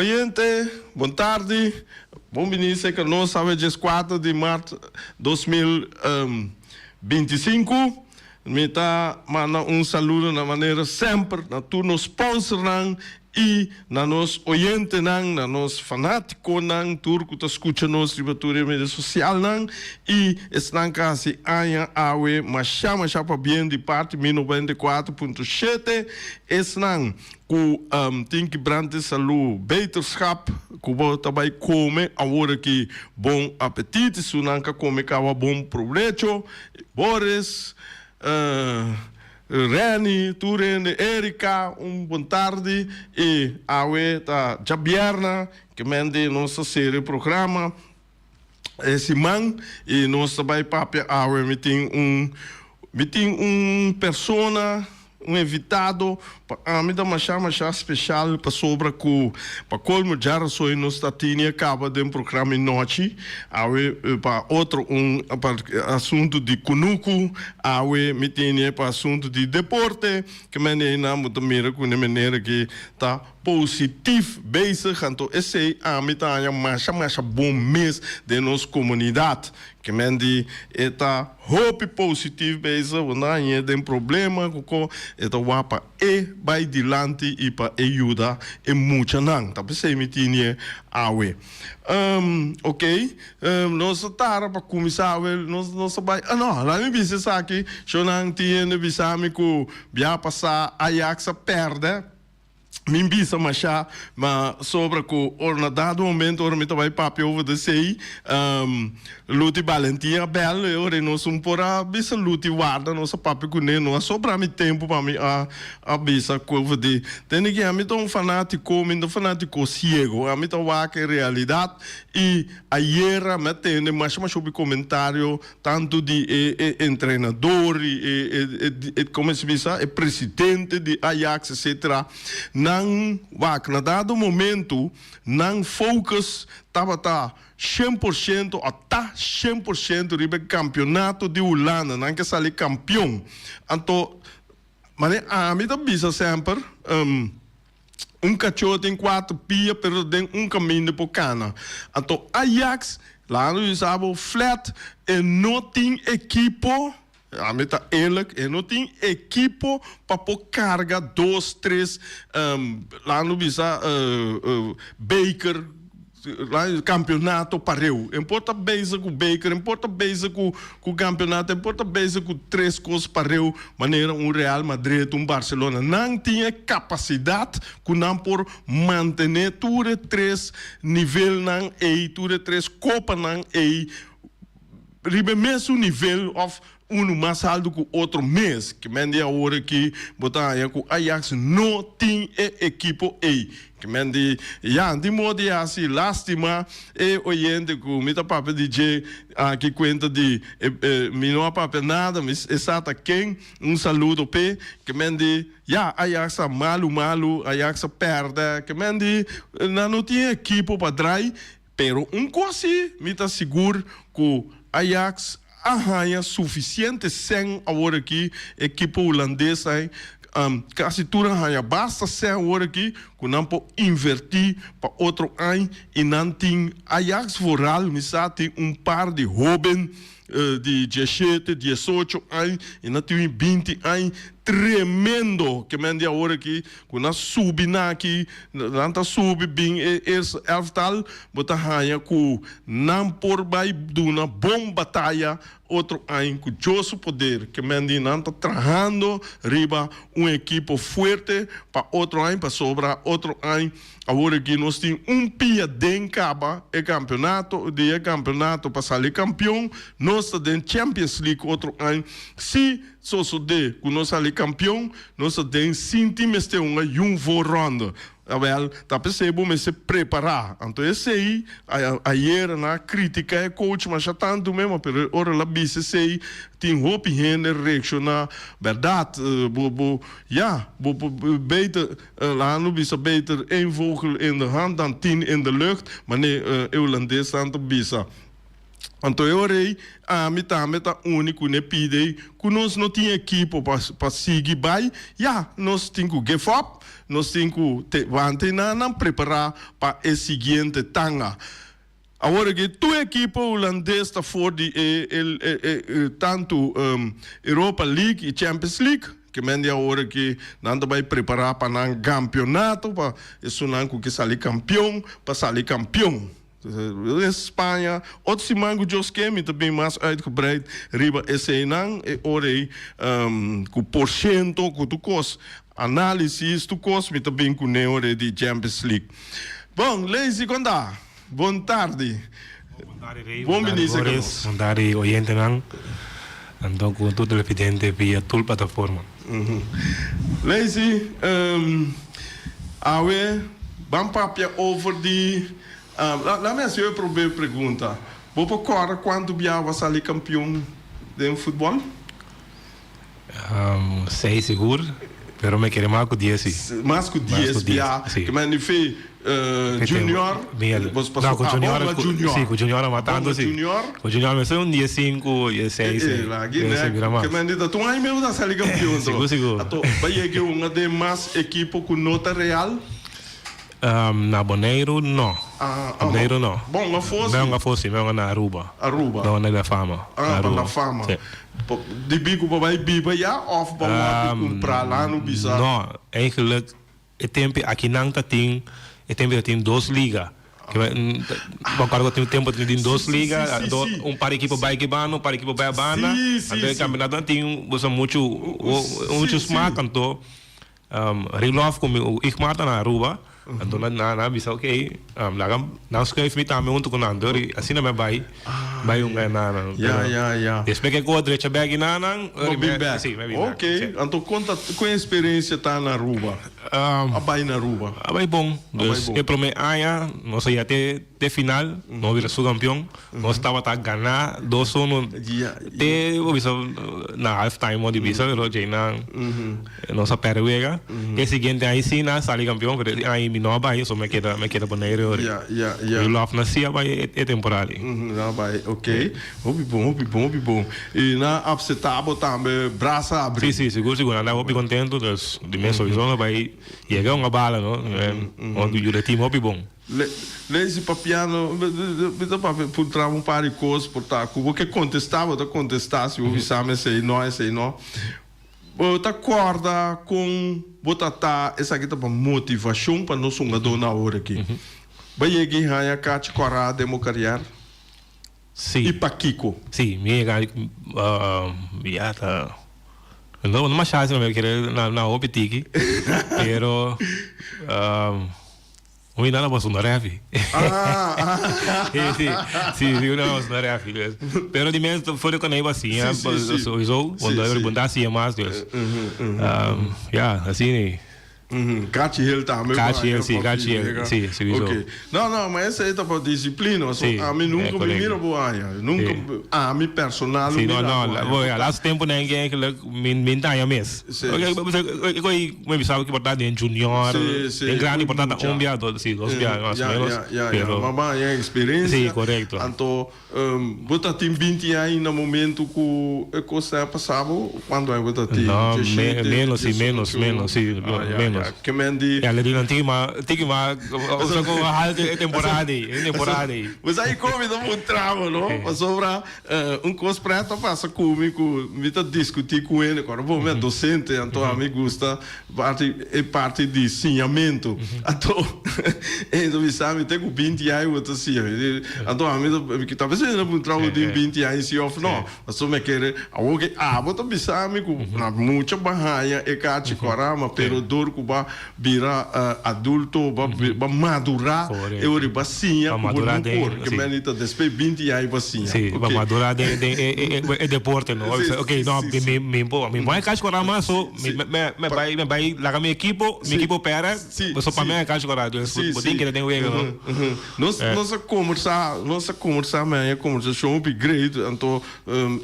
Oyente, bon tardi. Bon bini serka nos awe 14 di mart 2025. Mi ta manda un saludo na manera semper na tur nos sponsornan i na nos oyentenan, na nos fanátikonan, tur ku ta skucha nos riba tur e medio sosialnan i esnan ku a hasi aña awe masha masha pabien di parti mi 94.7, esnan ku tin kibrante salú, beterschap, ku bo ta bai kome awor aki bon apetit, esunnan ka kome kawa bon probecho, Boris, Renny, tur hende, Erika, un bon tardi i awe ta djabièrna ke men di nos ta sera e programa e siman i nos ta bai papia awe mi tin un mi tin un persona un invitado pa ami ta masha masha special pasobra cu pa colmo djarasoy nos ta tini a caba den programa e nochi awe pa otro un pa asunto di cunucu awe mi tini pa asunto di deporte ke mende eynan bo ta mira cu ne manera ki ta positief bezig anto esey ami ta haña masha masha bon mes den nos comunidad ke men di e ta hopi positief bezig bo no hañ'e den problema ku ko e ta wak pa e bai dilanti i pa e yuda e muchanan ta p'esey mi tini awe ok nos ta tara pa kuminsá awe nos nos ta bai no laat mi bisa esaki shownan tin hende bisa mi ku bia pasá Ajax a pèrdè. Mi bisa masha, ma sobra ku ora na dado momento ora mi ta bai papia over de esei, Luti Balentin a bel e ora nos un por a bisa Luti warda nos a papia kuné, no a sobra mi tempu pa mi a a bisa ku over di tende ki ami ta un fanatiko, mi no ta fanatiko siego, ami ta wak e realidat i ayera mi a tende masha masha hopi komentario Tantu di e e entrenador i e e e como se bisa e presidente di Ajax etcetera nan wak na dado momento nan focus tabata 100% o ta 100% riba e campeonato di Hulanda nan ke sali campeon anto mane ami ta bisa semper Un kachó tin kuater pia pero ta den un kaminda por kana. Anto Ajax, laga nos bisa bo flat, e no tin ekipo, ami ta eerlijk, e no tin ekipo pa por karga dos, tres, laga nos bisa beker. Campeonato pareu. E por ta bezig cu beker, e por ta bezig cu cu campeonato, e por ta bezig cu tres cos pareu manera un Real Madrid, un Barcelona. Nan tin e capacidad cu nan por mantene tur e tres nivelnan ey, tur e tres copanan ey riba e mesun nivel of unu mas alto cu otro mes. Ke men di awor aki bo ta haña cu Ajax no tin e ekipo ey. Ke men di ya, di modo di haci lastima e oyente cu mi ta papia di dje aki cuenta di mi no a papia nada, mi e sa ta ken, un saludo p'e. Ke men di ya, Ajax ta malu malu, Ajax a perde. Ke men di nan no tin ekipo pa draai. Pero un kos si mi ta sigur ku Ajax a haña sufisiente sèn awor aki, ekipo hulandes ai kasi tur a haña basta sèn awor aki ku nan por invertí pa otro añ i nan tin Ajax vooral mi sa tin un par di hóben di diesshete, diesocho añ i nan tin 20 añ tremendo ke men di awor aki ku nan subi nan aki nan ta subi bin e eerste elftal bo ta haña ku nan por bai duna bon bataya otro añ ku Dios su poder ke men di nan ta trahando riba un ekipo fuerte pa otro añ pasobra otro añ Awor aki nos tin un pia den caba e campeonato, di e campeonato pa sali campeon, nos ta den Champions League otro aña. Si sosode cu nos sali campeon, nos ta den sinti mester hunga yun voorronde. Awel, ta p'esey bo mester prepara. Anto esey, ayera nan a critica e coach masha tanto mema, pero ora el a bisa esey, tin hopi hende reacciona, berdad, bo, bo, ya, bo por beter. Laat no bisa beter één vogel in de hand dan tien in de lucht, manera e hulandesnan ta bisa. Anto e ora ei ami tambe ta uni ku ne pidi ei ku nos no tin ekipo pa pa sigui bai, ya nos tin ku give up, nos tin ku te wanta einan prepará pa e siguiente tanga. Awor aki tur ekipo hulandes ta for di e e tantu Europa League i Champions League, ke men di awor aki nan ta bai prepará pa nan kampionato pa esunnan ku ke sali kampion pa sali kampion. Den Spaña, otro siman ku Dios ke mi ta bin mas uitgebreid riba eseinan, e ora ei ku porshento ku tur kos, análisis tur kos mi ta bin kuné ora ei di Champions League. Bon, Lazy kon ta? Bon tardi. Bon tardi Rey, bon tardi Boris, bon tardi oyentenan, anto ku tur televidente via tur plataforma. Lazy, awe ban papia over di Laat mi hasi e prome pregunta. Bo por kòrda kuantu bia bo a sali kampion den futbòl? Seis sigur, pero mi kere mas ku dies si. Mas ku dies bia. Ke men di fe junior? No, ku junior, si, ku junior a mas tantu si. Ku junior mester un dies sinku, dies seis. Ke men di ta tur aña mi bo ta sali kampion. Sigur, sigur. Ato bo a yega un den mas ekipo ku no ta real? Na Boneiru no. Ah, Boneiru no. Bon, afó si. Bon, afó si. Bon na Aruba. Aruba. Bon na La Fama. Ah, pa La Fama. Si. Debí ku bo bai biba ya òf bo wòrdu kumprá la no bisa? No, eigenlijk e tempu aki nan ta tin, e tempu ta tin dos liga. Bo acorda ku tin tempu ta tin dos liga, un par ekipo bai aki banda, un par ekipo bai abanda. Anto e kampeonato nan tin muchu, muchu smak anto. Rilof ku mi Igmar ta na Aruba, anto nan a bisa ok, laga nan schuif mi tambe hunto ku nan, dor asina mi a bai, bai hunga e nan. Ya, ya, ya. Despues ke ku a drecha bek e nan, Bo bin bek. Si, mi a bin bek. Ok, anto konta ku e eksperensia ta na Aruba, a bai na Aruba? A bai bon, dus e prome aña nos a yega te te final, nos a bira subkampion, nos tabata gana dos uno te bo bisa na half time bo di bisa pero djei nan nos a perde wega. E siguiente aña si nan a sali kampion pero e aña mi no a bai so mi a keda mi a keda Bonaire ori. Rudolf nan si a bai e temporada ei. Nan a bai ok hopi bon hopi bon hopi bon y nan a apseta bo tambe brasa abri. Si si sigur sigur nan ta hopi contento dus di mes sowieso nan a bai yega un a bala no yuda e team hopi bon. Lazy papiando, mi ta papia puntra un par di kos por ta ku bo ke kontestá bo ta kontestá, si bo bisa mi esei no esei no. Bo ta kòrda kon bo ta ta esaki ta pa motivashon pa nos hungadónan awor aki. Bo a yega i haña kachi kòrá den bo karièr? Sí. I pakiko? Sí, mi yega ya ta no no masha asina mi kere na hopi tiki pero Mi nana pas una refi. Ah, Sí, sí, sí, sí, una pas una refi. Dus. Pero di mens voor de konei was ja, Sí, sí, sí. sowieso, Sí, want sí. de bondad zie mas, dus. Ja, así nee. Kachi heel tambe. Kachi heel, sí, kachi heel, sí, sowieso. Oké. No, no, maar esei ta pa disciplina. So, Sí, ami nunca eh, mi correcto. mira bo aña. Nunca, Sí. ami personal Sí, no, mira no, bo la, aña. bo, ja, laatste tempo denk ik eigenlijk, min, min tanja mis. Sí. Oké, ik ik mi sabe que porta den junior, Sí, sí, den grande muy porta mucha. un bia, dos, sí, dos bia, más o Ja, menos. ja, ja, ja. Pero, Maar ba, ja, experiencia. Sí, correcto. Anto, bo ta tin 20 aña na momento ku e kos a pasa bo? Kuantu aña bo ta tin? No, me, 17, menos, sí, menos, 18? menos, sí, Ah, ja, menos. ja. Ke men di Ja, le di nan tiki ma, tiki ma, o sea, como halte e temporada ei, e temporada ei. Pues ahí como mi ta puntra bo, no? Pasobra Un kos pret a pasa ku mi ku mi ta diskutí ku hende ku ora bo mi a dosente anto ami gusta parti e parti di siñamentu anto e ta bisa mi te ku binti aña bo ta siña anto ami ta ta bisa mi puntra bo tin binti aña si òf no pasobra mi a kere awor ke abo ta bisa mi ku na mucha bo a haña e kachi kòrama pero dor ku bo a bira adulto bo a madura e ora bo a siña ku bo no por ke meni ta despues 20 aña bo a siña. Sí, bo a madura den e deporte no. Ok no mi mi por mi por a kachi kora mas so mi bai mi bai laga mi ekipo mi ekipo pera so pa mi a kachi kora dus bo tin keda den wega no. Nos nos a kombersa nos a kombersa mi a kombersashon hopi great anto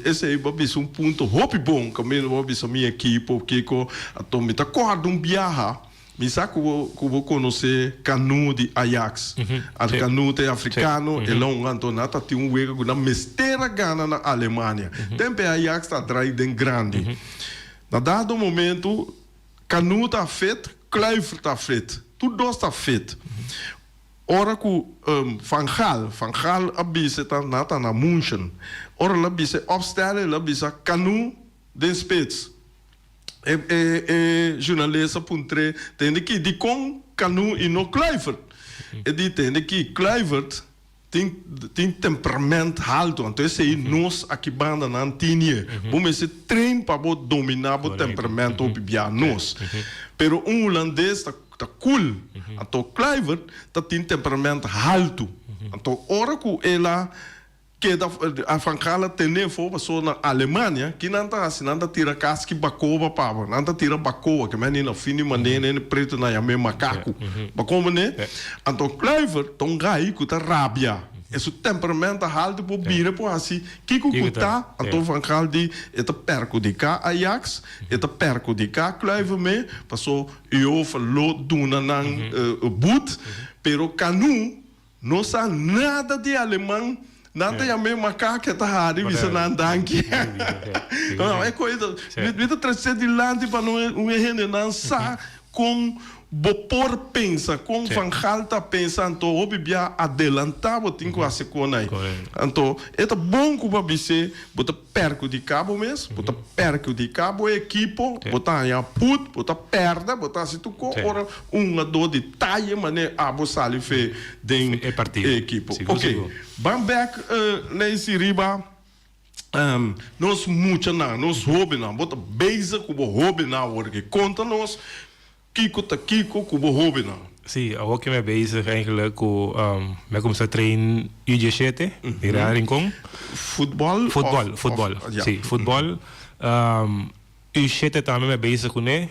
esei bo a bisa un punto hopi bon kaminda bo a bisa mi ekipo kiko anto mi ta kòrda un biaha. Mi sa ku bo ku bo konosé Kanu di Ajax. Al Kanu ta e afrikano, e longa, anto nan ta tin un wega ku nan mester a gana na Alemania. Tempu e Ajax ta drai den grandi. Na dado momento Kanu ta fit, Kluivert ta fit. Tur dos ta fit. Ora ku Van Gaal, Van Gaal a bisa ta nan ta na München. Ora el a bisa e opstelling, el a bisa Kanu den spits. E e e journalist a puntr'é, Tende ki, dikon Kanu i no Kluivert? E di, Tende ki, Kluivert tin tin temperament haltu, anto esei nos aki banda nan tinie. Bo mester train pa bo dominá bo temperament hopi bia nos. Pero un hulandes ta ta cool, anto Kluivert ta tin temperament haltu. Anto ora ku el a Keda Van Gaal a tene fo paso na Alemania ki nan ta hasi nan ta tira kaski bakoba pa bo nan ta tira bakoa ke men na fin di manera hende pretu na yam'e makaku bo komprende anto Kluivert ta un gai ku ta rabia e su temperament ta haltu por bira por hasi kiko ku ta anto Van Gaal di e ta perhudiká Ajax e ta perhudiká Kluivert me paso UEFA lo duna nan but pero Kanu No sa nada di aleman, nan ta yam'é makak, e ta hari bisa nan danki. No, e koe ta, mi ta trese dilanti pa no un hendenan sa kon bo por pensa, kon Van Gaal ta pensa, anto hopi bia adelantá bo tin ku hasi kon ei. Anto e ta bon ku bo a bis'é, bo ta perhudiká bo mes, bo ta perhudiká bo ekipo, bo ta haña put, bo ta pèrdè, bo ta hasi tur kos ora Un hungadó di taye manera abo sali fe den E partido. e ekipo. Sigur, Ok, sigur. ban bek Leisi riba nos muchanan, nos hobennan. Bo ta bezig ku bo hobennan awor aki. Konta nos kiko ta kiko ku bo hobennan. Sí, awor ke mi a bezig eigenlijk ku mi a kuminsá train U diesshete di Real Rincon. Futbòl of? Futbòl, futbòl. Ja. Sí, futbòl. U shete tambe mi a bezig kuné,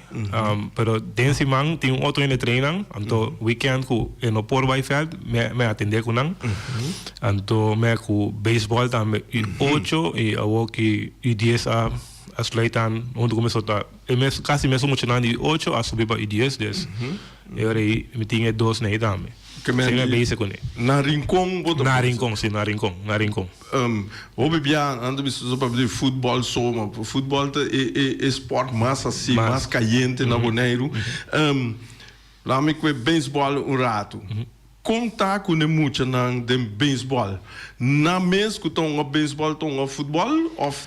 pero den siman tin un otro hende train nan, anto weekend ku e no por bai veld mi a atendé ku nan. Anto mi a ku beisbòl tambe u ocho i awor ki u dies a a sluit aan huntu ku mi so ta e mes kasi mesun muchanan di u ocho a subi pa u dies dus e ora ei mi tin e dos nei tambe. Ke men Esei mi a di bezig kuné. Na Rincon bo ta Na Rincon si na Rincon na Rincon. Hopi bia nan ta bisa so papia di futbol so, ma futbol ta e e e sport mas asi, mas kayente na Boneiru. Laat mi kue beisbol un ratu. Kon ta ku ne muchanan den beisbol? Nan mes ku ta hunga beisbol ta hunga futbol of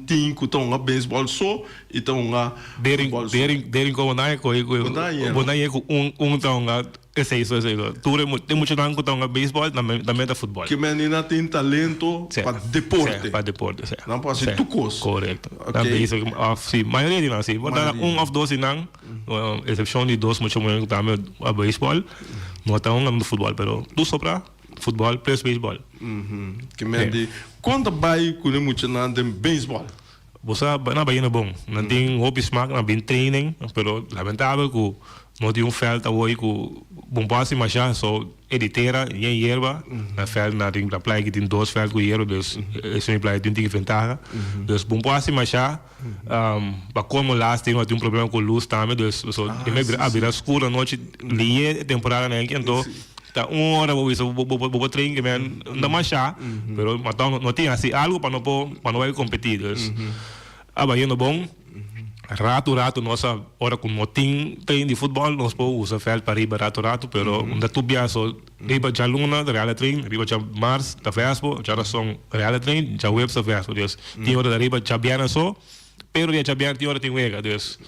tin ku ta hunga beisbol so i ta hunga futbol so? Den Rincon bo nan e kohe ku bo nan e ku un un ta hunga Esei so, esei so. Tur e e muchanan ku ta hunga beisbòl tambe tambe ta futbòl. Ke menina tin talento Sí. pa deporte. Sí, pa deporte, sí. Nan por hasi Sí, tur kos. Korekto. Oké. Nan bezig òf sí, mayoria di nan sí. Por ta Mayoria. un òf dos di nan, eksepshon di dos mucha muhé ku tambe a beisbòl, no ta hunga futbòl, pero tur sobra futbòl plus beisbòl. Ke men di, kon ta bai ku e muchanan den beisbòl? Bo sa, nan a bai yendo bon. Nan tin hopi smak, nan bin training, pero lamentabel ku no tin un veld awor ku bon por hasi masha. So e di tera yen yerba, na veld na tin na playa ki tin dos veld ku yerba, dus esun di playa tin tiki ventaha. Dus bon por hasi masha. Pa komo lastima tin un problema ku lus tambe, dus so e me a bira skur anochi liye e temporada nan aki, anto ta un ora bo bisa bo bo train ke men no masha, pero mata no tin hasi algo pa no por pa no bai kompetí, dus a bai yendo bon. Ratu ratu nos a ora ku no tin train di futbòl nos por usa vèlt pariba ratu ratu, pero unda tur bia so riba djaluna ta real train, riba djamars ta vèspo, djarason real train, djaweps ta vèspo, dus tin ora ta riba djabièrnè so, pero dia djabièrnè tin ora tin wega, dus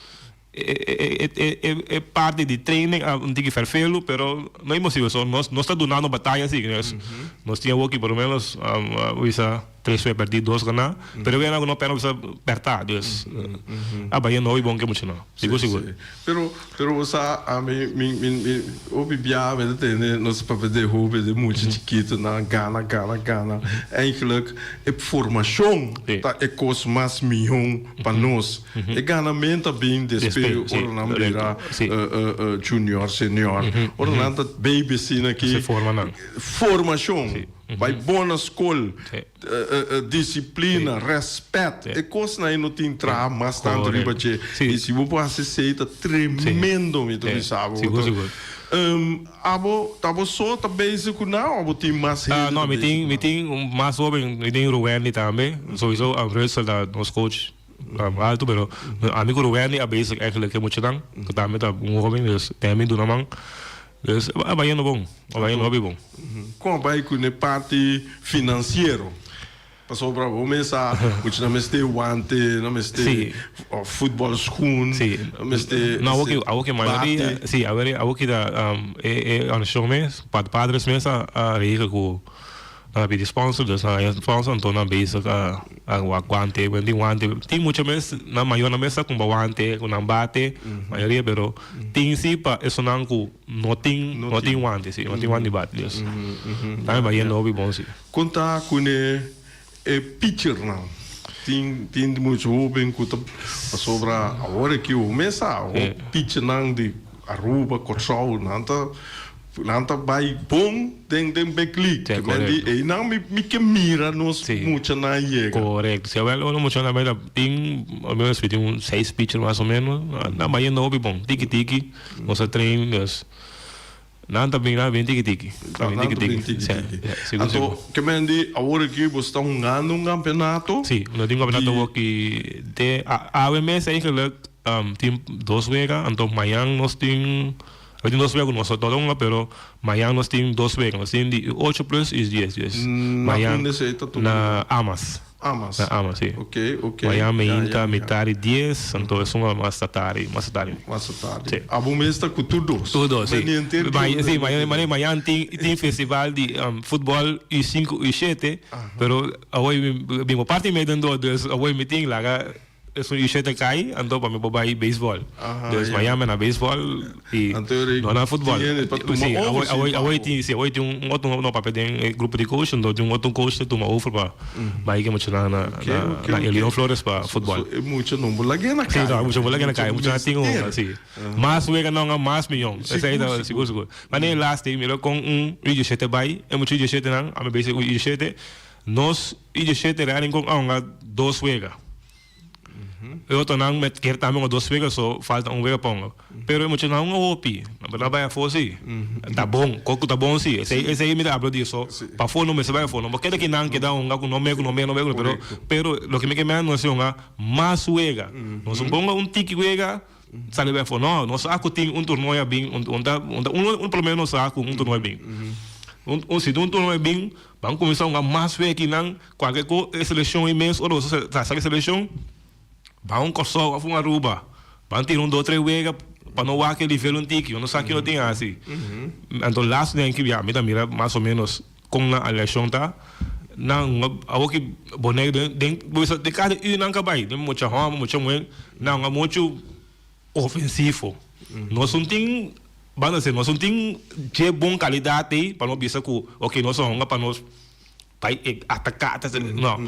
E parti di training a un tiki ferfelu, pero no imposibel. So nos nos ta dunando bataya si. Nos tin awoki por lo menos bisa tres wea perdí, dos ganá. Pero wea nan ku no pèrdè bisa pèrtá. Dus a bai no hopi bon ke mucha no. Sigur sigur. Pero pero bo sa ami mi mi mi hopi bia mi ta tende nos papia di hopi di mucha chikito nan gana gana gana. Eigenlijk e formashon ta e kos mas mihó pa nos. E ganamento a bin despe ora nan bira junior, senior. Ora nan ta baby asina aki. Se forma nan. Formacion. Bai bon na skol, disiplina, rèspèt, e kosnan ei no tin traha mas tantu riba dje. I si bo por hasi esei ta tremendo, mi ta bisa bo. Abo ta bo so ta bezig ku nan o abo tin mas hende ta bezig ku nan? No, mi tin mas hoben, mi tin Ruwendy tambe. Souiso Russel ta nos coach alto, pero ami ku Ruwendy a bezig eigenlijk e muchanan, ku tambe ta un hoben, dus den mi duna man. Dus a bai yendo bon, a bai yendo hopi bon. Kon a bai ku e parti finansiero? Pasobra bo mes sa ku nan mester wante, nan mester futbòl skun, nan mester No, awo ki, awo ki mayoria, si, awo ki ta e organisashon mes, padres mes a regel ku Nan a pidi sponsor, dus nan a haña sponsor, anto nan bezig a wak guante, bueno tin guante, tin mucha mes, nan mayornan mes ta kumpra guante ku nan bate, mayoria, pero tin si pa esunnan ku no tin, no tin guante si, no tin guante di bate, dus tambe bai yendo hopi bon si. Kon ta ku ne e pitchernan? Tin tin mucha hoben ku ta pasobra awor aki ho mes sa, ho pitchernan di Aruba, Kòrsou, nan ta Nan ta bai bon den den big league. Sí, Te men di korekto. einan mi mi ke mira nos Sí. muchanan yega. Korekto. Sí, awel ora muchanan bai ta tin al menos mi tin un seis pitcher mas o menos. Nan bai yendo hopi bon. Tiki tiki. Nos a train dus nan ta bin nan bin tiki tiki. Ta Bin nan tiki ta bin tiki. tiki Sí, tiki. sí, sigur Anto sigur. ke men di awor aki bo sta hungando un kampeonato Sí, nos tin un kampeonato di awor ki te awe mes eigenlijk tin dos wega anto mañan nos tin Hoy tin dos wega ku nos no ta hunga pero mañan nos tin dos wega. Nos tin di ocho plus i dies dies. Na Mañan unda esei ta tuma na lugar? Amas. Amas. Na Amas, si. Ok, ok. Mañan Ya, ya, meinta ya. mitar di dies, anto esun a mas ta tardi, mas ta tardi. Mas ta tardi. Si. Abo mes ta ku tur dos. Tur dos, si. Meni henter Ma, dia si, bo ta mañan, mete mañan, mañan tin, tin festival di futbol u sinku u shete, pero awor mi, mi por parti mei den dos, dus awor mi tin laga. Esun i shete kai, anto pa mi por bai beisbòl. Dus mañana mi na beisbòl i no na futbòl. Si, awor awor tin si awor tin un otro no papia den e grupo di coach, anto tin un otro coach ta tuma over pa bai ke muchanan na na Elion Flores pa futbòl. E mucha no por lag'é na kai. Si, no, e mucha no por lag'é na kai, e muchanan tin un si. Mas wega nan a mas miyon. Esei ta sigur sigur. Ma den e laatste mira kon un i shete bai, e mucha i shetenan a mi bisa un i shete. Nos i djeshete real kon a hunga dos wega. E otronan met kier tambe hunga dos wega so falta un wega pa hunga. Pero e muchanan hunga hopi. Nan ta bai afó si. Ta bon, kos ku ta bon si. Esei esei mi ta aplaudí so. Pafó no mester bai afó. No por keda ki nan keda hunga ku no me ku no me no me pero pero loke mi ke mira nos a hunga mas wega. Nos no por hunga un tiki wega sali bai afó. No, nos sa ku tin un torneo a bin un un ta un ta un por lo menos nos sa ku un torneo a bin. Un si un torneo a bin Ban kuminsá hunga mas fe aki nan, kualke ku e selekshon ei mes ora boso sa saki selekshon, ban un Kòrsou òf un Aruba, ban tira un dos tres wega pa no wak e nivel un tiki, no sa kiko tin hasi. Anto laatste den ki ya mi ta mira mas o menos kon nan alekshon ta, nan hunga awor ki Boneiru den den bo bisa den kada yu nan ka bai, den mucha hòmber mucha muhé nan hunga muchu. Ofensivo. Nos un tin, ban a ser, nos un tin dje bon kalidat ei pa nos bisa ku oke nos a hunga pa nos bai ataká, no.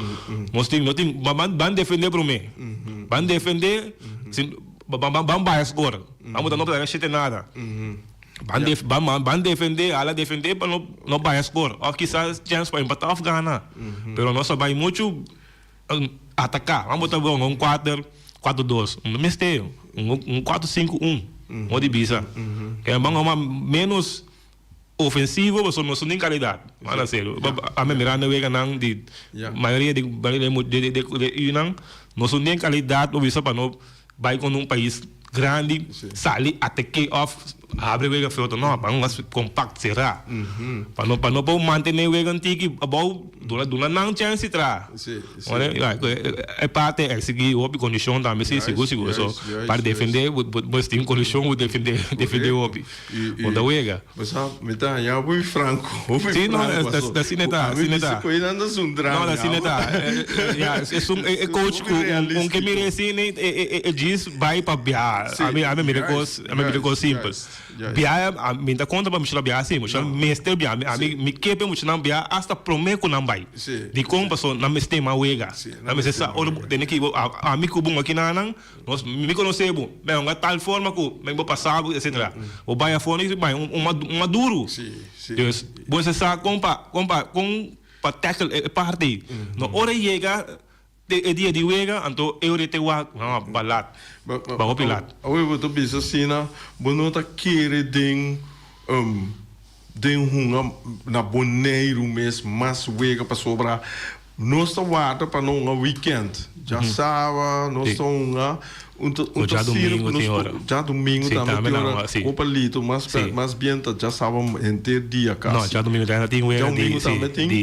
Nos tin, no tin, ban ban defendé promé. Ban defendé, sin, ban ban baha skor. Ban bo ta no por shete nada. Ban def, ban ban defendé, hala defendé pa no no baha skor. Òf kisas chèns pa empatá òf gana. Pero nos a bai muchu. Ataká, wan bo ta bon un kuater, kuater dos, no mester un kuater sinku un, mo di bisa. Ke ban homa menos ofensivo pasobra nos no tin kalidat, ban a serio. Ami mirando weganan di mayoria di de yunan nos no tin kalidat bo bisa pa no Bai con un pais grandi sali atake of habri wega feo no ban mas compact cera pa no pa no por mantene wega un tiki abou duna duna nan chance di traha e parte exigi hopi condicion tambe si sigur sigur so pa defende bo bo tin condicion bo defende defende hopi bo ta wega. Bo sa mi ta haña hopi franco hopi Sí, no, franco es, paso. asina ta, Ami asina bisa ta. ku einan ta zundra No, mi, asina abo. ta. Ya, esun e coach Hopi ku un ke realístico. mira asina e e e djis bai pa bia. Ami ami mira kos, ami mira kos simpel. Biaha, mi ta kontra pa muchanan biaha si, muchanan mester biaha. Ami mi ke pa e muchanan biaha asta prome ku nan bai. Dikon? Pasobra nan mester mas wega. Nan mester sa ora bo tene ki bo ami ku bo aki nan, nos mi konosé bo, mi a hunga tal forma ku mi bo pasa bo etcetera. Bo bai afó no bai un maduro. Dus bo mester sa kon pa kon pa kon pa tackle e parti ei. No ora e yega te e dia di wega anto e ora e te wak no ba lat ba hopi lat. Awe bo ta bisa asina bo no ta kere den den hunga na Boneiru mes mas wega pasobra nos ta warda pa no hunga weekend djasawa nos ta hunga un ta un ta sirbi ku nos por djadumingu tambe tin ora Kopalito mas mas bien ta djasawa henter dia kasi djadumingu tambe tin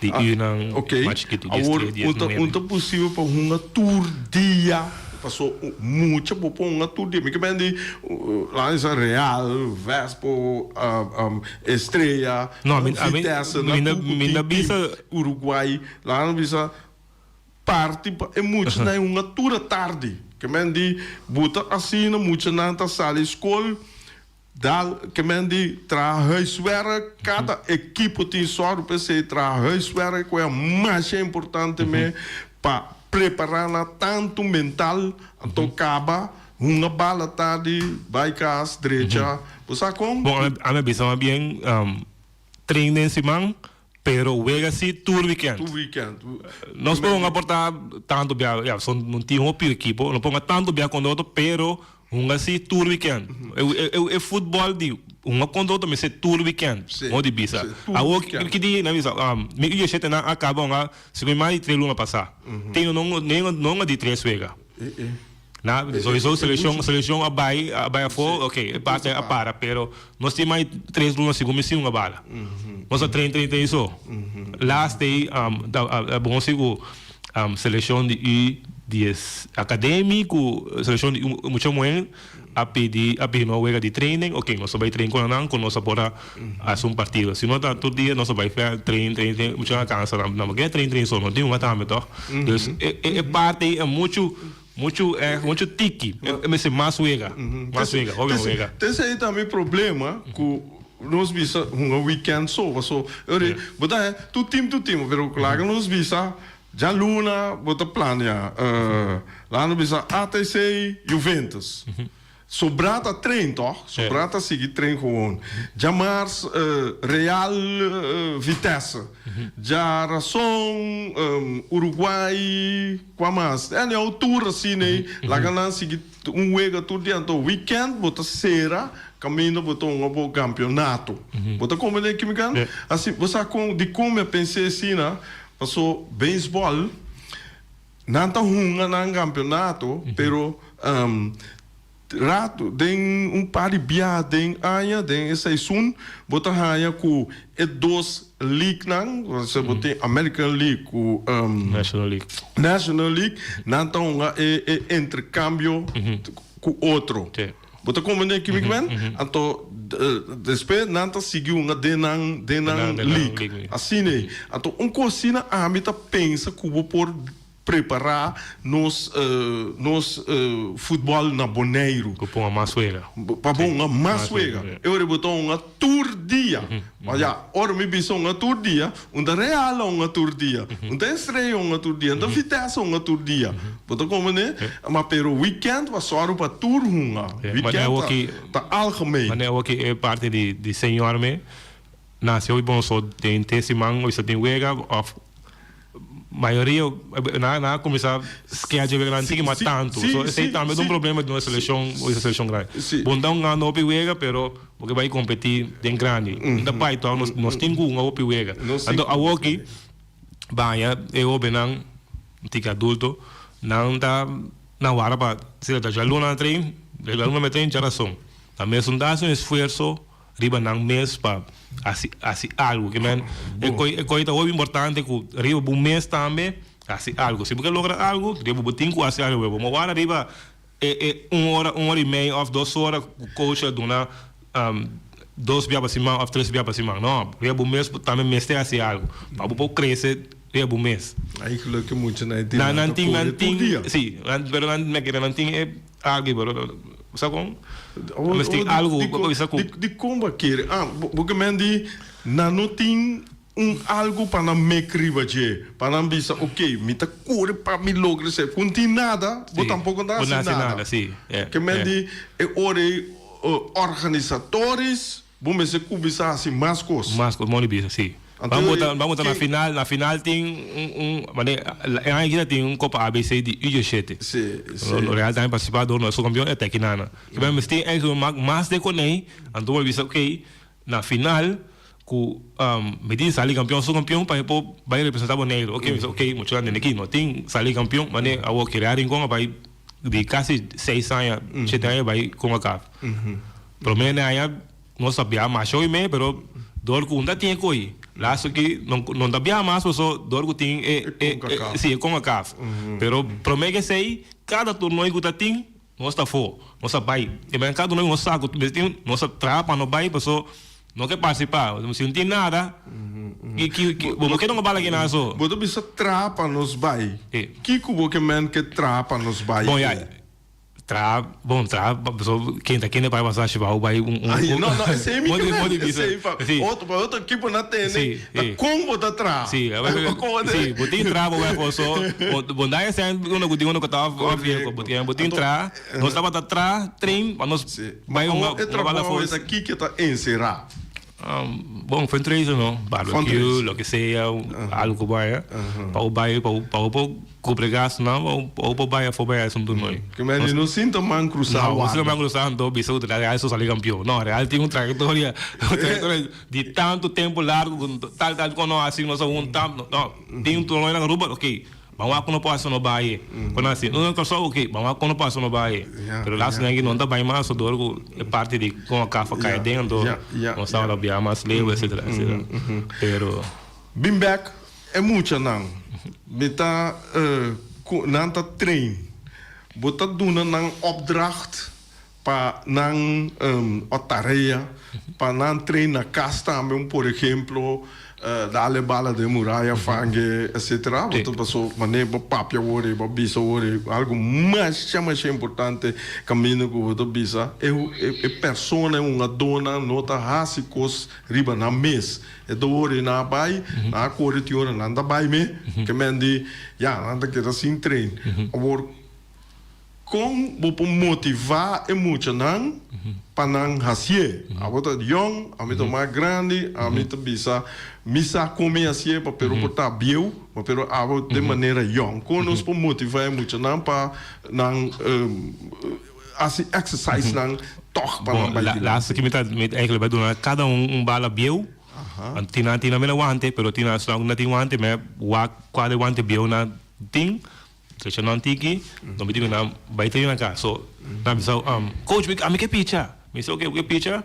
Di unan mas chikitu, dies Awor, tres, dies nuebe. un ta posibel pa hunga tur dia, paso mucha bo por hunga tur dia. Mi ke ben di laat bisa Real, Vespo, Estrella, No, mi, ami, Vitesse, mi nan ta, tur ku mi tin ta team. bisa. Uruguay, laat bisa parti pa e muchanan hunga tur atardi. Ke men di bo ta asina muchanan ta sali skol. Dal ke men di traha huiswerk, kada ekipo tin sòru p'esei, traha huiswerk ku e masha importante me pa prepará nan tantu mental, anto kaba hunga bala tardi bai kas drecha, bo sa kon? Bon, ami a bisa mas bien train den siman, pero wega si tur weekend. Tur weekend. Nos por hunga por ta tantu bia, ya, son no tin hopi ekipo, no por hunga tantu bia kontra otro, pero hunga si tur weekend. E futbol di hunga kontra otro mester tur weekend, modo di bisa. Awor ki di nan bisa, mi u dieshete nan a kaba hunga segun mi mas di tres luna pasa. Tin no hunga di tres wega. Na sowieso seleccion seleccion a bai a bai afo ok e parte a para pero nos tin mai tres luna segun mi sin un a bala nos a train train train so last day ta a bon si ku seleccion di u dies academy ku seleccion di u mucha muhe a pidi a pidi nos wega di training ok nos a bai train ku nan ku nos a por a hasi un partido si no ta tur dia nos a bai train train train mucha nan a cansa nan bo ke train train so no tin un tambe toch dus e e parte ei a muchu Muchu eh muchu tiki e mester mas wega mas wega hopi wega. T'esei ta mi problema ku nos bisa hunga weekend so paso ori bo ta haña tur team tur team pero laga nos bisa djaluna bo ta planea laga nos bisa ATC Juventus Sobrá ta train toch? Sobrá ta sigui train gewoon. Djamars Real Vitesse. Djarason Uruguay kua mas? Anyhow tur asina ei laga nan sigui un wega tur dia. Anto weekend bo ta sera kaminda bo ta hunga bo kampionato. Bo ta komprende ki mi kan? Asi bo sa kon dikon mi a pens'é asina? Paso beisbòl. Nan ta hunga nan kampionato, pero rato den un par di bia den aña, den e seizoen, bo ta haña ku e dos leaguenan, osea bo tin American League ku National League. National League, nan ta hunga e e interkambio ku otro. Bo ta komprende kico mi kimen? Anto despues nan ta sigui hunga den nan den nan league. Asina ei. Anto un cos asina ami ta pensa cu bo por prepara nos nos futbol na Boneiru. Cu ponga mas wega. Pa bo hunga mas wega. E ora bo ta hunga tur dia. Ma ya, ora mi bisa hunga tur dia, un ta Real a hunga tur dia, un ta Estrella hunga tur dia, un ta Vitesse hunga tur dia. Bo ta comprende? Ma pero weekend pa sòru pa tur hunga. Weekend ta algemeen. Manera awor ki e parti di señor me nace hopi bon so den te siman hoy sa tin wega of Mayoria nan a cuminsa schedule wega nan tiki mas tanto. So esey tambe ta un problema di nos seleccion, nos seleccion grandi. Bo no ta un gana hopi wega pero bo ke bay competi den grandi. No ta bay toch, nos nos tin cu hunga hopi wega. Anto awoki baña e hobennan tiki adulto nan ta nan wara pa si ta djaluna nan train, djaluna mi train djarason. Nan mes no ta haci un esfuerzo riba nan mes pa hasi hasi algu. Ke men e koi e koi ta hopi importante ku riba bo mes tambe hasi algu. Si bo ke logra algu riba bo tin ku hasi algu. Bo no wara riba e e un ora un ora i mei òf dos ora ku coach a duna dos bia pa siman òf tres bia pa siman. No, riba bo mes bo tambe mester hasi algu pa bo por krese riba bo mes. Eigenlijk e muchanan e tin nan ta kore tur dia. Si, pero nan me kere nan tin e. Algu pero sa kon? Mester tin algu ku bisa ku. Dikon bo a kere? Ah, bo ke men di nan no tin un algu pa nan mek riba dje, pa nan bisa ok, mi ta kore pa mi logra esei. Ku no tin nada, bo tampoko no ta hasi nada. Ke men di e ora ei organisatorisch Bo mester cuminsa haci mas cos. Mas cos, mooi bisa, si. Anto Ban bota, ban bota na final, na final tin un, un, mane, e aña aki ta tin un Copa ABC di U diesshete. Si, si. Lo Real tambe participa dor nos campeon e ta aki nana. Ki bay mester tin eigenlijk mak mas de coney, anto bo bisa ok, na final cu mi tin sali campeon su campeon pa mi por bay representa Boneiru. Ok, mi bisa ok, muchanan den aki no tin sali campeon, mane awor ki Real Rincon a bay di casi seis aña, shete aña bay Concacaf. Prome na aña nos ta bia masha hoy me pero dor cu un ta tin e coy laatste ki no ta bia mas paso dor cu tin e si e concacaf pero prome ke esey cada torneo cu ta tin nos ta afo nos ta bay e men cada torneo nos sa cu tin nos ta traha pa no bay paso no ke participa si no tin nada ki ki bo ke no bala kina so. Bo ta bisa traha pa nos bay kico bo ke men ke traha pa nos bay. Bon ya. Traha, bon traha pasobra ken ta kende bai pasa shibao bai un un Ay, no, no, esei mi Modi ke modi men, bisa. esei pa Si. otro, pa otro ekipo na tene, Si, ta si. kon bo ta traha. Si, Kon bo si, bo tin traha bo bai for so, bo bo na esei unda ku tin unda ku ta of Korekto. bo tin bo tin Anto, traha, nos tabata traha, train pa nos Si. bai Ma hunga awor e hunga bala trabou for. e ta kiko ta enserá? Bon, fundraiser no, barbecue, Fundraiser. loke sea, algo ku bai, pa bo bai, pa bo por Cubri gastonan pa bo por bai afo bai haci un toernooi. Ke men di no sinta man cruza No, wak. no sinta man cruza anto bisa cu Real so sali campeon. No, Real tin un trayectoria, un trayectoria di tanto tempo largo cu tal tal cu no haci nos a hunta. No, tin un toernooi na Aruba, ok, ban wak cu no por haci no bai. Cu nan haci, no na Corsou, ok, ban wak cu no por haci no bai. Pero laatste nan aki no ta bai mas door cu e parti di Concacaf a cay aden anto nos tabata bia mas leu etcetera etcetera. Pero. Bin bek E muchanan, mi ta cu nan ta train. Bo ta duna nan opdracht pa nan o tarea pa nan train na cas tambe, un por ejemplo dale bala den muraya, fangue, etcetera. Bo ta paso mane bo papia awor bo bisa awor algo masha masha importante caminda cu bo ta bisa e persona e hungadornan no ta haci cos riba nan mes. E ta ora nan a bai, nan a kore tin ora nan ta bai me, ke men di, ya, nan ta keda sin train. Awor, kon bo por motivá e muchanan pa nan hasié? Abo ta yòn, ami ta mas grandi, ami ta bisa, mi sa kon mi hasié, pa pero por ta bieu, ma pero abo den manera yòn. Kon nos por motivá e muchanan pa nan hasi exercise nan tòg pa nan bai Bon, dilanti. laatste ke mi ta mi eigenlijk bai duna kada un un bala bieu. Anto tin nan tin nan mira wante, pero tin nan esnan ku no tin wante, mi a wak kua de wante bieu nan tin, trecha nan tiki, no mi tin ku nan bai traina ka. So, nan bisa, coach mi ami ke picha. Mi bisa, oke, bo ke picha,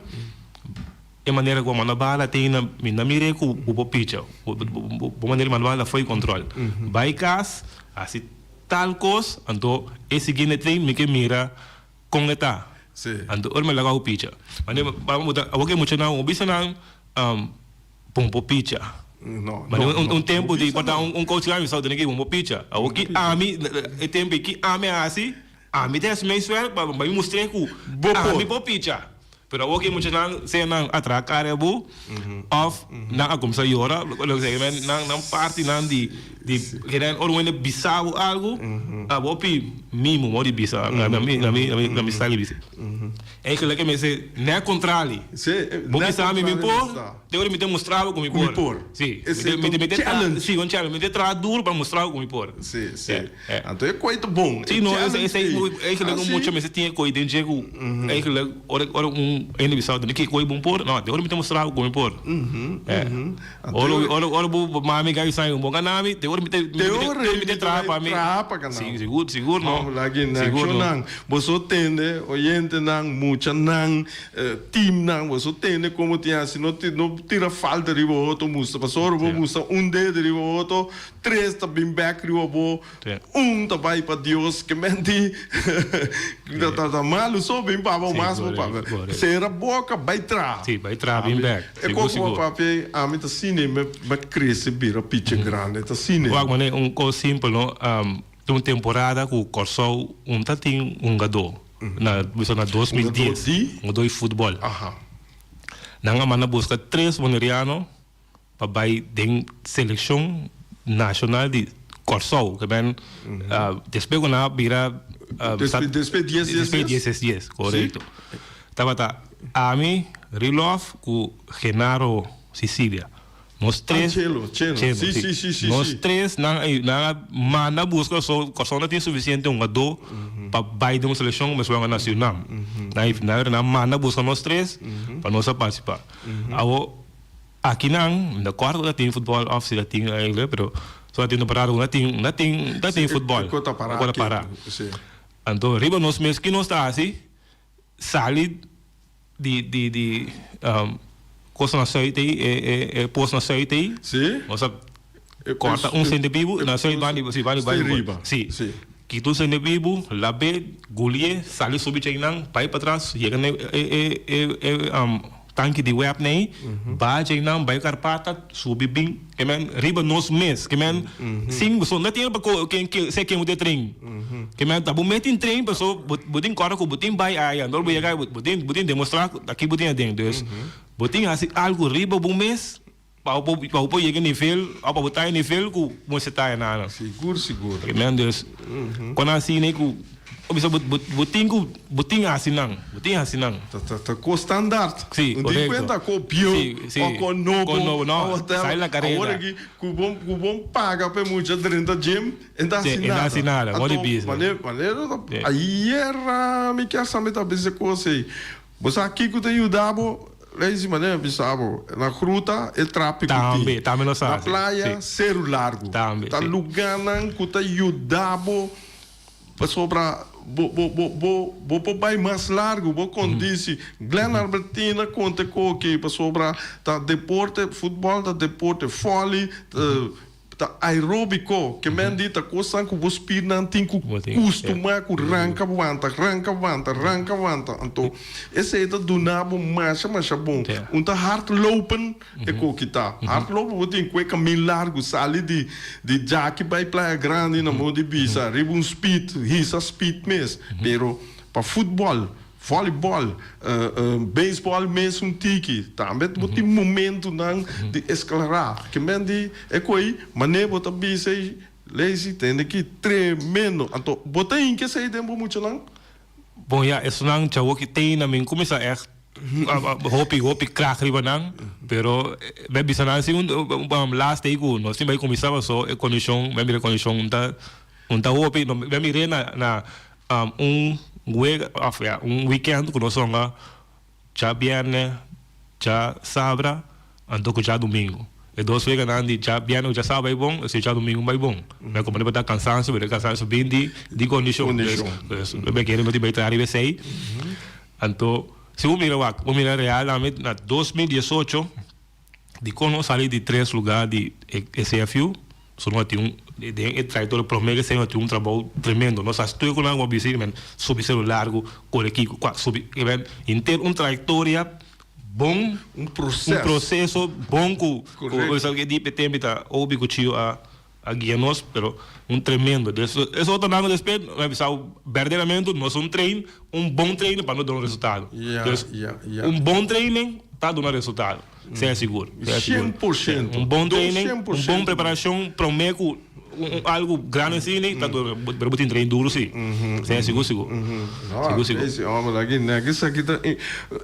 e manera ku bo manda bala tin na mi no mira ku bo por picha. Bo manera di manda bala ta fo'i control. Bai kas, hasi Tal kos, anto e siguiente train mi ke mira kon e ta. Sí. Anto ora mi a laga ku picha. Mane bo ta awor ke muchanan bo bisa nan bon por picha. No, Mane no, un no. un tempu Bo di bisa por ta no. un un coach grandi mi sa tene ke bon por picha. Awor ki ami e tempu ki ami a hasi, ami ta hasi mes werk pa mi mustr'é ku Bo por. ami por picha. Pero awor ke muchanan sea nan a traha kara bo of nan a kumsa yora lo ke sea nan nan partinan di di keda ora un hende bisa bo algu abo pi mimo mo di bisa na mi na mi na mi style di bisa eigenlijk e mester net contrali bo bisa mi mi por te ora mi ta mustra bo ku mi por si mi ta challenge si un challenge mi ta traha duro pa mustra bo ku mi por si si Anto e koe ta bon. Si no, esei eigenlijk un mucha mester tin e koe den dje ku eigenlijk ora ora un hende bisa bo ke koe bon por, no, te ora mi ta mustra bo ku mi por. Ora ora ora bo mami gai bisa bo gana mi, te ora mi te traha pa mi. Si, sigur, sigur no. Sigur no. Boso tende, oyentenan, muchanan, teamnan, boso tende komo tin hasi, no no tira falta riba otro mustra, pasobra ora bo mustra un dedo riba otro, Tres ta bin bek riba bo, un ta bai pa Dios, ke menti ta ta malu so bin pa bo mas bo papia. Sera boka bai traha. Sí, bai traha bin bek. E kos ku bo papia ami ta sine me me krese bira picha grandi ta sine. Wak mane un kos simpel no, tin un temporada ku Kòrsou un ta tin hungadó. Na bisa na 2010. Hungadó di? Hungadó di futbòl. Aha. Nan a manda buska tres boneriano pa bai den selekshon nashonal di Kòrsou. Ke men despues ku nan a bira Despues despues dies dies Despues dies? dies dies dies, Si? korekto. Tabata ami, Rilof ku Genaro Sicilia. Nos Ah, tres, Chelo, Chelo. Chelo, Sí, sí. sí, sí, sí, Nos sí. tres nan a nan a manda buska so Kòrsou no tin sufisiente hungadó pa bai den un selekshon mester wega na Surinam. Nan nan nan manda buska nos tres pa nos a partisipá. Awor akinan mi ta kòrda ku ta tin futbòl òf si ta tin eigenlijk pero so ta tin un parada ku no tin no tin no Sí, tin e futbòl. e kos ta pará E kos ta ketu, pará. sí. Anto riba nos mes ki nos ta hasi? Sali di di di cos na zuid ey e e e pos na zuid ey. Sí. Nos a E corta pos un sendebibu na zuid banda di si banda Stay di riba. Si. Sí. Kita un sendebibu labe gulie sali subi cheinan bay patras yega na e e e e tanki di web nei baha cheinan bay Karpata subi bin ke men riba nos mes ke men sin so no tin pa ken ke se ken bo ta train ke men ta bo mes tin train paso bo bo tin kòrda ku bo tin bai aya anto bo yega bo tin bo tin demostra ku aki bo tin aden dus bo tin hasi algu riba bo mes pa bo pa bo por yega e nivel òf pa bo ta e nivel ku bo mester ta enanan. Sigur sigur. Ke men dus kon asina ku bo bisa bo bo tin ku bo tin hasi nan bo tin hasi nan. Ta ta ta ko standaard. Si No tin korekto. kuenta ko bieu Si si o ko nobo ko nobo o no whatever. sali na Awor kareda. aki ku bo ku bo paga pa e mucha drenta gym e ta Si hasi e ta hasi nada. nada bo di Anto bisa. manera manera ta Si. ayera mi kier sa mi ta bisa kos ei. Bo sa kiko ta yuda bo? Lazy manera bisa bo, na gruta e trapi ku tin. Tambe, tambe nos Na hasi, playa, si. seru largu. Tambe, Ta si. lugánan ku ta yuda bo pasobra bo bo bo bo bo por bai mas largu, bo kondisi. Glenn Albertina konta e koki pasobra ta deporte, futbòl ta deporte, vòli ta Ta aeróbiko, ke men di ta kosnan ku bo spirnan tin ku kustumá ku ranka wanta, ranka wanta, ranka wanta. Anto esei ta duna bo masha masha bon. Un ta hardlopen e koki ta. Hardlopen bo tin ku e kamin largu sali di di djaki bai Playa Grandi na modo di bisa riba un speed, hisa speed mes. Pero pa futbòl Volleyball, beisbòl mes un tiki. Tambe bo tin momentunan di esklará. Ke men di e ko'i manera bo ta bisa ei, Lazy, tende ki tremendo. Anto bo ta hinka esei den bo muchanan? Bon ya, esunnan chawo ki tin na min kuminsá ègt hopi hopi krak riba nan, pero mi a bisa nan si un last ei ku nos tin bai kuminsá paso e kondishon, mi a mira e kondishon un ta un ta hopi, mi a mir'é na na Un wega of ya un weekend ku nos hunga djabièrnè, djasabra anto ku djadumingu. E dos weganan di djabièrnè ku djasabra bai bon, esei djadumingu bai bon. Mi a kumprende pa ta kansansio, pero e kansansio bin di di kondishon. Dus mi a kere no tin bai traha riba esei. Anto si bo mira wak, bo mira Real tambe na 2018 Dikon nos sali di tres lugá di e CFU? So nos a tin un, den e trayektoria promé ke esei nos a tin un trabou tremendo. Nos a studia ku nan ku a bisa men subi sero largu, kore kiko, kua, subi, men henter un trayektoria bon, Un proseso. un proseso bon ku ku esaki di e tempu ta Obi ku Chio a A guia nos, pero un tremendo. Dus es otro nan despues mi a bisa bo berdaderamente nos un train, un bon training pa no duna resultado. Dus un bon training ta duna resultado, sea sigur, sea sigur. 100%. Un bon training, un bon preparacion prome cu algo grandi asina ta duna, pero bo tin train duro si, sea sigur sigur. Sigur sigur. Ese homber aki nek esaki ta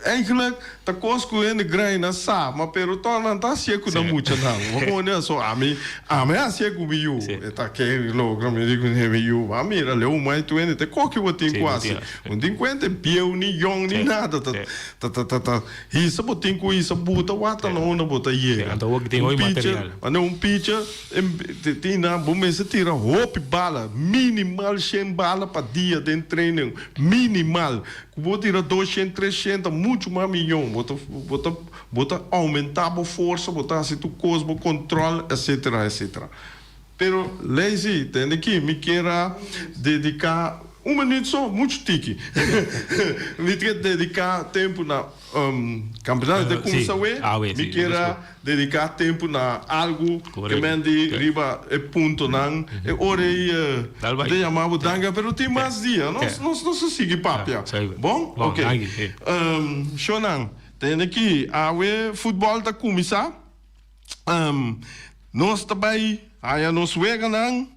eigenlijk Ta kos ku hende graina sa, ma pero tòg nan ta hasié ku nan muchanan. Bo pone aso, ami, ami a hasié ku mi yu. E ta ke logra, mi di ku mi yu, ba mira, leu mai tu hende te koke bo tin ku hasi. Bo no tin kuenta e bieu ni yòn ni nada, ta, ta, ta, ta, ta hisa bo tin ku hisa buta wak ta na unda bo ta yega. Un picha, manera un picha, tin nan, bo mester tira hopi bala, minimal shen bala pa dia den training, minimal. Ku bo tira doshent, treshent, ta muchu mas miyon. Bo ta, bo ta, bo ta oumentá bo forsa, bo ta hasi tur kos, bo kontròl, etsetera, etsetera. Pero, Lazy, tende aki, mi kier a dediká. Un minuut so, muchu tiki. Mi ta dedica tempo na campeonato ta cuminsa awe, mi kier a dedica tempo na algo ke men di riba e puntonan. E ora ei mi ta yama bo danki, pero tin mas dia, nos nos a sigui papia. Bon? Ok. Shownan, tende aki, awe futbol ta cuminsa. Nos ta bai haña nos weganan,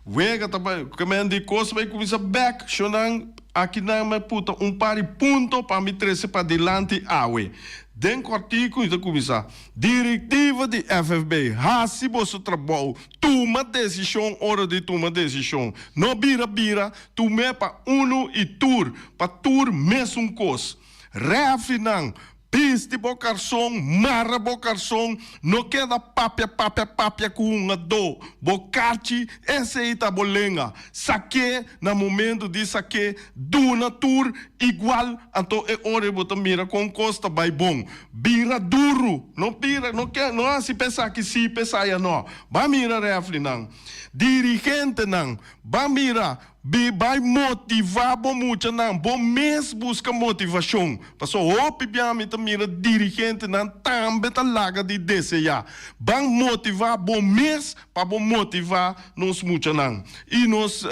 wega ta bai, kemen di kos bai kuminsá bèk, shonnan akinan mi a puta un par di punto pa mi trese padilanti awe. Den kòrtiku mi ta kuminsá, Direktiva di FFB, hasi boso trabou, tuma desishon ora di tuma desishon. No bira bira, tum'é pa unu i tur, pa tur mesun kos. Rèfrinan, Bisti bo karson, mara bo karson, no keda papia papia papia ku hungadó. Bo karchi, esei ta bo lenga. Sak'é na momentu di sak'é, duna tur igual, anto e ora ei bo ta mira kon kos ta bai bon. Bira duru, no bira, no ke, no hasi pa esaki si, pa esaya no. Ba mira rèfrinan, dirigentenan, ba mira. Bi bai motivá bo muchanan. Bo mes buska motivashon. Pasobra hopi bia mi ta mira dirigentenan tambe ta laga di deseá. Ban motivá bo mes pa bo motivá nos muchanan i nos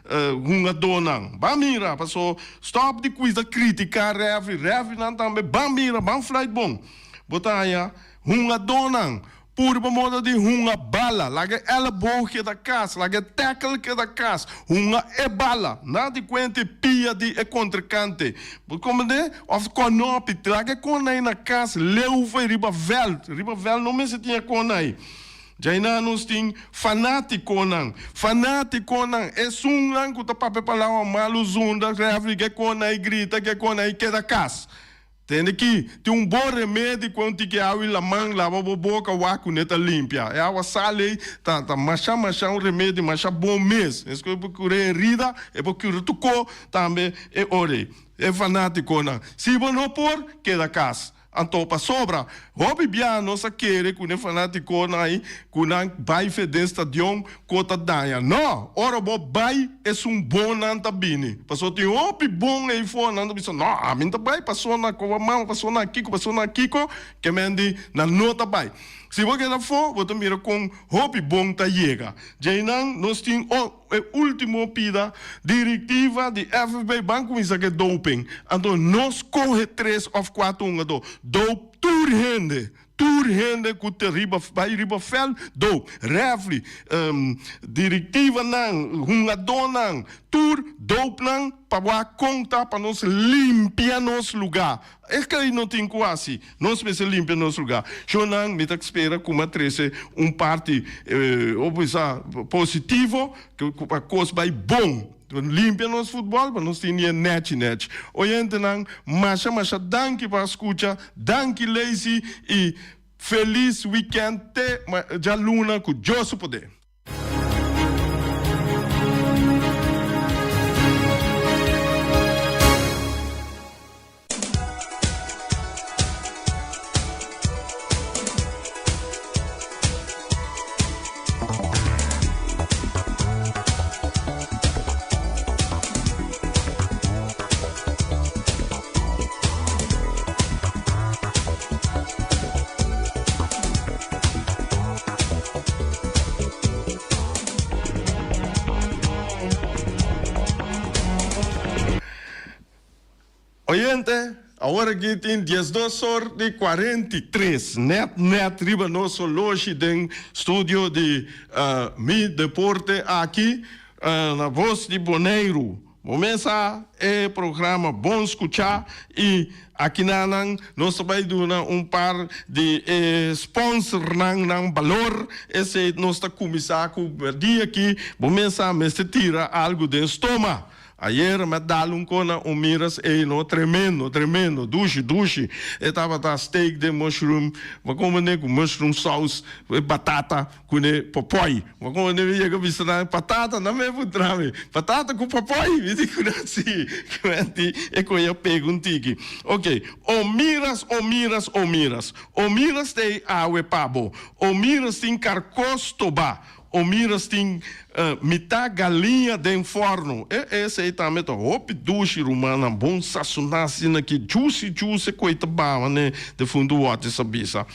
hungadónan. Ban mira, pasobra stòp di kuida kritiká rèfri. Rèfrinan tambe ban mira, ban fluit bon. Bo ta haña hungadónan. Purba moda di hunga bala. Laga e elleboog keda kas, laga e tackle keda kas. Hunga e bala. Na di kuenta e pia di e kontrinkante. Bo komprendé? Òf kònòpi. Laga e kònai na kas leu for riba vèlt. Riba vèlt no mester tin e kònai. Djainan nos tin fanátikonan. Fanátikonan, esunnan ku ta papia palabra malu, zunda, rèfri, ke kònai grita, ke kònai keda kas. Tende ki, tin un bon remedi ku un tiki awa i laman laba bo boka wak ku ne ta limpia. E awa sal ei ta ta masha masha un remedi masha bon mes. Es ku e por kura herida, e por kura tur ko tambe e ora ei. E fanatikonan, si bo no por, keda kas. Anto pasobra hopi bia nos a kere ku ne fanatikonan ei ku nan bai fe den stadion Ko ta daña. No! Ora bo bai, esun bon nan ta bini. Pasobra tin hopi bon eyfo, nan ta bisa, no, ami no ta bai paso na koba mama, paso na kiko, paso na kiko, ke men di, nan no ta bai. Si bo keda afó, bo ta mira kon hopi bon ta yega. Djeinan nos tin o e ultimo pida direktiva di FFB ban kuminsa ku e doping. Anto no skohe tres òf kuater hungadó, dope tur hende. Tur hende ku ta riba bai riba vèlt, doop, rèfri, direktivanan, hungadónan, tur doopnan pa wak kon ta pa nos limpia nos lugá. Esei no tin ku hasi, nos mester limpia nos lugá. Shownan, mi ta spera ku mi a trese un parti, o bisa, positivo, ku pa kos bai bon. Limpia nos futbol pa nos tin die nechi nechi. Oyentenan masha masha danki pa skucha, danki Lacy y felis weekend te djaluna ku Dios su poder. Oyente, awor aki tin diesdos or di 43, net net riba nos holoshi den studio di Mi Deporte aki na Voz di Boneiru. Bo mes sa e programa bon skuchá i akinanan nos ta bai duna un par di e sponsornan nan balor. Esei nos ta kuminsá ku dia aki bo mes sa mester tira algu den stoma. Ayer mi a dal un kona un miras ey no tremendo tremendo dushi dushi e tabata steak den mushroom bo a komende ku mushroom saus e batata ku ne popoy bo a komende mi yega bisa nan patata nan me puntra mi patata ku popoy mi di ku nan si ku e koe a pega un tiki ok o miras o miras o miras o miras ta ey awe pa bo o miras tin karkos toba. Omiras tin mitá galiña den fòrnu. E esei tambe ta hopi dushi rumannan, bon sasoná asina ki juicy juicy ku ei ta baha ne defuntu Otis a bisa.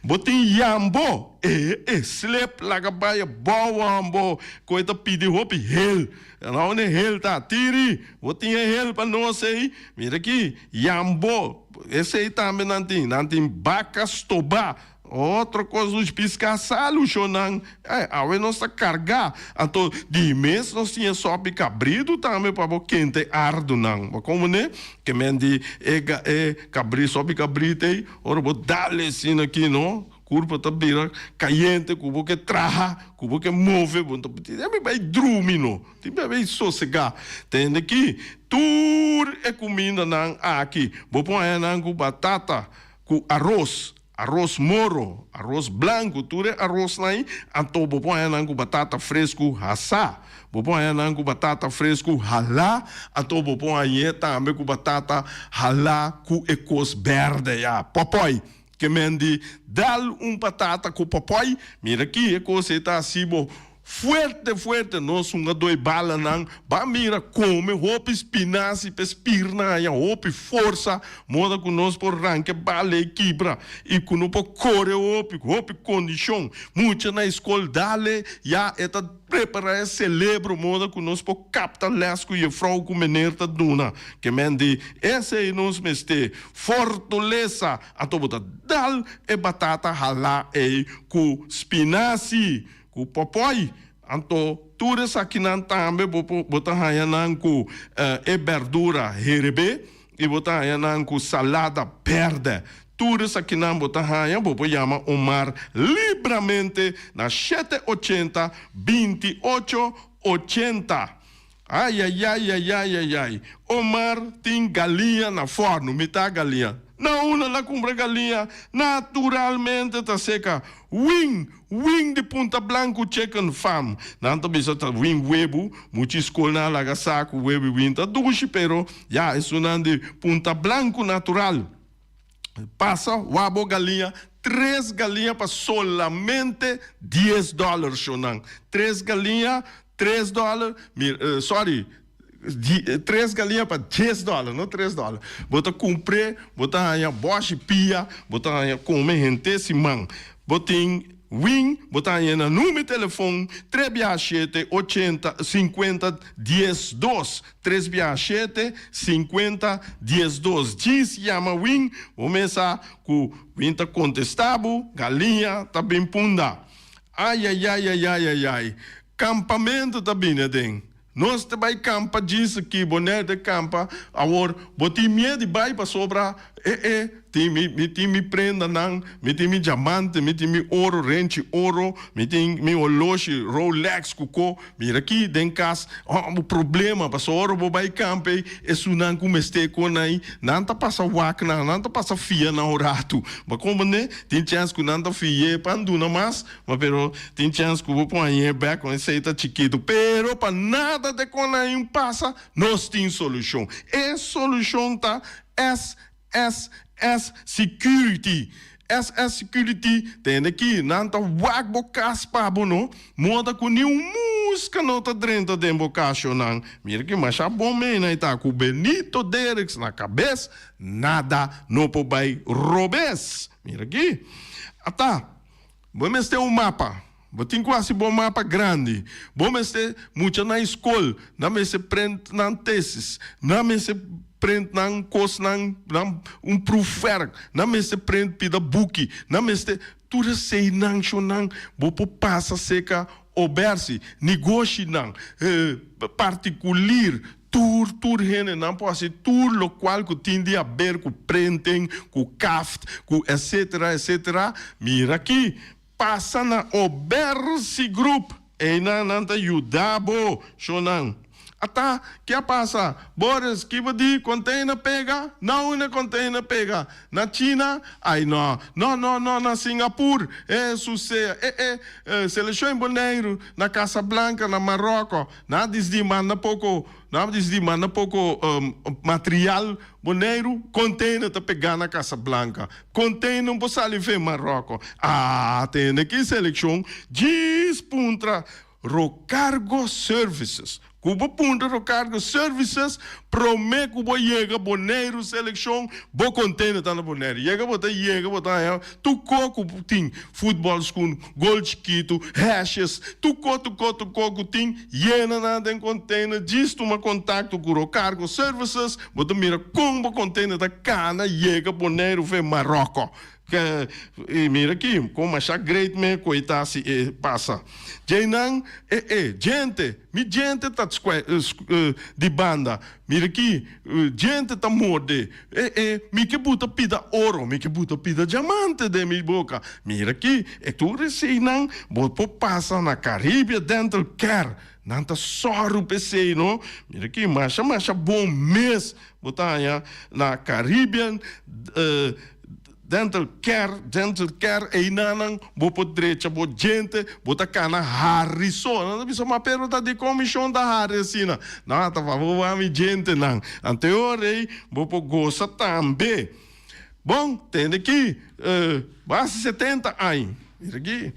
Bo tin yambo, e e slep laga bai abou ambo ku ei ta pidi hopi hel. Now ne hel ta tiri, bo tin e hel pa nos ei? Mira aki, yambo, esei tambe nan tin, nan tin baka stobá. Otro kos nos piska salu shonnan, eh, awe nos ta kargá. Anto di mes nos tin e sòpi kabritu tambe pa bo kenta e ardunan. Bo komo ne? Ke men di e e kabri sòpi kabritu ei, ora bo dal esina aki no, kurpa ta bira kayente ku bo ke traha, ku bo ke move, bo no ta tin bai drumi no, tin bai sosegá. Tende ki tur e kumindanan aki bo por haña nan ku batata, ku aros, Aros moro, aros blanku, tur e arosnan ei, anto bo por haña nan ku batata fresku hasá. Bo por haña nan ku batata fresku halá, anto bo por hañ'é tambe ku batata halá ku e kos bèrdè ya, pòpòi. Ke men di dal un patata ku pòpòi, mira ki e kos ei ta hasi bo Fuerte fuerte nos hunga doi balanan ba mira come hopi spinasi p'e spirnan haña hopi forsa moda cu nos por ranca e bala e kibra y cu no por core hopi cu hopi condicion mucha na escol dale ya e ta prepara e celebro moda cu nos por capta les cu jefrouw cu meneer ta duna ke men di esey nos mester fortalesa anto bo ta dal e batata hala ey cu spinasi. Ku pòpòi, anto tur esakinan tambe bo por bo ta haña nan ku e bèrdura herebé i bo ta haña nan ku salada bèrdè. Tur esakinan bo ta haña, bo por yama Omar libramente na shete ochenta, binti ocho, ochenta. Ayayayayayayay Omar tin galiña na fòrnu, mitá galiña. Na unda la kumpra galiña? Naturalmente ta seka Wing, Wing di Punta Blanku Chicken Farm. Nan ta bisa ta wing webu, muchi skolnan a laga sa ku webu i wing ta dushi, pero ya esunnan di Punta Blanku natural. Pasa wak bo galiña, tres galiña pa solamente dies dòler shonnan. Tres galiña, tres dòler, mi, sorry, tres galiña pa dies dòler, no tres dòler. Bo ta kumpr'é, bo ta haña bòshi pia, bo ta haña kome henter siman. Bo tin Win, bo ta haña na number telefon tres biaha shete, ochenta, sinkuenta, dies, dos. Tres biaha shete, sinkuenta, dies, dos. Djis yama Win, bo mesa ku Win ta kontestá bo, galiña ta bin punda. Ayayayayayayay, kampamentu ta bini aden. Nos ta bai kampa djis aki, bo nèt e kampa. Awor, bo tin miedu di bai pasobra e e tin mi, mi tin mi prendanan, mi tin mi diamante, mi tin mi oro, renchi oro, mi tin mi oloshi Rolex ku ko. Mira aki den kas, oh, bo problema, pasobra ora bo bai kampa ei, esunnan ku mester kon ei, nan ta pasa wak nan, nan ta pasa fia nan un ratu. Bo a komprendé? Tin chèns ku nan ta fi'é pa duna mas. Ma pero tin chens ku bo por hañ'é bek con esei ta chikitu. Pero pa nada de con ain pasa, nos tin solucion. E solucion ta SSS Security. SS Security tende ki nan ta wak bo kas pa bo no, moda ku ni un muska no ta drenta den bo kashonan. Mira ki masha bon mena e ta ku Benito Derricks na kabes, nada no por bai robes. Mira ki. Ata. Bo mester un mapa. Bo tin ku hasi bo mapa grandi. Bo mester mucha na skol, nan mester prent nan tesis, nan mester prent nan kosnan, nan un proefwerk, nan mester prent pida buki, nan mester tur eseinan shonnan bo por pasa seka obersi, negoshinan, partikulir, Tur tur hendenan por hasi tur lokual ku tin di haber ku printing, ku kaft, ku etcetera etcetera. Mira aki, pasa na Obersi Group, einan nan ta yuda bo, shonnan. Ata, ke a pasa? Boris, ki bo di? Container pega? Na unda container pega? Na China? Ai no. No, no, no, na Singapur. E susea. E, e, e, seleccion Boneiru, na Casablanca, na Marocco. Nan a disidi manda poko, nan a disidi manda poko material Boneiru, container ta pega na Casablanca. Container no por sali fe Marocco. Ah, tende ki seleccion djis puntra Rocargo Services. Ku bo puntra Rocargo Services promé ku bo yega Boneiru selekshon, bo konteno ta na Boneiru. Yega bo ta yega bo ta haña tur ko ku tin, futbòl skun, gol chikitu, hèshes, tur ko tur ko tur ko ku tin, yena nan den konteno, djis tuma kontakto ku Rocargo Services, bo ta mira kon bo konteno ta kana yega Boneiru fe Maròkò. Ke, i mira aki, kon masha great me ku e ta si e pasa. Djeinan, e e, djente, mi djente ta skwe, di banda. Mira aki, djente ta morde. E e, mi ke buta pida oro, mi ke buta pida diamante den mi boka. Mira aki, e tur eseinan bo por pasa na Caribia Dental Care. Nan ta sòru p'esei, no. Mira aki, masha masha bon mes bo ta haña na Caribbean. Dental care, dental care, einanan bo por drecha bo djente, bo ta cana hari so. Nan ta bisa, ma pero ta di comishon ta hari asina. No, ta pa bo wak mi djentenan. Anto e ora ei bo por gosa tambe. Bon, tende aki, bo hasi 70 aña. Mira aki,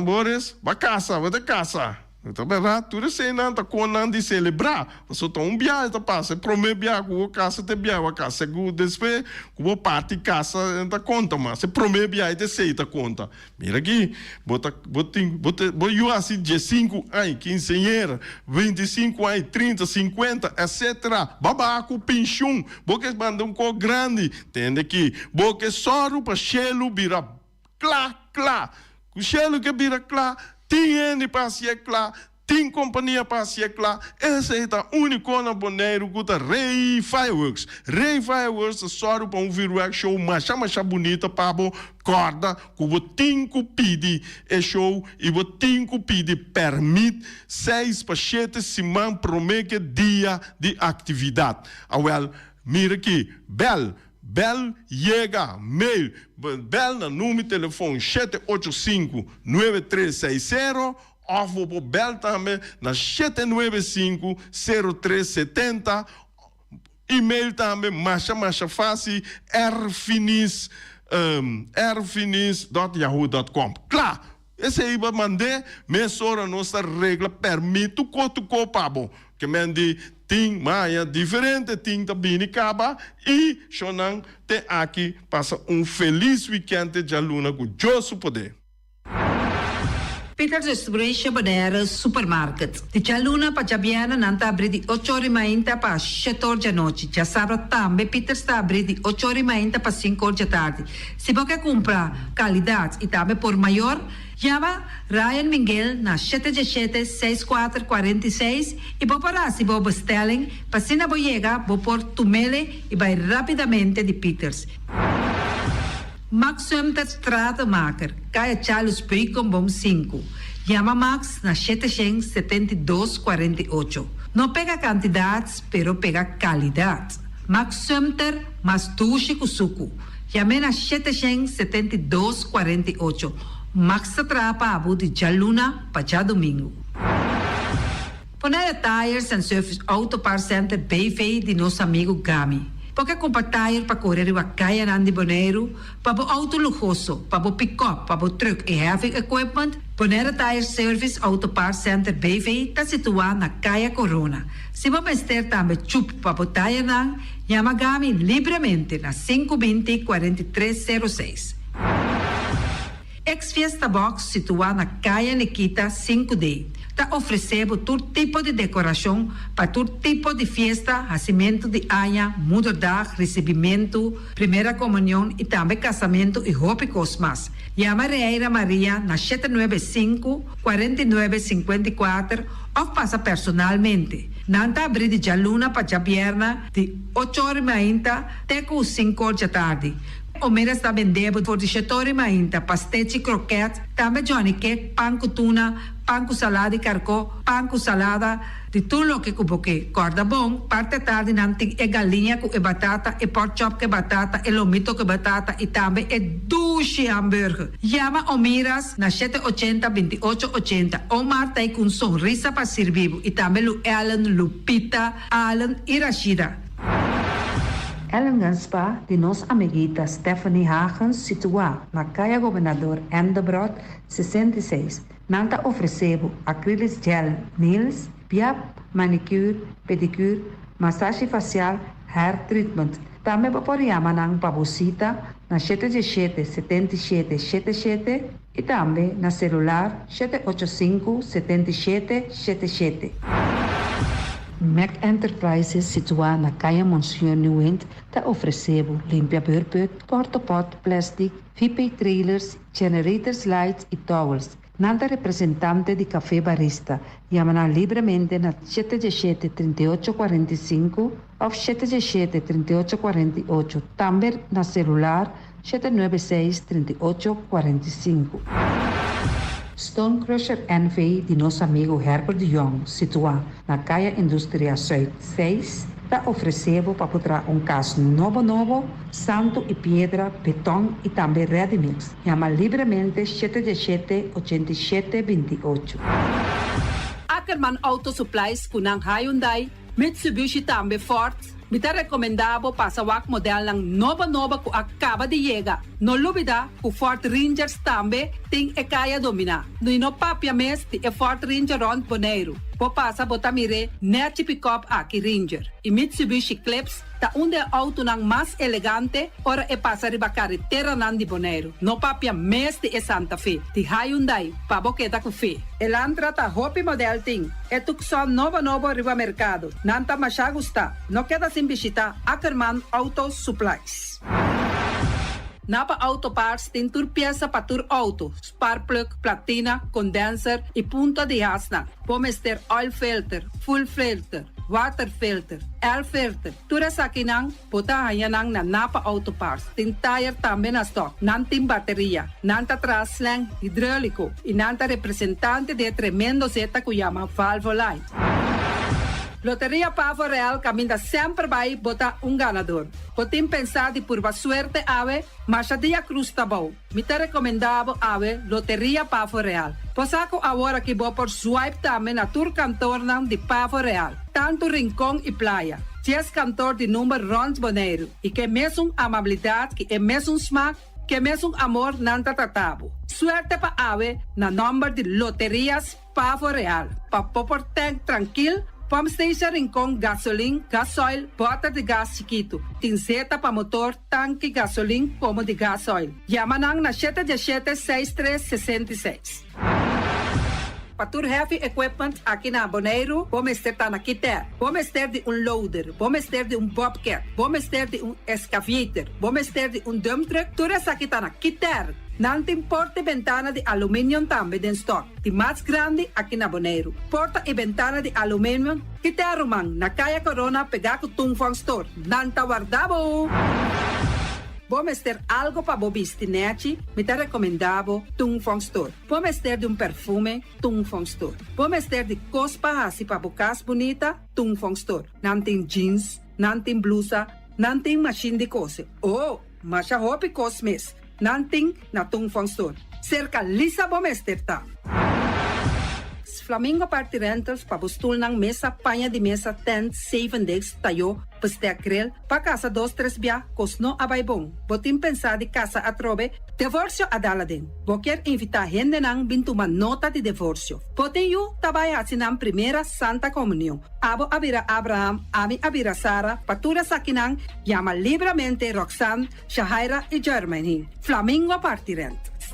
Boris, bo a casa, bo ta casa. Ta bèrdat, tur eseinan ta konnan di selebrá, pasobra ta un biaha ta pasa, e promé biaha ku bo kasa ta e biaha bo a kasa, ku despues ku bo parti kasa ta konta mas, e promé biaha ta esei ta konta. Mira aki, bo ta bo tin bo ta bo yu hasi diesinku aña, kinseñera, bintisinku aña, trinta, sinkuenta, etsetera, bo a baha ku penshun, bo ke manda un kos grandi, tende aki, bo ke sòru pa shelu bira Kla, kla. Ku shelu ke bira kla, tin hende pa hasié kla, tin kompania pa hasié kla. Esei ta úniko na Boneiru ku ta Rey Fireworks. Rey Fireworks ta sòru pa un vuurwerk show masha masha bunita pa bo kòrda ku bo tin ku pidi e show i bo tin ku pidi pèrmit seis pa shete siman promé ke dia di aktividat. Awèl, mira aki, bèl Bel yega, mail, bel na number telefon 785 9360 of bo por bel tambe na 795 0370, email tambe masha masha facil rfinis rfinis dot yahoo dot com. Kla! Esei bo mand'é, mesora nos ta regla pèrmit tuko tuko pa bo. Ke men di tin maya diferente tin ta bini kaba i shonnan te aki pasa un felis wikènt te djaluna ku Dios su poder. Peter Distribution Bonaire Supermarket. Di djaluna pa djabièrnè nan ta abrí di ocho or i mainta pa shete or djanochi. Djasabra tambe Peters ta abrí di ocho or i mainta pa sinku or djatardi. Si bo ke kumpra kalidat i tambe por mayor, yama Ryan Minguel na shete djeshete seis kuater 46 i bo por hasi bo bestelling pa asina bo yega bo por tumele i bai rapidamente di Peters. Max Sumter Stratenmaker, Kaya Charles Beukenboom sinku. Yama Max na 772 48. No pega kantidat pero pega kalidat. Max Sumter mas dushi ku suku. Yam'é na 772 48. Max ta traha pa abo di djaluna pa djadumingu. Bonaire Tires and Service Auto Parts Center BV di nos amigu Gami. Bo ke kumpra tire pa kore riba kayanan di Boneiru, pa bo auto luhoso, pa bo pikòp, pa bo trùk i heavy equipment? Bonaire Tire Service Auto Parts Center BV ta situá na Kaya Korona. Si bo mester tambe chup pa bo tayernan, yama Gami libremente na sinku binti 43 sero seis. Ex Fiesta Box situá na Kaya Nikita sinku D ta ofresé bo tur tipo di dekorashon pa tur tipo di fiesta, hasimentu di aña, moederdag, risibimentu, primera komunion i tambe kasamentu i hopi kos mas. Yama Reira Maria na shete nuebe sinku, 49 54 òf pasa personalmente. Nan ta abrí di djaluna pa djabièrnè di ocho or i mainta te ku sinku or djatardi. Omeras ta bende bo for di shetori mainta, pastechi, kroket, tambe Johnny cake, pan ku tuna, pan ku salada di karkó, pan ku salada, di tur loke ku bo ke. Kòrda bon, parti atardi nan tin e galiña ku e batata, e pork chop ku e batata, e lomito ku e batata i tambe e dushi hamburger. Yama Omiras na shete ochenta, binti ocho ochenta. Omar ta ei ku un sonrisa pa sirbi bo i tambe Lu Ellen, Lupita, Allen i Rashida. Ellingham Spa di nos amiguita Stephanie Hagens situá na Kaya Gobernador N. Debrot 66. Nan ta ofresé bo acrylic gel nails, biap, manicure, pedicure, masashi fasial, hair treatment. Tambe bo por yama nan pa bo sita na 717 77 77 i tambe na selular 785 77 77. Mac Enterprises, situá na Kaya Monsieur Nieuwind, ta ofresé bo limpia beurput, portapot, plastic, VP trailers, generators lights i towels. Nan ta representante di Café Barista. Yama nan libremente na 717 38 45 òf 717 38 48. Tambe na selular 796 38 45. Stone Crusher NV di nos amigu Herbert de Jong, situá na Kaya Industria Zuid 6, ta ofresé bo pa traha un kas nobo nobo, santu i piedra, beton i tambe ready mix. Yama libremente 717 87 28. Ackerman Auto Supplies ku nan Hyundai, Mitsubishi tambe Ford. Mi ta rekomendá bo pasa wak modelnan nobo nobo ku a kaba di yega. No lubidá ku Ford Rangers tambe tin e kaya dominá. I no papia mes di e Ford Ranger rònt Boneiru. Bo pasa bo ta mir'é nèchi pick-up aki Ranger. I Mitsubishi Eclipse ta un di e outonan mas elegante ora e pasa riba kareteranan di Boneiru. No papia mes di e Santa Fe, di Hyundai, pa bo keda ku fe. Elantra ta hopi model tin. E Tucson nobo nobo riba merkado. Nan ta masha gusta. No keda sin bishitá Ackerman Auto Supplies. Napa Auto Parts tin tur piesa pa tur outo, spark plug, platina, condenser i punta di hasnan. Bo mester oil filter, fuel filter, water filter, air filter. Tur esakinan bo ta haña nan na Napa Auto Parts. Tin tire tambe na stock. Nan tin bateria. Nan ta traha slang hidráuliko i nan ta representante di e tremendo zeta ku yama Valvoline. Loteria Pavo Real kaminda semper bai bo ta un ganador. Bo tin pensá di purba suerte awe, masha dia krus ta bou. Mi ta rekomendá bo awe Loteria Pavo Real. Bo sa ku awor aki bo por swipe tambe na tur kantornan di Pavo Real, tantu Rincon i Playa. 10 kantor di number rònt Boneiru i ku e mesun amabilidat, ku e mesun smak, ku e mesun amor nan ta trata bo. Suerte pa awe na nòmber di Loterias Pavo Real. Pa bo por tank trankil, pump station Rincon, gasolin, gasoil, bòter di gas chikitu. Tin zeta pa motor, tanki, gasolin, komo di gasoil. Yama nan na 717 63 66. Pa tur heavy equipment aki na Boneiru, bo mester ta na Kiter. Bo mester di un loader, bo mester di un bobcat, bo mester di un excavator, bo mester di un dump truck, tur esaki ta na Kiter. Nan tin porta i bentana di aluminium tambe den stock. Di mas grandi aki na Boneiru. Porta i bentana di aluminium, Kiter ruman, na Kaya Corona pegá ku Tung Fong Store. Nan ta warda bo! Bo mester algo pa bo bisti nèchi, mi ta rekomendá bo Tung Fong Store. Bo mester di un perfume, Tung Fong Store. Bo mester di kos pa hasi pa bo kas bunita, Tung Fong Store. Nan tin jeans, nan tin blusa, nan tin machine di kose. Oh, masha hopi kos mes. Nan tin na Tung Fong Store. Serka Lisa bo mester ta. Flamingo Party Rentals pa bo stulnan mesa, paña di mesa, tent, seven days, tayó, bestek grill, pa kasa dos tres bia, kos no a bai bon. Bo tin pensá di kasa atrobe, divorsio a dal aden. Bo kier invitá hendenan bin tuma nota di divorsio. Bo tin yu ta bai hasi nan primera Santa Komunion. Abo a bira Abraham, ami a bira Sara, pa tur esakinan yama libremente Roxanne, Shahaira i Jermaine. Flamingo Party Rentals.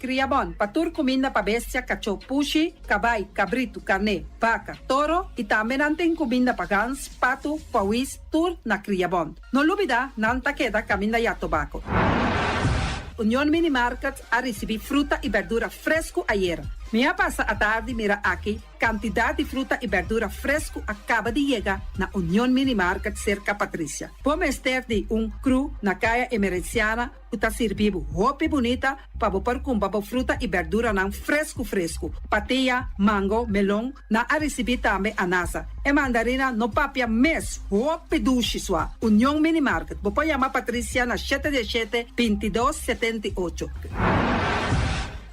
Kriabon, pa tur kuminda pa bestia, kachó, pushi, kabai, kabritu, karné, baka, toro i tambe nan tin kuminda pa gans, patu, pawis, tur na Kriabon. No lubidá, nan ta keda kaminda Jatobako. Union Mini Market a risibí fruta i bèrdura fresku ayera. Mi a pasa atardi mira aki kantidat di fruta i bèrdura fresku a kaba di yega na Union Mini Market serka Patricia. Bo mester di un kru na Kaya Emerenciana ku ta sirbi bo hopi bunita pa bo por kumpra bo fruta i bèrduranan fresku fresku. Patia, mango, melon, nan a risibí tambe anasa. E mandarina no papia mes, hopi dushi sua. Union Mini Market, bo por yama Patricia na shete di shete, bintidos, 78.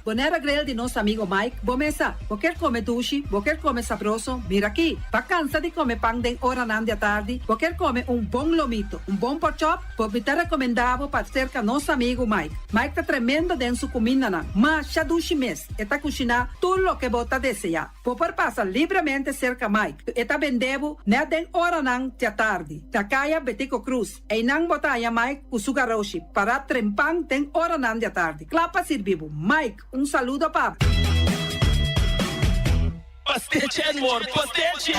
Bonera Grill di nos amigo Mike, bo mesa, bo kier come dushi, bo kier come sabroso, mira aki, ba cansa di come pan den oranan di atardi, bo kier come un bon lomito, un bon porkchop, bo mi ta recomenda bo pa cerca nos amigo Mike. Mike ta tremendo den su cumindanan, masha dushi mes, e ta cushina tur loke bo ta desea. Bo por pasa libremente cerca Mike, e ta bende bo net den oranan di atardi, na caya Betico Cruz. Einan bo ta haña Mike ku su garoshi pará trempan den oranan di atardi, kla pa sirbi bo. Mike, un saludo pa bo. Pastechi and more pastechi!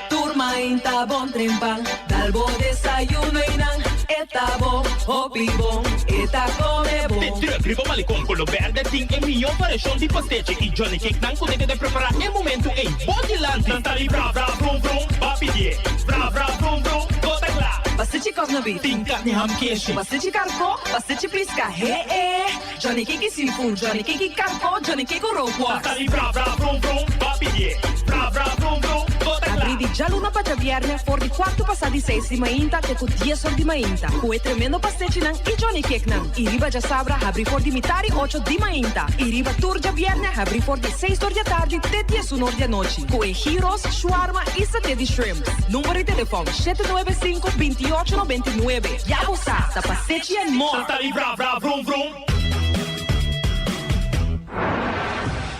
Tur mainta bon trempan, dal bo desayuno einan e ta bo hopi bon, e ta come bon. De truck riba malecon color berde tin e miyo variacion di pastechi y johnny cake nan cu ta keda prepara e momento ey bo dilanti. Nan ta di bra bra brum brum, ba pidie bra bra brum brum, bo ta cla. Pastechi kòsnabit. Tin karni ham keshi. Pastechi karkó, pastechi piska, he e. Johnny cake seafood, Johnny cake karkó, Johnny cake rookworst. Nan ta di bra bra brum brum, ba pidie bra bra brum brum, bo ta cla. Abrí di djaluna pa djabièrnè for di kuartu pasá di seis di mainta te ku dies or di mainta ku e tremendo pastechinan i Johnny cakenan. I riba djasabra habrí for di mitá di ocho di mainta i riba tur djabièrnè habrí for di seis or di atardi te diesun or di anochi ku e gyros, shawarma i saté di shrimp. Number di telefòn, 795 28 99. Ya bo sa, ta Pasechi and More! Santa di bra bra vrum vrum.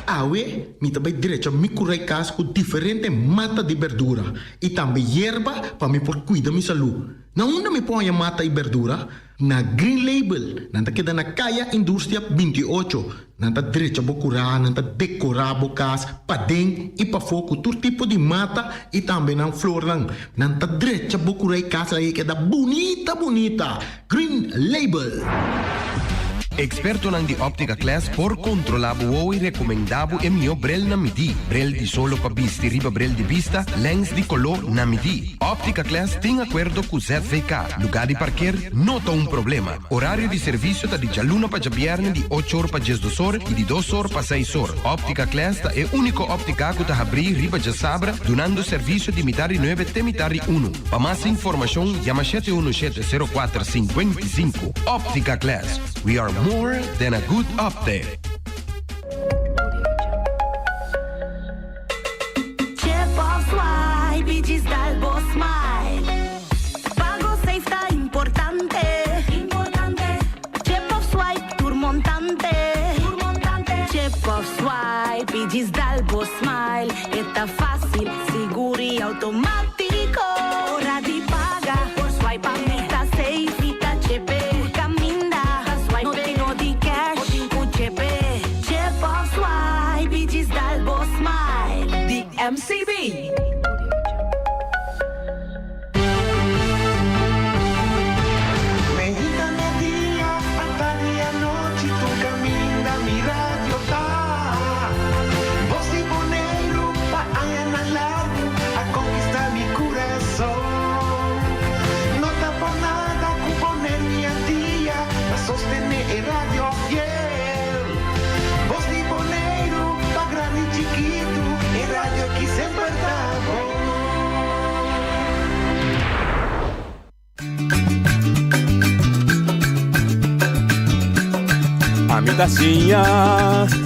Awe mi ta bai drecha mi kurai kas ku diferente mata di berdura i tambe yerba pa mi por kuida mi salú. Na unda mi por haña mata i berdura? Na Green Label, nan ta keda na Kaya Industria 28. Nan ta drecha bo kurá, nan ta dekorá bo kas paden i pafó ku tur tipo di mata i tambe nan flornan. Nan ta drecha bo kurá i kas laga e keda bunita bunita. Green Label. Ekspertonan di Optica Class por kontrolá bo wowo i rekomendá bo e mihó brel na midí. Brel di solo pa bisti riba brel di bista, lens di koló na midí. Optica Class tin akuerdo ku ZVK. Lugá di parker no ta un problema. Orario di servisio ta di djaluna pa djabièrnè di ocho or pa diesdos or i di dos or pa seis or. Optica Class ta e úniko óptika ku ta habrí riba djasabra dunando servisio di mitar di nuebe te mitar di unu. Pa mas informashon yama shete unu shete sero kuater 55. Optica Class, we are more than a good optic. Chip of swipe y djis dal bo smile. Pago safe ta importante. Chip of swipe tur montante. Chip of swipe y djis dal bo smile. E ta facil, sigur y automatico. Ora di paga por swipe a mi ta safe. Mi ta chepe tur caminda. No tin no di cash o tin cu chepe. Chip of swipe y djis dal bo smile. Di MCB. Mehita media, atardi i anochi tur kaminda mi radio ta. Bos di Boneiru pa añanan largu a konkistá mi kurason. No ta por nada ku Boneiru i Antia ta sostené e radio fiel. Bos di Boneiru pa grandi i chikitu e radio aki semper ta bon. Ami ta siña,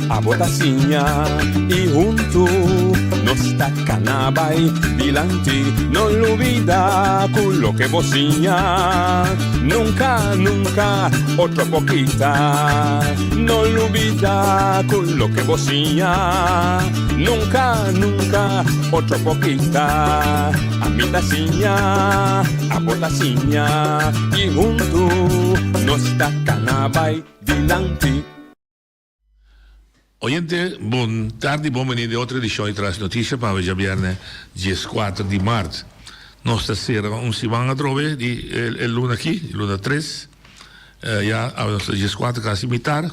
abo ta siña i huntu nos ta kana bai dilanti. No lubida ku loke bo siña nunka, nunka otro por kita. No lubida ku loke bo siña nunka, nunka otro por kita. Ami ta siña, abo ta siña i huntu nos ta kana bai dilanti. Oyente, bon tardi, bon bini den otro edicion di Tras Noticia pa awe djabierne 14 di maart. Nos ta cera un siman atrobe di e luna aki, luna tres. Ya awe nos ta dieskuater kasi mitar.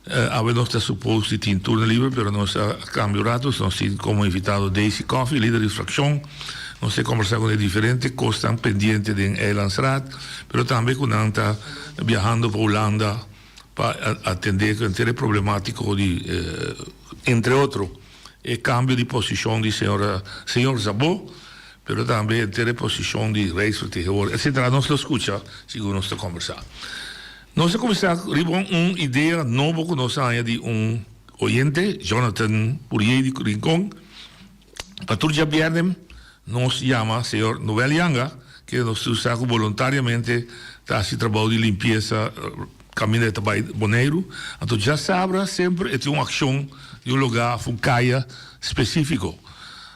Awe nos ta supos di tin turno liber pero nos a kambia un rato. Nos tin komo invitado Daisy Coffie, lider di frakshon. Nos ta kombersá ku e diferente kosnan pendiente den Eilandsraad pero tambe ku nan ta biahando pa Hulanda pa atendé ku henter e problemátiko di entre otro e kambio di posishon di señora señor Szabó pero tambe henter e posishon di Rijksvertegenwoordiger etcetera. Nos lo skucha segun nos ta kombersá. Nos a kuminsá riba un idea nobo ku nos a haña di un oyente, Jonathan Purier di Rincon. Pa tur djabièrnè nos yama señor Noel Yanga, kende nos tur sa ku boluntariamente ta hasi trabou di limpiesa kaminda e ta bai Boneiru. Anto djasabra semper e tin un akshon di un lugá òf un kaya spesífiko.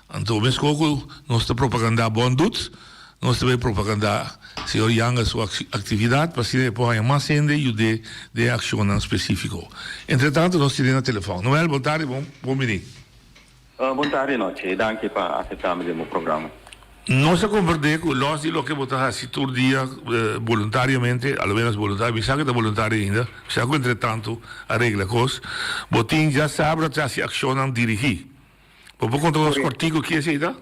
Anto meskos ku nos ta propagandá Bon Dut, Nos ta bay propaganda señor Yanga su actividad pa asina e por haña mas hende yud'é den e accionnan specifico. Entre tanto nos tene na telefon. Noel, bon tardi, bon bon bini. Bon tardi nochi, danki pa acepta mi den bo programa. Nos a comprende cu los di loke bo ta haci tur dia boluntariamente, a lo menos boluntario, mi sa cu ta boluntario ainda, mi sa cu entre tanto a regla cos, bo tin ya sabra ta haci accionnan dirigi. Bo por conta nos cortico ki esey ta?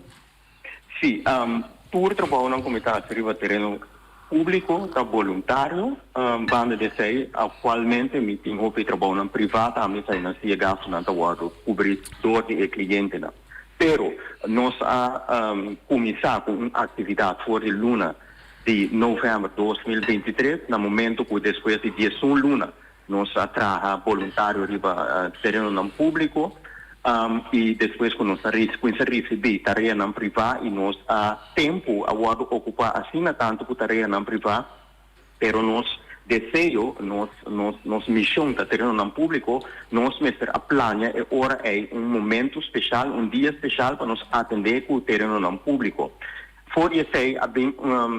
Sí, tur trabounan ku mi ta hasi riba tereno públiko ta boluntario. Banda di esei, aktualmente mi tin hopi trabounan privá tambe, eseinan si e gastunan ta wòrdu kubrí dor di e klientenan. Pero nos a kuminsá ku un aktividat for di luna di novèmber 2023, na momentu ku despues di diesun luna Nos a traha boluntario riba terenonan públiko i despues ku nos a kuminsá risibí tareanan privá i nos a tempu a wòrdu okupá asina tantu ku tareanan privá, pero nos deseo, nos nos nos mishon ta terenonan públiko, nos mester a plania e ora ei un momentu speshal, un dia speshal pa nos atendé ku terenonan públiko. For di esei a bin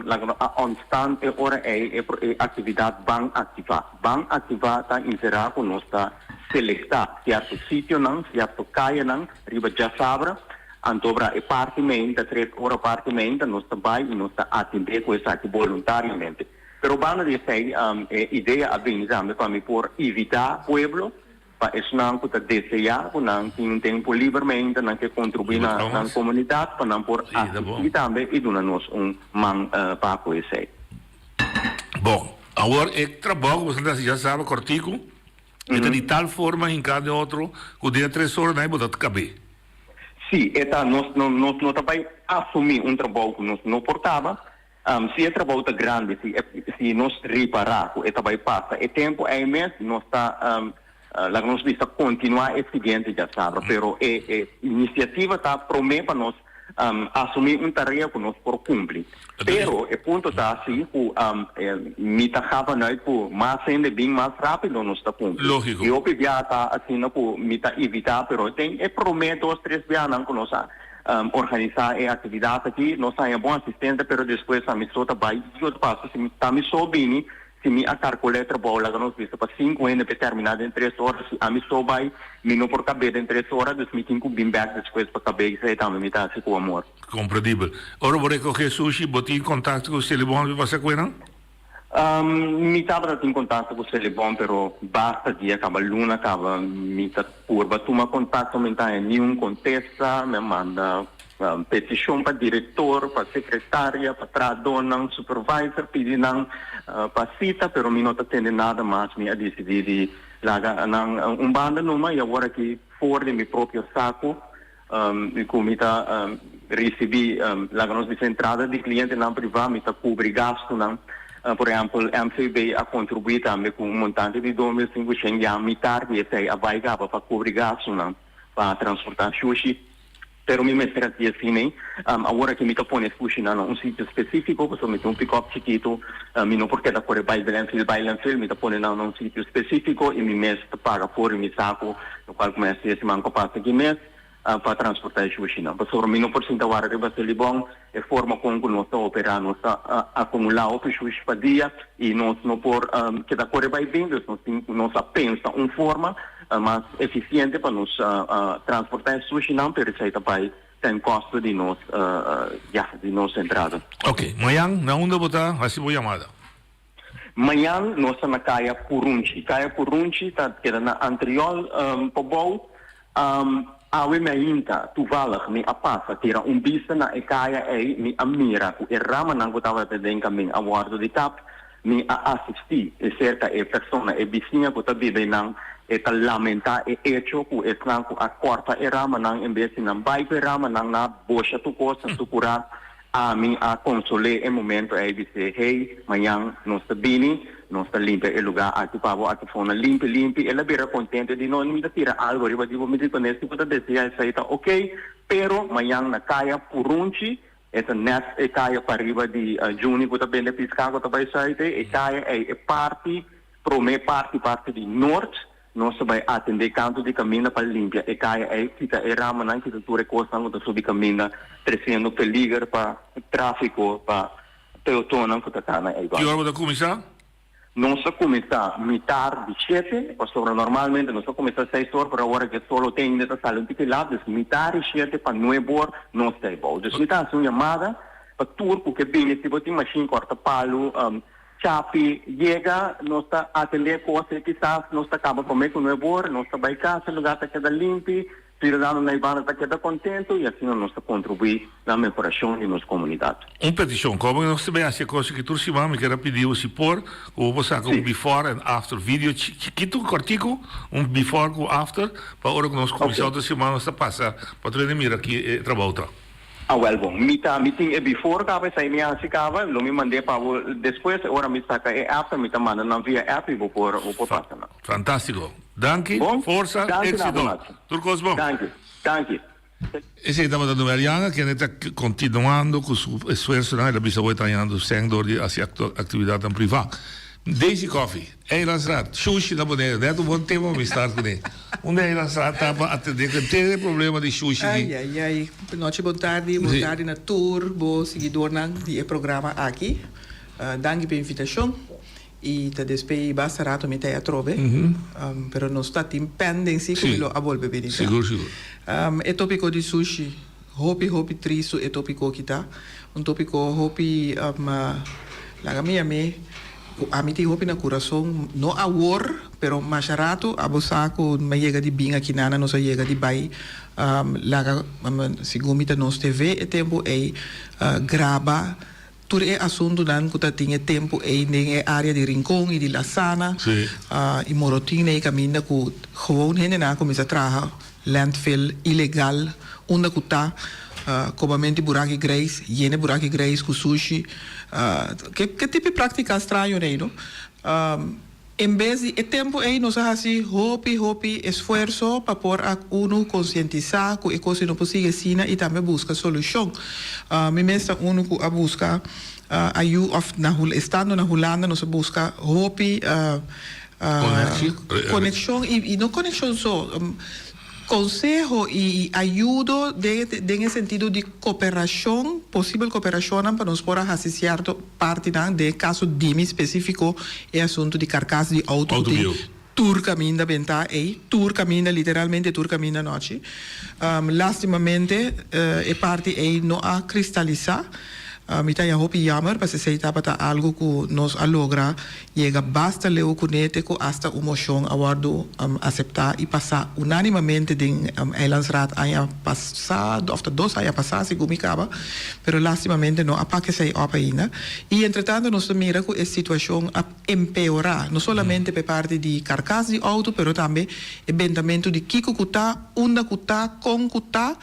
laga nos a ontstaan e ora ei e e actividad Ban Activa. Ban Activa ta encerá cu nos ta selecta cierto sitionan, cierto cayenan riba djasabra, antobra e parti meinta, tres ora parti meinta nos ta bai y nos ta atende cu esaki boluntariamente. Pero banda di esei e idea a bini tambe pa mi por invita pueblo Pa esnan ku ta deseá ku nan tin un tempu liber meinta nan ke kontribuí na nan komunidat pa nan por asistí tambe i duna nos un man pa ku esei. Bon, awor e trabou ku boso ta hasi ya saba kòrtiku, e ta di tal forma hinká den otro ku den e tres ora nan e bo ta kab'é. Sí, e ta, nos nos no ta bai asumí un trabou ku nos no por kaba. Si e trabou ta grandi, si e si nos ripará ku e ta bai pasa e tempu ei mes, nos ta laga nos bisa kontinuá e siguiente djasabra. Pero e e inisiativa ta promé pa nos asumí un tarea ku nos por kumpli. Pero e punto ta si ku mi ta gaba nuit ku mas hende bin mas rápido nos ta kumpli. Lógiko. I hopi bia ta asina ku mi ta invitá, pero den e promé dos tres bianan ku nos a Organisá e aktividat aki. Nos haña bon asistente pero despues ami so ta bai. Kiko ta pasa si ta mi so bini? Si mi a karkulá e trabou laga nos bisa pa sinku hende p'e terminá den tres ora. Si ami so bai mi no por kab'é den tres ora dus mi tin ku bin bèk despues pa kab'é. Esei tambe mi ta hasi ku amor. Komprendibel. Ora bo rekohé sushi bo tin kontakto ku Selibon pa pasa ku enan? Mi tabata tin kontakto ku Selibon pero basta dia kaba luna kaba mi ta purba tuma kontakto mi ta haña niun kontesta mi a manda petishon pa direktor pa sekretaria pa trahadónan supervisor pidi nan pa sita pero mi no ta tende nada mas mi a disidí di laga nan un banda numa i awor aki for di mi propio saku Mi ku mi ta risibí, laga nos bisa entrada di klientenan privá, mi ta kubri gastunan. Por ehèmpel, MCB a kontribuí tambe ku un montante di 2500, ya mitar di esei a bai kaba pa kubri gastunan pa transportá shushi. Pero mi mester hasi asina ei. Awor aki mi ta pone sushinan na un sitio spesífiko, pasobra mi tin un pikòp chikitu, mi no por keda kore bai landfill, bai landfill, mi ta pone nan na un sitio spesífiko i mi mes ta paga for di mi saku. Lokual ku mi a hasi e siman ku a pasa aki mes pa transportá e shushinan. Pasobra mi no por sinta wara riba Selibon, e forma kon ku nos ta operá, nos ta akumulá hopi shushi pa dia i nos no por keda kore bai bin, dus nos tin nos a pensa un forma mas efisiente pa nos transportá e sushinan, pero esei ta bai ten kosto di nos, ya, di nos entrada. Oke, mayan na unda bo ta hasi bo yamada? Mañan nos ta na Kaya Purunchi. Kaya Purunchi ta keda na Antriol pabou. Awe mi a hinta, toevallig, mi a pasa tira un bista na e kaya ei, mi a mira ku e ramanan ku tabata den kamin a wòrdu di kap. Mi a asistí e serka e persona, e bisiña ku ta biba einan, e ta lamentá e echo ku esnan ku a kòrta e ramanan en bes di nan bai ku e ramanan nan a bosha tur kos na su kurá. Ami a konsol'é e momento ei bis'é, Hey, mañan nos ta bini, nos ta limpia e lugá aki pa bo, aki fona limpi limpi. El a bira kontento, e di, No, mi ta tira algu riba di bo, mi di kuné si bo ta deseá esei ta oké, pero mañan na kaya Purunchi, e ta nèt e kaya pariba di Juni ku ta bende piská ku ta bai sùit ei, e kaya ei e parti, promé parti, parti di nort, Nos ta bai atendé kantu di kaminda pa limpia e kaya ei, kita e ramanan, kita tur e kosnan ku ta subi kaminda, tresiendo peliger pa tráfiko, pa peotonnan ku ta kana ei Ki banda. ora bo ta kuminsá? Nos ta kuminsá mitar di shete, pasobra normalmente nos ta kuminsá seis or, pero awor ke solo te ainda ta sali un tiki lat, dus mitar di shete pa nuebe or nos ta ei bou. Dus mi ta hasi un yamada pa tur ku ke bini, si bo tin mashin kòrta palu, Chapi yega, nos ta atendé kos ei kisas nos ta kaba promé ku nuebor, nos ta bai kas, e lugá ta keda limpi, siudadanonan ei banda ta keda kontentu i asina nos ta kontribuí na mehorashon di nos komunidat. Un petishon, Komo nos ta bai hasi e kos aki tur siman, mi kier a pidi bo si por ku bo por saka un before and after video chikitu, kòrtiku, un before ku after, pa ora ku nos kuminsá otro siman nos ta pasa pa tur hende mira ki e trabou ta. Awel bon, mi ta, mi tin e before caba, esai mi haci caba, lo mi mand'é pa bo despues, e ora mi saca e after, mi ta manda nan via app y bo por, bo por pasa nan. Fantastico. Danki, Bon, forsa, danki na bo exito. Nacho. Tur cos bon. Danki, danki. Esei tabata Noel Yanga, kende ta continuando cu su esfuerzonan, el a bisa bo e ta hañando sèn door di haci actividadnan priva. Daisy Coffee, Eilandsraad, shushi na Bonaire, net un bon tema mi start kuné. Unda Eilandsraad ta pa atendé ku henter e problema di shushi di. Ai ai ai, nochi bon tardi, bon tardi na tur bo siguidornan di e programa aki. Danki pa e invitashon i ta despei basta rato mi ta ei atrobe, pero nos ta tin pendency ku mi lo a bolbe bini ta. Sigur sigur. E topiko di sushi, hopi hopi tristu e topiko aki ta. Un topiko hopi laga mi yam'é ku ami tin hopi na kurason, no awor, pero masha ratu abo sa ku mi a yega di bin aki nana, nos a yega di bai laga segun mi ta nos TV e tempu ei graba tur e asuntunan ku ta tin e tempu ei den e área di Rincon i di La Sana i Morotin ei kaminda ku gewoon hendenan a kuminsá traha Landfill ilegal unda ku ta kobamenti buraki greis, yene buraki greis ku sushi. Ke ke tipo di praktika straño nei no. En bes di e tempu ei nos a hasi hopi hopi esfuerso pa por a unu konsientisá ku e kos ei no por sigui asina i tambe buska solushon. Mi mes ta unu ku a buska ayu òf na estando na Hulanda nos a buska hopi Konekshon i no konekshon so, konseho i ayudo den e sentido di koperashon, posibel koperashonnan pa nos por a hasi sierto partinan, den e kaso di mi spesífiko e asuntu di karkas di outo ku tin tur kaminda bentá ei, tur kaminda, literalmente tur kaminda anochi. Lastimamente e parti ei no a kristalisá. Mi ta haña hopi jammer pasobra esei tabata algu ku nos a logra Yega basta leu kuné te ku asta un moshon a wòrdu aseptá i pasá unánimamente den Eilandsraad aña pasá òf ta dos aña pasá segun mi kaba, pero lástimamente no a pak esei òp ainda. I entretanto nos ta mira ku e situashon a empeorá, no solamente pa e parti di karkas di outo, pero tambe e bentamentu di kiko ku ta, unda ku ta, kon ku ta,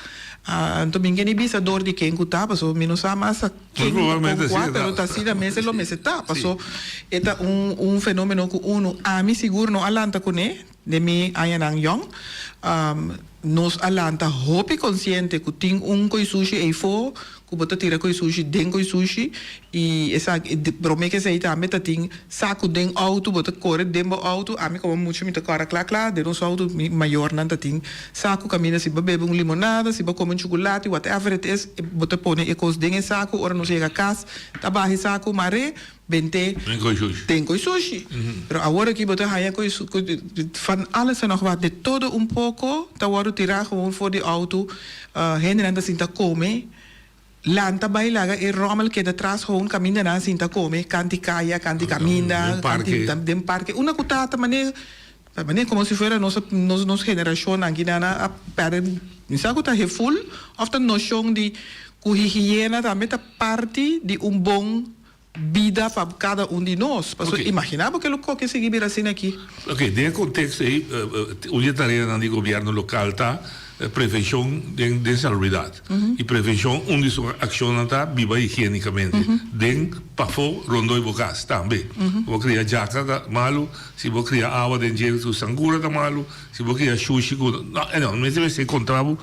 anto mi ke ni bisa dor di ken ku ta, pasobra mi no sa mas. Ken ta kon kua, pero ta asina mes e lo mester ta. Paso e ta un un fenomeno ku unu, ami sigur no a lanta kuné den mi añanan yòn. Nos a lanta hopi konsiente ku tin un koi sushi eifó, ku bo ta tira koi sushi den koi sushi i esaki promé ke esei tambe ta tin saku den outo, bo ta kore den bo outo, ami komo mucha mi ta kòrda kla kla den nos outo mi mayornan ta tin Saku kaminda si bo bebe un limonada, si bo kome un chukulati, whatever it is, bo ta pone e kos den e saku, ora nos yega kas ta baha e saku mar'é, bent'é Den koi sushi. den koi sushi. Pero awor aki bo ta haña koi su van alles en nog wat, de todo un poko ta wòrdu tirá gewoon for di outo, hendenan ta sinta kome. Lanta bai laga e rommel keda tras gewoon kaminda nan a sinta kome, kanti kaya, kanti kaminda, kanti den parke. Unda ku ta ta mane ta mane komo si fuera nos nos nos generashonnan aki nan a pèrdè mi sa ku ta heful òf ta noshon di ku higiena tambe ta parti di un bon bida pa kada un di nos. Pasobra imaginá bo ke lo koke sigui bira asina aki. Ok, den e konteksto ei, un di e tareanan di gobièrnu lokal ta prevenshon den den salubridat. I prevenshon, un di su akshonnan ta biba higiénikamente, den, pafó, rondó di bo kas tambe. Si bo kria djaka ta malu, si bo kria awa den dje ku sangura ta malu, si bo kria shushi ku, no, no, mester mester kontra bo.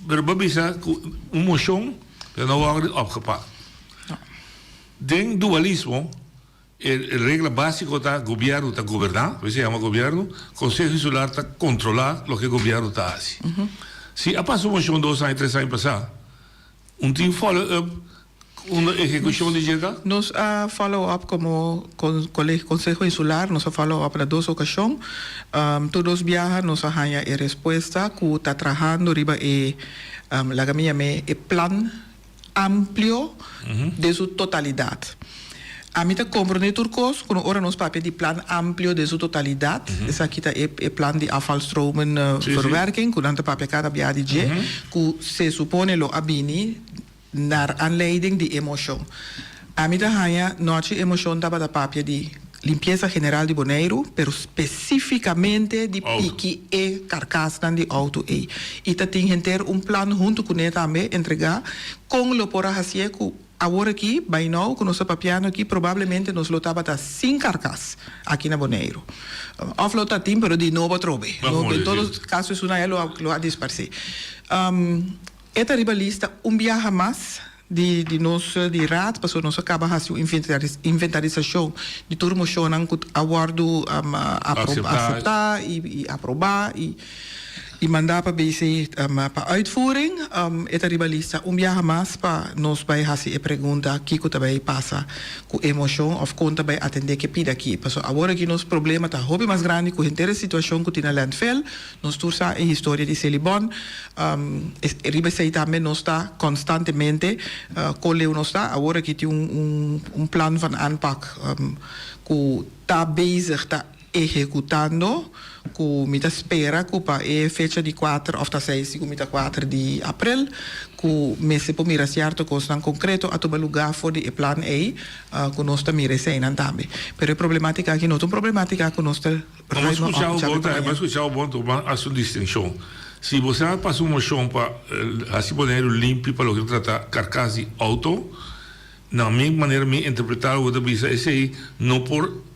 Pero bo bisa ku un moshon pero no wòrdu opgepakt. Den dualismo e regla básiko ta gobièrnu ta goberná, por eso e yama gobièrnu, Konseho Insular ta kontrolá loke gobièrnu ta hasi. Si a pasa un moshon dos aña, tres aña pasá, un tin follow up Unda ehekushon di dje ta? Nos a follow up komo Konseho Insular, nos a follow up na dos okashon. Tur dos biaha nos a haña e respuesta ku ta trahando riba e, laga mi yam'é, e plan amplio den su totalidat. Ami ta komprondé tur kos ku ora nos papia di plan amplio den su totalidat, esaki ta e plan di afvalstromen verwerking ku nan ta papia kada biaha di dje, ku se supone lo a bini Naar aanleiding di e moshon. Ami ta haña nochi e moshon tabata papia di limpiesa general di Boneiru, pero spesífikamente di piki e karkasnan di outo ei. I ta tin henter un plan huntu kuné tambe entregá kon lo por a hasié ku awor aki, by now, ku nos ta papiando aki, probablemente nos lo tabata sin karkas aki na Boneiru. Òf lo ta tin, pero di nobo atrobe. En todo kaso esun aya lo a disparsé. E ta riba lista un biaha mas di di nos di Raad pasobra nos a caba haci un inventarisashon di tur mocionnan cu a wordo acepta y aproba y manda pa BC pa uitvoering. E ta riba lista un biaha mas pa nos bay haci e pregunta kico ta bay pasa cu e mocion of con ta bay atende ke pida aki pasobra awor aki nos problema ta hopi mas grandi cu henter e situacion cu tin na landfill. Nos tur sa e historia di Selibon. Riba esei tambe nos ta konstantemente kon leu nos ta. Awor aki tin un plan van aanpak ku ta bezig ta ehekutando ku mi ta spera ku pa e fecha di kuater òf ta seis ku mi ta kuater di aprel ku mester por mira sierto kosnan konkreto a tuma lugá for di e plan ei ku nos ta mira eseinan tambe. Pero e problematika aki no ta un problematika ku nos ta Ma bo skucha bo bon ta, bo skucha bo bon ta, hasi un distinshon. Si bo sa pasa un moshon pa hasi Boneiru limpi pa loke ta trata karkas di outo, na mi manera mi interpretá loke bo ta bisa esei no por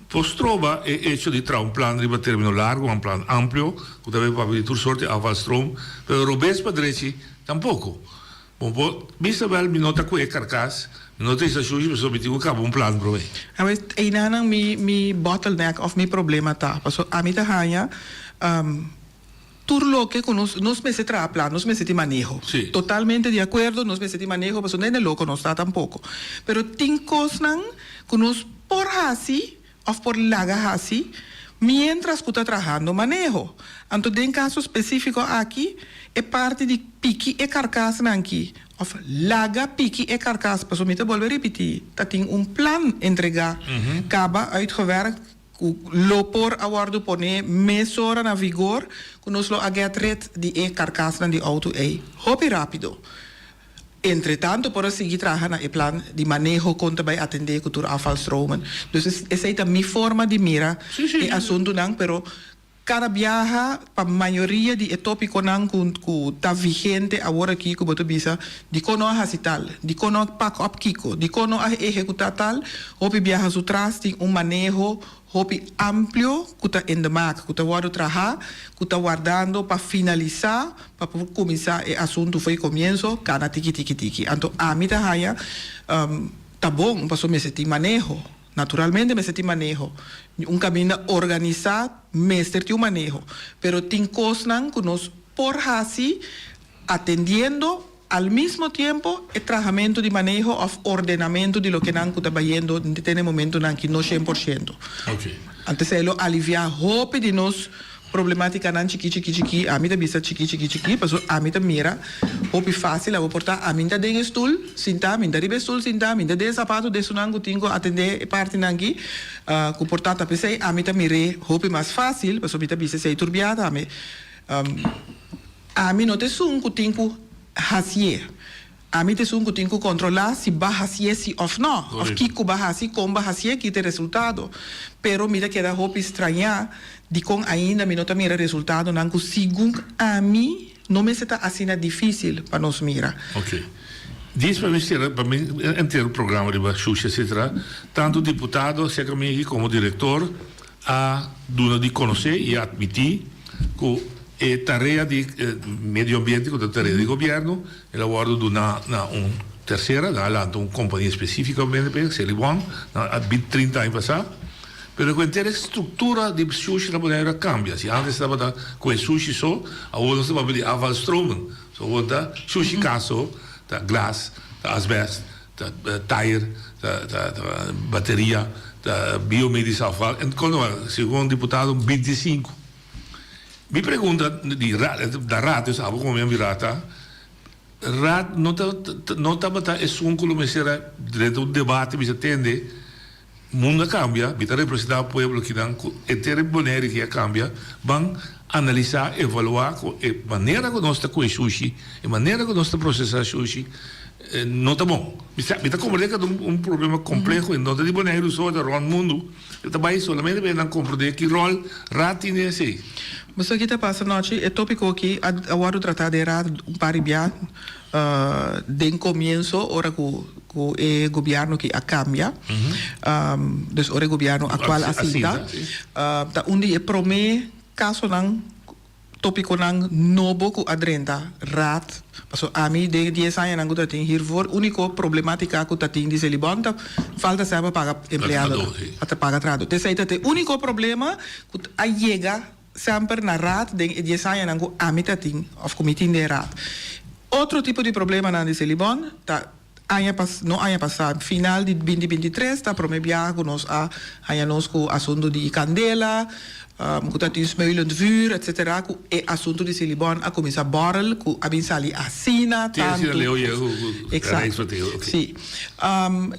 por stroba e echo di traha un plan riba termino largo, un plan amplio ku ta bai papia di tur sorti afvalstroom, pero robes pa drechi tampoko. Bo por bisa wel mi no ta cu e carcas, mi no ta isa shushi pasobra mi tin cu caba un plan prome. Awes einanan mi mi bottleneck of mi problema ta, pasobra ami ta haña tur loke cu nos nos mester traha plan, nos mester tin maneho. Totalmente di acuerdo nos mester tin maneho pasobra no hende loco nos ta tampoco. Pero tin cosnan cu nos por haci of por laga haci mientras cu ta trahando maneho. Anto den caso specifico aki e parti di piki e carcasnan aki of laga piki e carcas, pasobra mi ta bolbe ripiti, ta tin un plan entrega caba uitgewerkt cu lo por a wordo pone mesora na vigor cu nos lo a get rid di e carcasnan di auto ey hopi rapido. Entre tanto por a sigui traha na e plan di maneho kon ta bai atendé ku tur afvalstromen. Dus esei ta mi forma di mira e asuntunan, pero kada biaha pa mayoria di e tópikonan ku ku ta vigente awor aki ku bo ta bisa dikon no a hasi tal, dikon no a pak òp kiko, dikon no a ehekutá tal, hopi biaha su tras tin un maneho Hopi amplio ku ta in de maak, ku ta wòrdu trahá, ku ta wardando pa finalisá, pa por kuminsá e asuntu fo'i komienso, kana tiki tiki tiki. Anto ami ta haña ta bon pasobra mester tin maneho. Naturalmente mester tin maneho. Un kaminda organisá mester tin un maneho. Pero tin kosnan ku nos por hasi atendiendo Al mismo tiempo e trahamentu di maneho of ordenamentu di loke nan ku ta bayendo te na e momentunan aki no 100%. Antes ei lo aliviá hopi di nos. Problemátikanan chikí chikí chikí, ami ta bisa chikí chikí chikí, pasobra ami ta mira hopi fásil abo por ta ami ta den e stul sintá, mi ta riba e stul sintá, mi ta den e sapato di esunnan ku tin ku atendé e partinan aki ku por ta ta p'esei ami ta mir'é hopi mas fásil pasobra mi ta bisa esei tur bia tambe. Ami no ta esun ku tin ku hasié. Ami ta esun ku tin ku kontrolá si ba hasié si òf nò, òf kiko ba hasi, kon ba hasié, ki ta e resultado. Pero mi ta keda hopi strañá dikon ainda mi no ta mira resultadonan ku segun ami no mester ta asina difísil pa nos mira. Ok. Dies pa mi sera, pa mi entero programa riba shushi etcetera, tantu diputado serka mi aki komo direktor a duna di konosé i a atmití ku e tarea di medio ambiente ku ta tarea di gobièrnu El a wòrdu duná na un tersera, nan a lanta un kompania spesífikamente p'e, Selibon, nan a bin trinta aña pasá. Pero ku henter e struktura di sushi na Boneiru a kambia. Si ántes tabata ku e sushi so, awor nos ta papia di afvalstromen. So awor ta sushi kas so, ta glas, ta asbèst, ta tayer, ta ta bateria, ta biomedisch afval en kon segun diputado binti sinku. Mi pregunta di raad, da raad dus abo como miembro di raad ta, raad no ta no tabata esun cu lo mester a drenta un debate bisa tende mundo a cambia, mi ta representa pueblo kinan cu henter e Bonaire aki a cambia, ban analisa, evalua cu e manera cu nos ta coge shushi, e manera cu nos ta procesa shushi no ta bon. Mi sa mi ta comprende cu ta un problema compleho y no ta di Bonaire so, ta rond mundo. E ta bai solamente pa nan komprondé ki ròl Raad tin den esei. Boso aki ta pasa nochi e tópiko aki a a wòrdu tratá den Raad un par di bia den komienso ora ku ku e gobièrnu aki a kambia, dus ora e gobièrnu aktual a sinta. Ta un di e promé kasonan Topiconan nobo cu a drenta Raad, pasobra ami den e dies añanan cu ta tin hiervoor unico problematica cu ta tin di Selibon ta falta sèn pa paga empleadonan, pa ta paga trahador. Esey ta e unico problema cu a yega semper na Raad den e dies añanan cu ami ta tin of cu mi tin den Raad. Otro tipo di problemanan di Selibon ta Aña pas, no aña pasá, final di binti 23 ta promé biaha ku nos a haña nos ku asuntu di kandela, ku ta tin smeulend vuur, etcetera, ku e asuntu di Silibon a kuminsá bòrel, ku a bin sali asina Tin tantu. asina leu yega ku ku Exacto, Rijksverteel, oké. sí.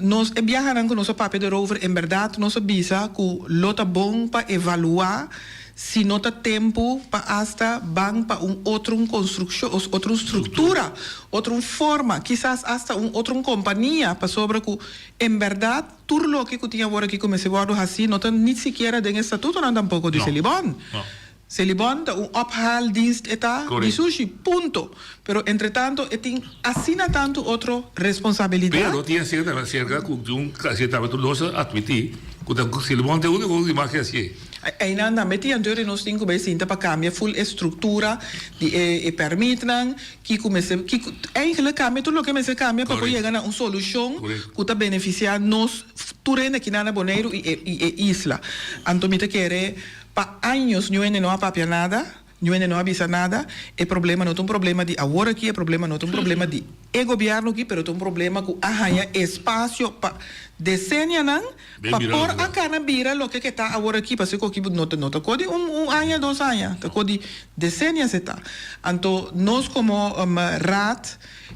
Nos, e biahanan ku nos a papia derover, en bèrdat nos a bisa ku lo ta bon pa evaluá Si no ta tempu pa asta ban pa un otro un construccion, otro un structura, otro un forma, kisas asta un otro un compania, pasobra cu en berdad tur loke cu tin awor aki cu mester wordo haci no ta ni sikiera den e statutonan tampoco di No. Selibon. No. Selibon ta un ophaaldienst e ta di Correcto. sushi, punto. Pero entretanto e tin asina tantu otro responsabilidad. Pero tin cierta cerca cu un cierta tur nos a admiti cu ta Selibon ta e unico cu mag hacié. Einan tambe tin anto di nos tin ku bai sinta pa kambia ful e struktura di e e pèrmitnan, kiko mester kiko eigenlijk kambia tur loke mester kambia pa por yega na un solushon ku ta benefisiá nos tur hende akinan na Boneiru i e i e isla. Anto mi ta kere pa años niun hende no a papia nada, niun hende no a bisa nada, e problema no ta un problema di awor aki, e problema no ta un problema di e gobièrnu aki, pero ta un problema ku a haña espasio pa desenianan Pa por a kana bira loke ke ta awor aki, pasobra ku aki no ta no ta ko di un un aña dos aña, ta ko di desenias e ta. Anto nos komo raad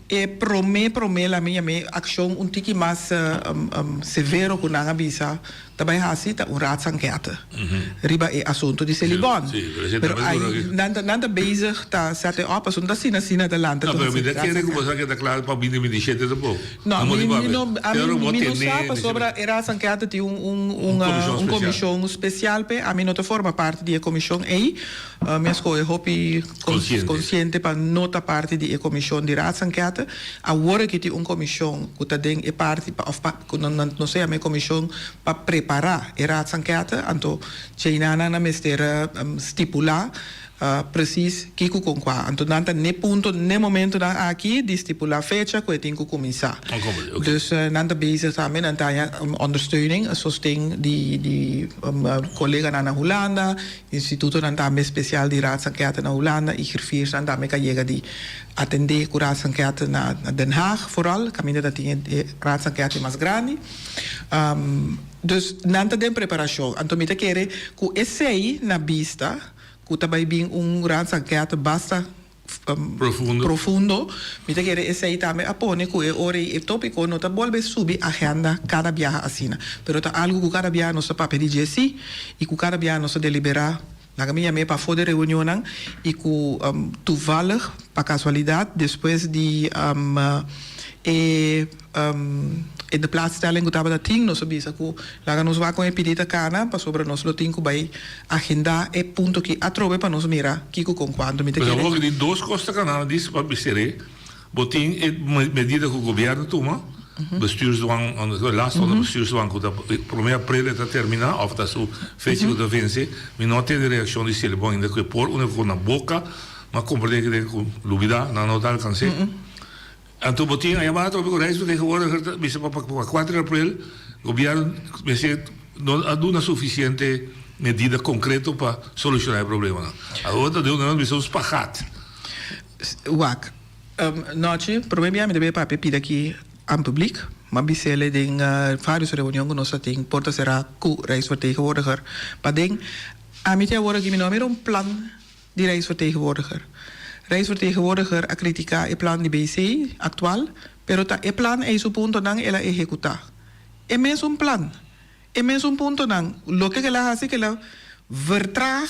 e prome prome la mi yam'é akshon un tiki mas severo ku nan a bisa ta bai hasi ta un raadsankete riba e asuntu di Selibon. Pero ai nan ta nan ta bezig ta set e op pasobra no ta asina asina ta lanta No, pero mi ta kere ku boso a keda kla pa bini 27 tampoco. No, mi mi no ami mi no sa pasobra e Raadsankete tin un un un un komishon spesial p'e. Ami no ta forma parti di e komishon ei. Mi a skohe hopi konsiente pa no ta parti di e komishon di Raadsankete. Awor aki tin un komishon ku ta den e parti pa òf pa ku nan nos ta yama e komishon pa prepará e Raadsankete. Anto djeinan nan a mester stipulá Precies kiko con cua. Anto nan ta n'e punto, n'e momentonan aki di stipula fecha cu e tin cu cuminsa. Dus nan ta bezig tambe, nan ta haña ondersteuning, sosten di di coleganan na Hulanda, institutonan tambe special di raadsenquête na Hulanda y grifiersnan tambe ka yega di atende cu raadsenquête na Den Haag vooral, caminda ta tin e raadsenquête mas grandi. Dus nan ta den preparacion. Anto mi ta kere cu esey na bista. ku ta bai bin un raadsenquête basta profundo. Mi ta kere esei tambe a pone ku e ora ei e tópiko no ta bolbe subi agenda kada biaha asina, pero ta algu ku kada biaha nos ta papia di dje sí i ku kada biaha nos ta deliberá. Laga mi yam'é pafó di reunionnan i ku toevallig, pa kasualidat, despues di e indeplaatsstelling ku tabata tin, nos a bisa ku laga nos wak kon e pidi ta kana, pasobra nos lo tin ku bai agendá e punto aki atrobe pa nos mira kiko kon kuantu. Mi ta Pues kere. awor di dos kos ta kana, dis pa biser'é, Bo tin e medida ku gobièrnu tuma, bestuursdwang, last onder bestuursdwang ku ta promé aprel e ta terminá òf ta su fecha ku ta vense. Mi no a tende reakshon di Selibon ainda ku e por unda ku na boka, m'a komprendé ku den ku lubidá nan no ta alkans'é. Anto bo tin ayabá atrobe ku Rijksvertegenwoordiger ta bisa pa pa kuater aprel gobièrnu mester no a duna sufisiente medida konkreto pa solushoná e problemanan. Awor ta duna nan bisa un spagaat. Wak. Nochi, prome bia mi ta bay papia pidi aki aan publiek, m'a bisele den varios reunion ku nos a tin porta sera ku Rijksvertegenwoordiger. Paden ami te awor aki mi no a mira un plan di Rijksvertegenwoordiger. Rijksvertegenwoordiger a critica e plan di BC actual, pero ta e plan ey su puntonan el a ehecuta. E mesun plan, e mesun puntonan, loke ku el a haci ku el a vertraag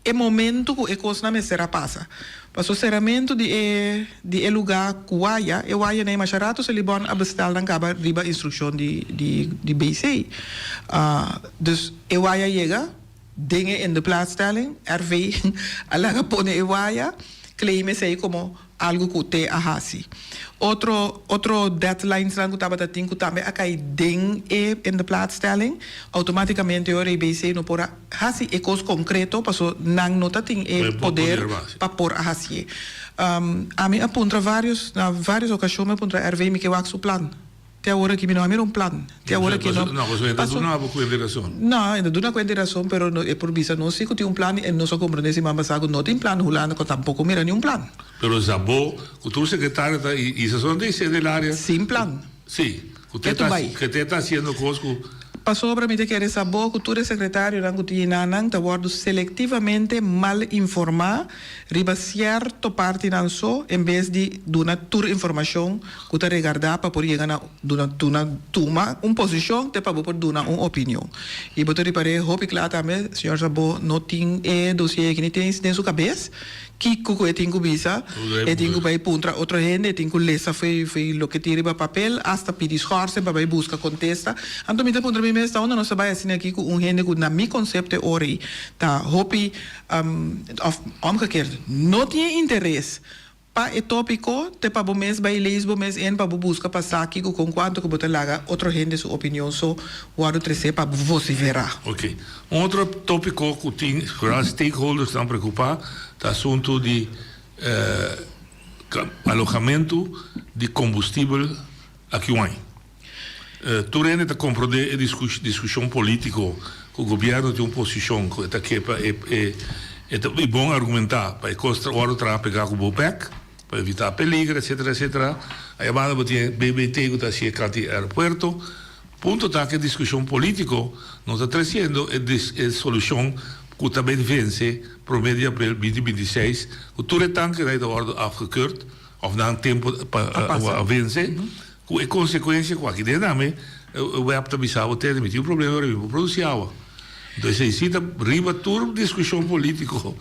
E momento ku e kosnan mester a pasa. Paso seramentu di e di e lugá ku waya, e waya nei masha rato Selibon a bestel nan kaba riba instrukshon di di di BC. Dus e waya yega den e indeplaatsstelling, RV a laga pone e waya, claim esei komo Algu ku te a hasi. Otro otro deadlinesnan ku tabata tin ku tambe a kai den e indeplaatsstelling, outomátikamente ora e BC no por a hasi e kos konkreto paso nan no ta tin e poder pa por a hasié. Ami a puntra vários na vários okashon mi a puntra RV mi ke wak su plan. Te awor aki mi no a mira un plan. Te awor aki no. No, pasobra e ta duna bo kuenta i rason. No, e ta duna kuenta i rason, pero e por bisa nos si ku tin un plan i nos a komprendé siman pasá ku no tin plan Hulanda ku tampoko mira niun plan. Pero Szabó ku tur sekretario ta i Sasson ta isé den área. Sin plan. Si, ku te ta ku te ta hasiendo kos ku. Pasobra mi ta kere Szabó ku tur e sekretarionan ku tin nan nan ta wòrdu selektivamente mal informá riba sierto partinan so en bes di duna tur informashon ku ta regardá pa por yega na duna duna tuma un posishon te pa bo por duna un opinion. I bo ta ripar'é hopi kla tambe, señor Szabó no tin e dosié aki ni tin den su kabes kiko ku e tin ku bisa, e tin ku bai puntra otro hende, e tin ku lesa fo'i fo'i loke tin riba papel, asta pidi schorsen pa bai buska kontesta. Anto mi ta puntra mi mes ta unda nos ta bai asina aki ku un hende ku na mi konsepto e ora ei ta hopi òf omgekeerd no tin e interes Pa e tópiko, te pa bo mes bai lees bo mes in pa bo buska pa sa kiko kon kuantu ku bo ta laga otro hende su opinion so wòrdu tresé pa bo vosiferá. Ok. Un otro tópiko ku tin vooral stakeholdersnan preokupá ta asuntu di alojamentu di kombustibel aki wai. Tur hende ta komprondé e diskushon polítiko ku gobièrnu tin un posishon ku e ta ke pa e e ta i bon argumentá pa e kos ta wòrdu traha pegá ku Bopec pa evitá peliger etsetera etsetera. Aya banda bo tin e BBT ku ta hasi e kant di aeropuerto. Punto ta ku e diskushon polítiko no ta tresiendo e e solushon ku ta bin vense promé di aprel binti 26 ku tur e tankenan ei ta wòrdu afgekeurd òf nan tempu pa a vense. Ku e konsekuensia ku aki den tambe web ta bisa bo tene mi tin un problema ora mi por produsi awa. Enton esei si ta riba tur diskushon politiko.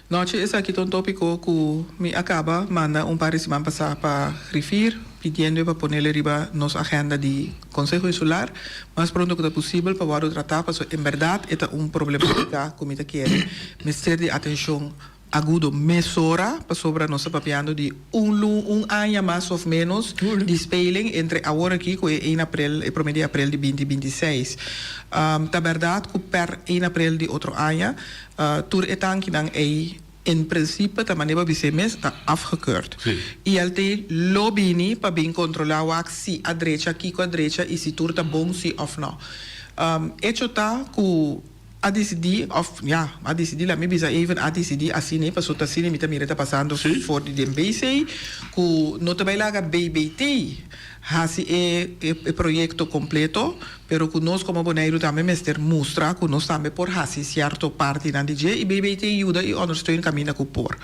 Nochi esaki ta un topiko ku mi a kaba manda un par di siman pasá pa Griffier pidiendo e pa ponele riba nos agenda di Konseho Insular mas pronto ku ta posibel pa wòrdu tratá pasobra en bèrdat e ta un problematika ku mi ta kere mester di atenshon Agudo mesora, pasobra nos ta papiando di un lu un aña mas of menos di speling entre awor aki ku e ein aprel, e prome di aprel di binti 26. Ta bèrdat ku per ein aprel di otro aña tur e tankinan ei en prinsipe ta manera bo bis'é mes ta afgekeurd. ILT lo bini pa bin kontrolá wak si a drecha, kiko a drecha i si tur ta bon si of no. Echo ta ku. a disidí òf ya a disidí laat mi bisa even a disidí asina pasobra ta asina mi ta mira ta pasando for di den BC ku no ta bai laga BBT hasi e e proyekto kompleto pero ku nos komo Boneiru tambe mester mustra ku nos tambe por hasi sierto partinan di dje i BBT yuda i ondersteun kaminda ku por.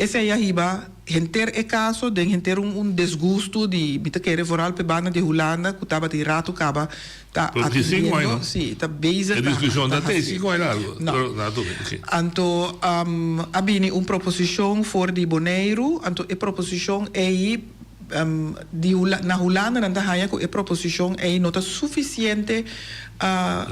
Esei a hiba henter e kaso den henter un un desgusto di mi ta kere vooral p'e banda di Hulanda ku tabatin ratu kaba ta Pero tin cinco aña, no? Si, ta bezig E ta discusion ta ta te haci. cinco aña largo. No. Pero na tur, oké. Anto a bini un proposicion for di Boneiru, anto e proposicion ei di Hula na Hulanda nan ta haña cu e proposicion ei no ta suficiente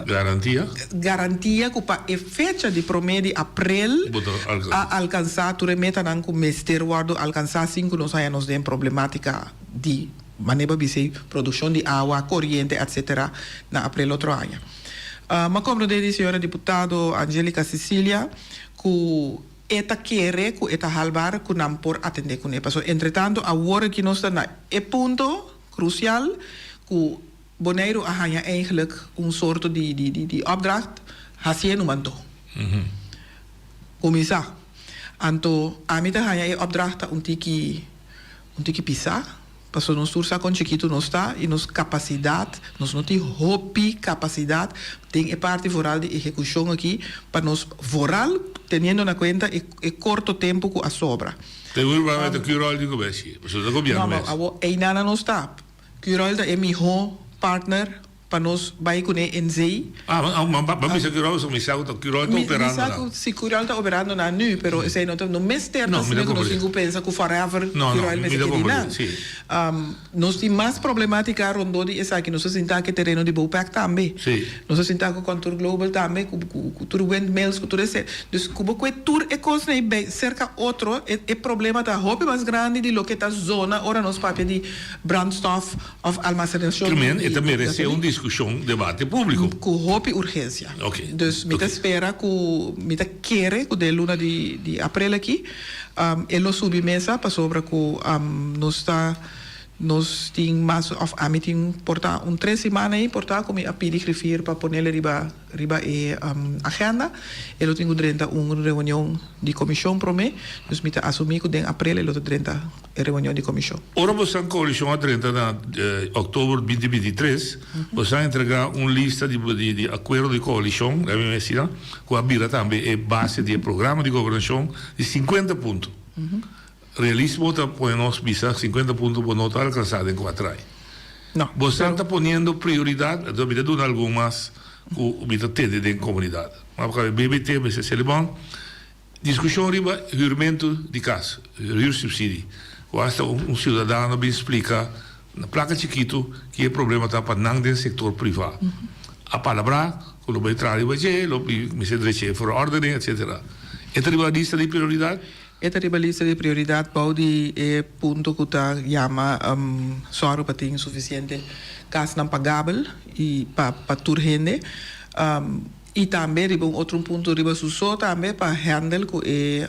Garantia? garantia cu pa e fecha di prome di april Bo ta alcansa. a alcansa tur e metanan cu mester wordo alcansa sin cu nos haña nos den problematica di Manera pa bisa produkshon di awa, koriente etc. Na aprel otro aña. M'a komprondé di señora diputado Angelica Cecilia ku e ta kere ku e ta halbar ku nan por atendé kuné. Pasobra entretanto awor aki nos ta na e punto krusial ku Boneiru a haña eigenlijk un sorto di di opdracht hasié numanto. Kuminsá. Anto ami ta haña e opdracht ta un tiki Un tiki pisá, pasobra nos tur sa kon chikitu nos ta i nos kapasidat, nos no tin hopi kapasidat den e parti vooral di ehekushon aki pa nos vooral teniendo na kuenta e e korto tempu ku a sobra. Te wou ta Curoil di gobeshi, pasobra ta gobièrnu No, mes. awor einan nos ta. Curoil ta e mihó partner Pa nos bai kuné en zee. Ah, ma ma bisa Curoil pasobra mi sa ku ta Curoil ta operando Mi sa ku si Curoil ta operando nan nu, pero esei no ta no mester ta asina ku nos tin ku pensa ku forever Curoil mester keda nan. Nos tin mas problematica rondó di esaki. Nos a sinta ku e tereno di Bopec tambe. Nos a sinta ku Contour Global tambe, ku ku tur windmills, ku tur esei. Dus ku bo kue tur e kosnan ei bai serka otro, e problema ta hopi mas grandi di loke ta zona ora nos papia di brandstof. Of almacenashon di Kermen, e ta meresé un diskushon, debate públiko. Ku hopi urgensia. Oké. Dus mi ta spera ku, mi ta kere ku den luna di di aprel aki e lo subi mesa pasobra ku nos ta, nos tin mas òf ami tin por ta un tres siman ei por ta ku mi a pidi griffier pa ponele riba riba e agenda. E lo tin ku drenta un reunion di komishon promé. Dus mi ta asumí ku den aprel e lo ta drenta. e reunion di komishon. Ora boso koalishon a drenta na oktober binti binti i tres, boso a entregá un lista di di akuerdo di koalishon, laga mi mester asina, ku a bira tambe e base di e programa di gobernashon di sinkuenta punto. Realismo ta pone nos bisa sinkuenta punto bo no ta alkansá den kuater aña. No. Boso ta poniendo prioridat, anto mi ta duna algun mas ku mi ta tende den komunidat. BBT mester seli bon. Diskushon riba hürmentu di kas, huursubsidie, ku asta un siudadano bin splika na plaka chikitu ki e problema ta pa nan den sektor privá. A palabrá ku lo bai traha riba dje, lo mester drecha e verordening, etsetera. E ta riba lista di prioridat? E ta riba lista di prioridat bou di e punto ku ta yama sòru pa tin sufisiente kasnan pagabel i pa tur hende. I tambe riba un otro punto riba su so tambe pa handle ku e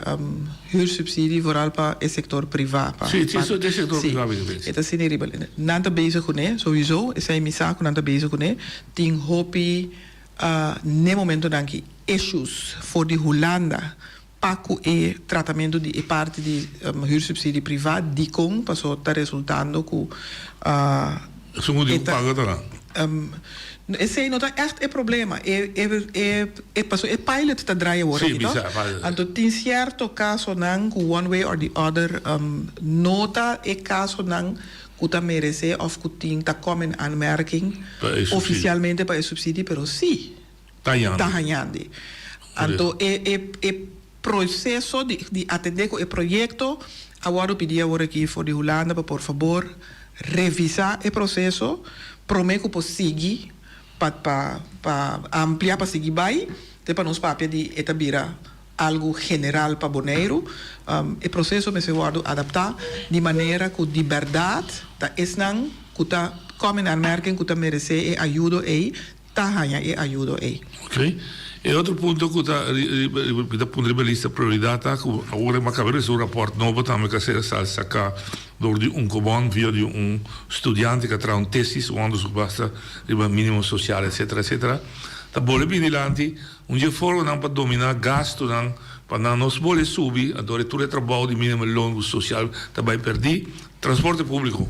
huursubsidie vooral pa e sector priva pa Sí, sí, e sector priva mi ta pensa. E ta asina riba nan ta bezig kuné souiso esei mi sa ku nan ta bezig kuné tin hopi n'e momentonan ki issues for di Hulanda pa ku e tratamentu di e parti di huursubsidie priva dikon paso ta resultando ku Esun ku di ku paga ta nan. Esei no ta ègt e problema e e paso e pilot ta draai awor aki to anto tin sierto kasonan ku one way or the other no ta e kasonan ku ta meresé òf ku tin ta kòm in aanmerking ofisialmente pa e subsidie pero si Ta hañandi. Ta hañandi. Anto e e e proceso di di atendé ku e proyekto a wòrdu pidí awor aki for di Hulanda pa por fabor revisá e proceso promé ku por sigui pa pa pa amplia pa sigui bai te pa nos papia di e ta bira algu general pa Boneiru. E proceso mester wòrdu adaptá di manera ku di bèrdat ta esnan ku ta kòm in aanmerking ku ta meresé e ayudo ei ta haña e ayudo ei. Ok. E otro punto ku ta mi ta pone riba e lista prioridat ta ku awor mi a kaba risibi un rapòrt nobo tambe ku a ser saká dor di Unkobon via di un studiante ku a traha un tesis, un onderzoek basta riba minimo sosial etsetera etsetera. Ta bole bini dilanti un dje formanan pa dominá gastunan pa nan no bole subi, anto e tur e trabou di minimumloon ku sosial ta bai pèrdí. Transporte públiko.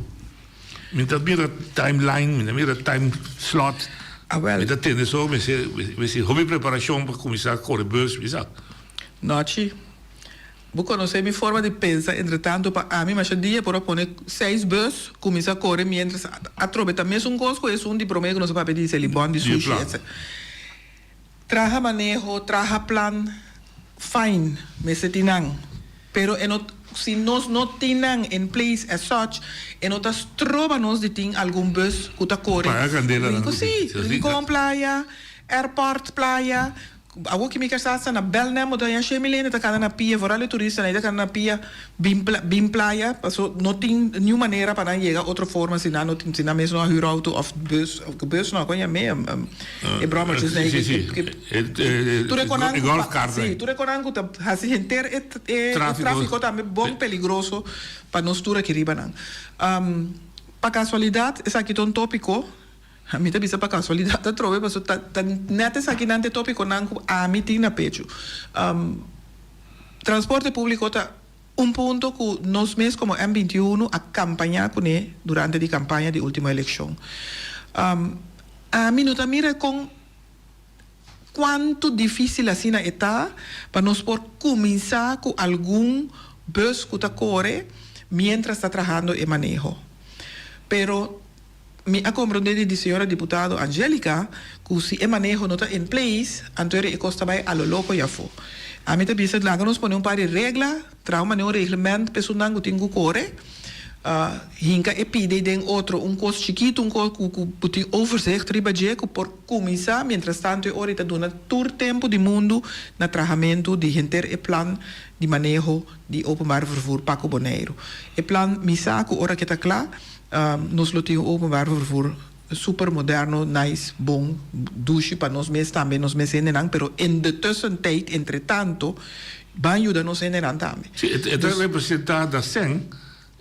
Mi ta mira timeline, mi ta mira time slot, mi ta tende so mester mester hopi preparashon pa kuminsá kore bus, mi sa. Nochi, bo konosé mi forma di pensa, entretanto pa ami masha dia por a pone seis bus kuminsá kore mientras atrobe ta mesun kos ku esun di promé ku nos a papia di Selibon di sushi etc. Traha maneho, traha plan, fine, mester tin nan. Pero e no, si nos no tin nan in place as such, e no ta stroba nos di tin algun bus cu ta core. Paga candela nan cu tin. Si, Rincon Playa, Airport Playa, Awor ki mi ker sa hasta na Belnem bo ta haña shei mil hende ta kana na pia, vooral e turistanan e ta kana na pia bin bin playa paso no tin niun manera pa nan yega otro forma si nan no tin si nan mes no a hür auto of bus of bus no kon yam'é e brommertjes Si si tur e konan ku si tur e konan ku ta hasi henter e e trafiko tambe bon peligroso pa nos tur aki riba nan pa kasualidat esaki ta un topiko. Mi ta bisa pa kasualidat atrobe pasobra ta ta nèt esakinan ta e topikonan ku ami tin na pechu. Transporte públiko ta un punto ku nos mes komo M 21 a kampañá kuné durante di kampaña di último elekshon. Ami no ta mira kon kuantu difísil asina e ta pa nos por kuminsá ku algun bùs ku ta kore miéntras ta trahando e maneho. Pero. Mi a comprende di di señora diputado Angelica cu si e maneho no ta in place, anto e cos ta bay a lo loco y afo. Ami ta bisa laga nos pone un par di regla, traha un maneho un reglement p'esunnan cu tin cu core, hinca e pide den otro un cos chikito, un cos cu cu tin overzicht riba dje cu por cuminsa mientras tanto e ora y ta duna tur tempo di mundo na trahamento di henter e plan di maneho di openbaar vervoer pa cu Boneiru. E plan mi sa cu ora ke ta cla, Nos lo tin un openbaar vervoer super moderno, nice, bon, dushi pa nos mes tambe, nos mes hendenan, pero in de tussentijd, entre tanto, ban yuda nos hendenan tambe. Sí, e ta representa da sèn,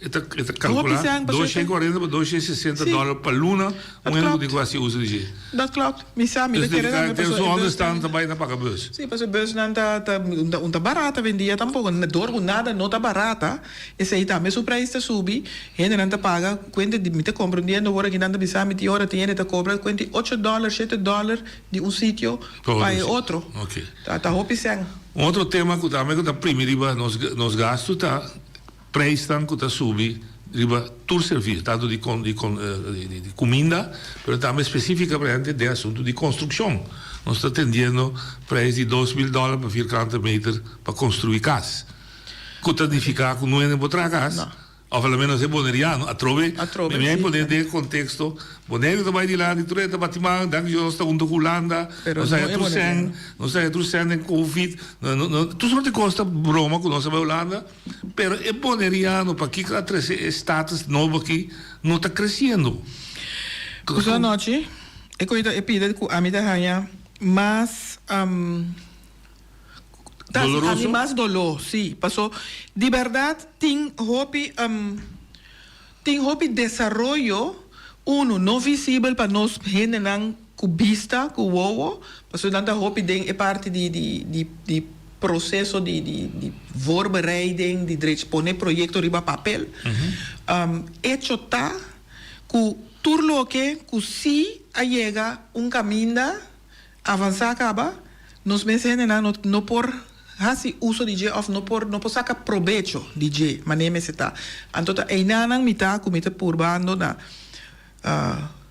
e ta e ta kalkulá 240 pa 260 dòler pa luna un hende ku tin ku hasi uso di dje. Dat klopt. Mi sa, mi ta kere tambe pasobra e busnan. Onderstand ta bai na paga bus. Sí, pasobra e busnan ta ta un ta barata awendia tampoko, dor ku nada no ta barata. Esei tambe su prijs ta subi, hendenan ta paga kuenta di, mi ta komprendiendo awor aki nan ta bisa mi tin ora tin hende ta kobra kuenta di ocho dòler, shete dòler di un sitio pa e otro. Ta ta hopi sèn. Un otro tema ku tambe ku ta primi riba nos nos gastu ta prijsnan ku ta subi riba tur servisio, tantu di di di kuminda pero tambe spesifikamente den asuntu di konstrukshon. Nos ta tendiendo prijs di 2000 dòler pa vierkante meter pa konstrui kas. Ku ta nifiká ku no hende por traha kas? Òf a lo ménos e boneriano. Atrobe, mi a pone den e konteksto, Boneiru ta bai dilanti, tur hende ta bati man, danki Dios nos ta huntu ku Hulanda, nos a haña tur sèn, nos a haña tur sèn den covid, tur sort di kos ta broma ku nos a bai Hulanda, pero e boneriano pakiko a trese e status nobo aki no ta kresiendo. Kusa anochi e koita e pida ku ami ta haña mas. Ta hasi ami mas doló, sí. Paso di bèrdat tin hopi tin hopi desaroyo, unu, no visibel pa nos hendenan ku bista, ku wowo, paso nan ta hopi den e parti di di di di proseso di di di voorbereiding, di drech pone proyekto riba papel. Echo ta ku tur loke ku sí a yega un kaminda Avansá kaba, nos mes hendenan no no por hasi uso di dje òf no por no por saka probecho di dje manera mester ta. Anto ta einanan mi ta ku mi ta purbando na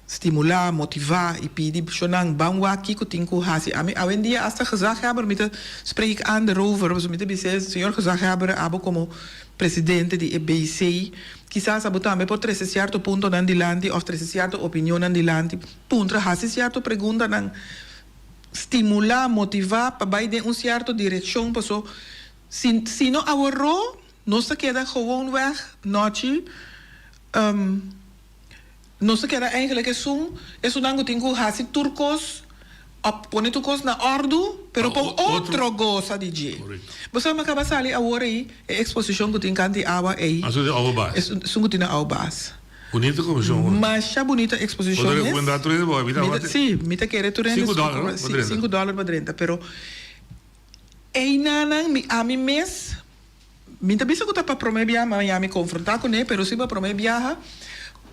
stimulá, motivá i pidi shonnan ban wak kiko tin ku hasi. Ami awendia asta gezaghebber mi ta spreek aan derover pasobra mi ta bis'é, señor gezaghebber abo komo presidente di e BC kisas abo tambe por trese sierto puntonan dilanti òf trese sierto opinionnan dilanti. Puntra, hasi sierto preguntanan, stimulá, motivá pa bai den un sierto direkshon paso si si no aworó nos ta keda gewoonweg nochi nos ta keda eigenlijk esun esunnan ku tin ku hasi tur kos òf pone tur kos na òrdu pero pa un otro gosa di dje. Bo sa mi a kaba sali awor ei e eksposishon ku tin kanti awa ei esun ku tin na Aubas. Bunita komishon. Masha bunita eksposishon mes. Bo ta rekomendá tur hende bo? Mi ta Si, mi ta kere tur hende. Sinku dòler no? Si, sinku dòler pa drenta. Pero einanan mi ami mes mi ta bisa ku ta pa promé biaha mi a haña mi konfrontá kuné, pero si pa promé biaha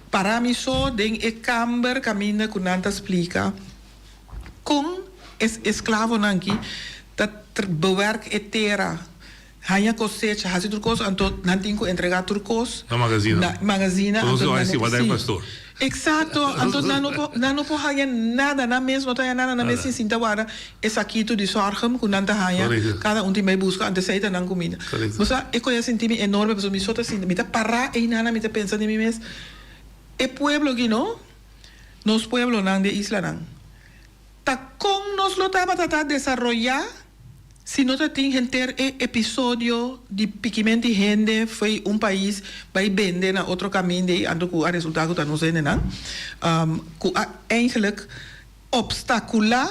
para mi so den e kamber kaminda ku nan ta splika kon e esklavonan aki ta bewerk e tera. Haña kosecha, hasi tur kos, anto nan tin ku entregá tur kos Na magazina. na magazina, Todo anto su nan si no bai sí. pastor. Eksakto, anto nan no por nan no por haña nada, nan mes no ta haña nada, nan mes Nada. tin sinta warda e sakito di sorghum ku nan ta haña, Korekto. kada un tin bai buska, anto esei ta nan kumida. Korekto. Bo sa, e koe a sinti mi enorme pasobra mi so ta sinti, mi ta pará einana, mi ta pensa den mi mes, e pueblo aki no, nos pueblonan di e islanan, Ta kon nos lo tabata ta desaroyá si no ta tin henter e episodio di pikimenti hende fo'i un pais bai bende na otro kaminda i anto ku a resultá ku ta nos hendenan ku a eigenlijk opstakulá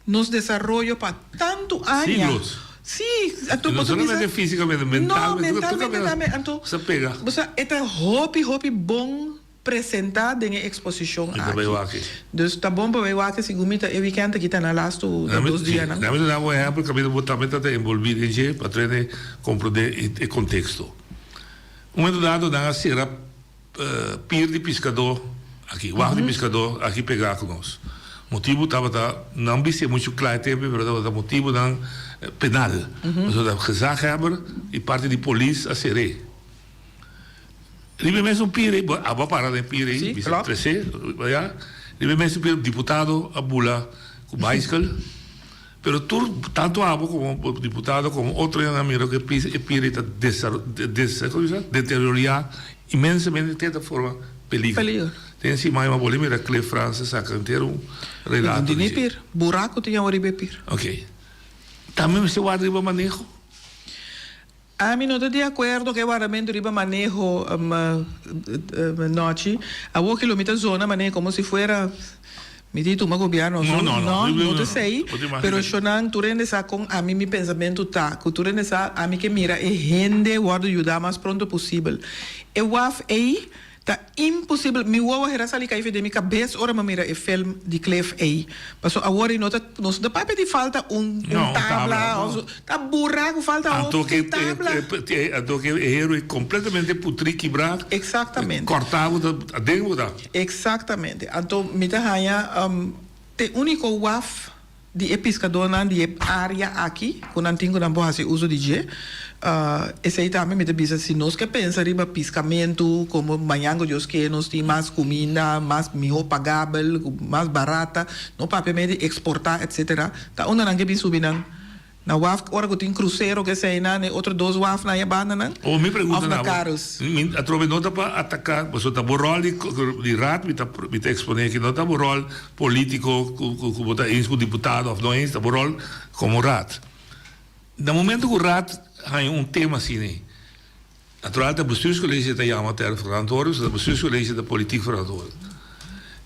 nos desaroyo pa tantu aña. Siglos. Sí, anto No bo ta bisa. solamente físikamente, No, mentalmente, tur mentalmente kaminda tambe. Anto sa pega. bo sa e ta hopi hopi bon. Presenta den e eksposishon Mi ta bai aki. wak. Dus ta bon pa bai wak segun mi ta e wikènt aki ta na lastu Dame, dos sí, dianan. dame duna bo un ehèmpel kaminda bo tambe ta ta enbolbí den dje pa trene komprondé e e konteksto. Un momento dado nan a sera pir di piskadó aki, wak di piskadó aki pegá ku nos. Motibu tabata, nan bisti e muchu kla e tempu pero tabata motibunan penal. Pasobra gezaghebber i parti di polis a ser'é. Riba e mesun pira ei, bo abo a para den pira ei, Sí, bisa klopt. tresé, ya. Riba e mesun pira diputado a bula ku baiskel, pero tur, tantu abo komo diputado komo otro hende a mira ku e pis e pira ei ta desa desa komo bisa deterioriá inmensamente te ta forma peligro. Peligro. Den siman mi a boli mira Cliff Frans a saka henter un relato Di di ni dje. pir, buraku tin awor riba e pir. Oké. Tambe mester wak riba maneho. Ami no ta di akuerdo ku e wardamentu riba maneho nochi. Awor ki lo mi ta zona maneho komo si fuera mi tin tuma gobièrnu òf so. No, No, no ta esei. Bo ta imagina. Pero shonnan tur hende sa kon ami mi pensamentu ta. Ku tur hende sa ami ke mira e hende wòrdu yuda mas pronto posibel. E waf ei Ta imposibel, mi wowo hera sali kai den mi kabes ora mi mira e film di Cliff ei. Paso awor ei no ta, nos no ta papia di falta un un No, un tabla tabla, of no. so, ta burra ku falta Anto hopi ke tabla. anto ke e hero ei kompletamente putrí kibrá. Exactamente. Kòrtá bo ta aden bo ta. Exactamente. Anto mi ta haña te úniko waf Di e piskadónan di e área aki ku nan tin ku nan por hasi uso di dje. Esei tambe mi ta bisa si nos ke pensa riba piskamentu komo mañan ku Dios ke nos tin mas kuminda, mas mihó pagabel, mas barata, no papia mei di eksportá etsetera, ta unda nan ke bin subi nan? Na waf ora ku tin krusero ke eseinan e otro dos wafnan e bandanan Oh, mi pregunta òf na na bo, Karus? mi atrobe no ta pa ataka, pasobra ta bo ròl di di raad mi ta mi ta eksponé aki, no ta bo ròl polítiko ku ku ku bo ta eens ku diputado òf no eens, ta bo ròl komo raad. Na momento ku raad haña un tema asina ei, Natural ta bestuurscollege ta yama ter verantwoording, so ta bestuurscollege ta politiek verantwoording.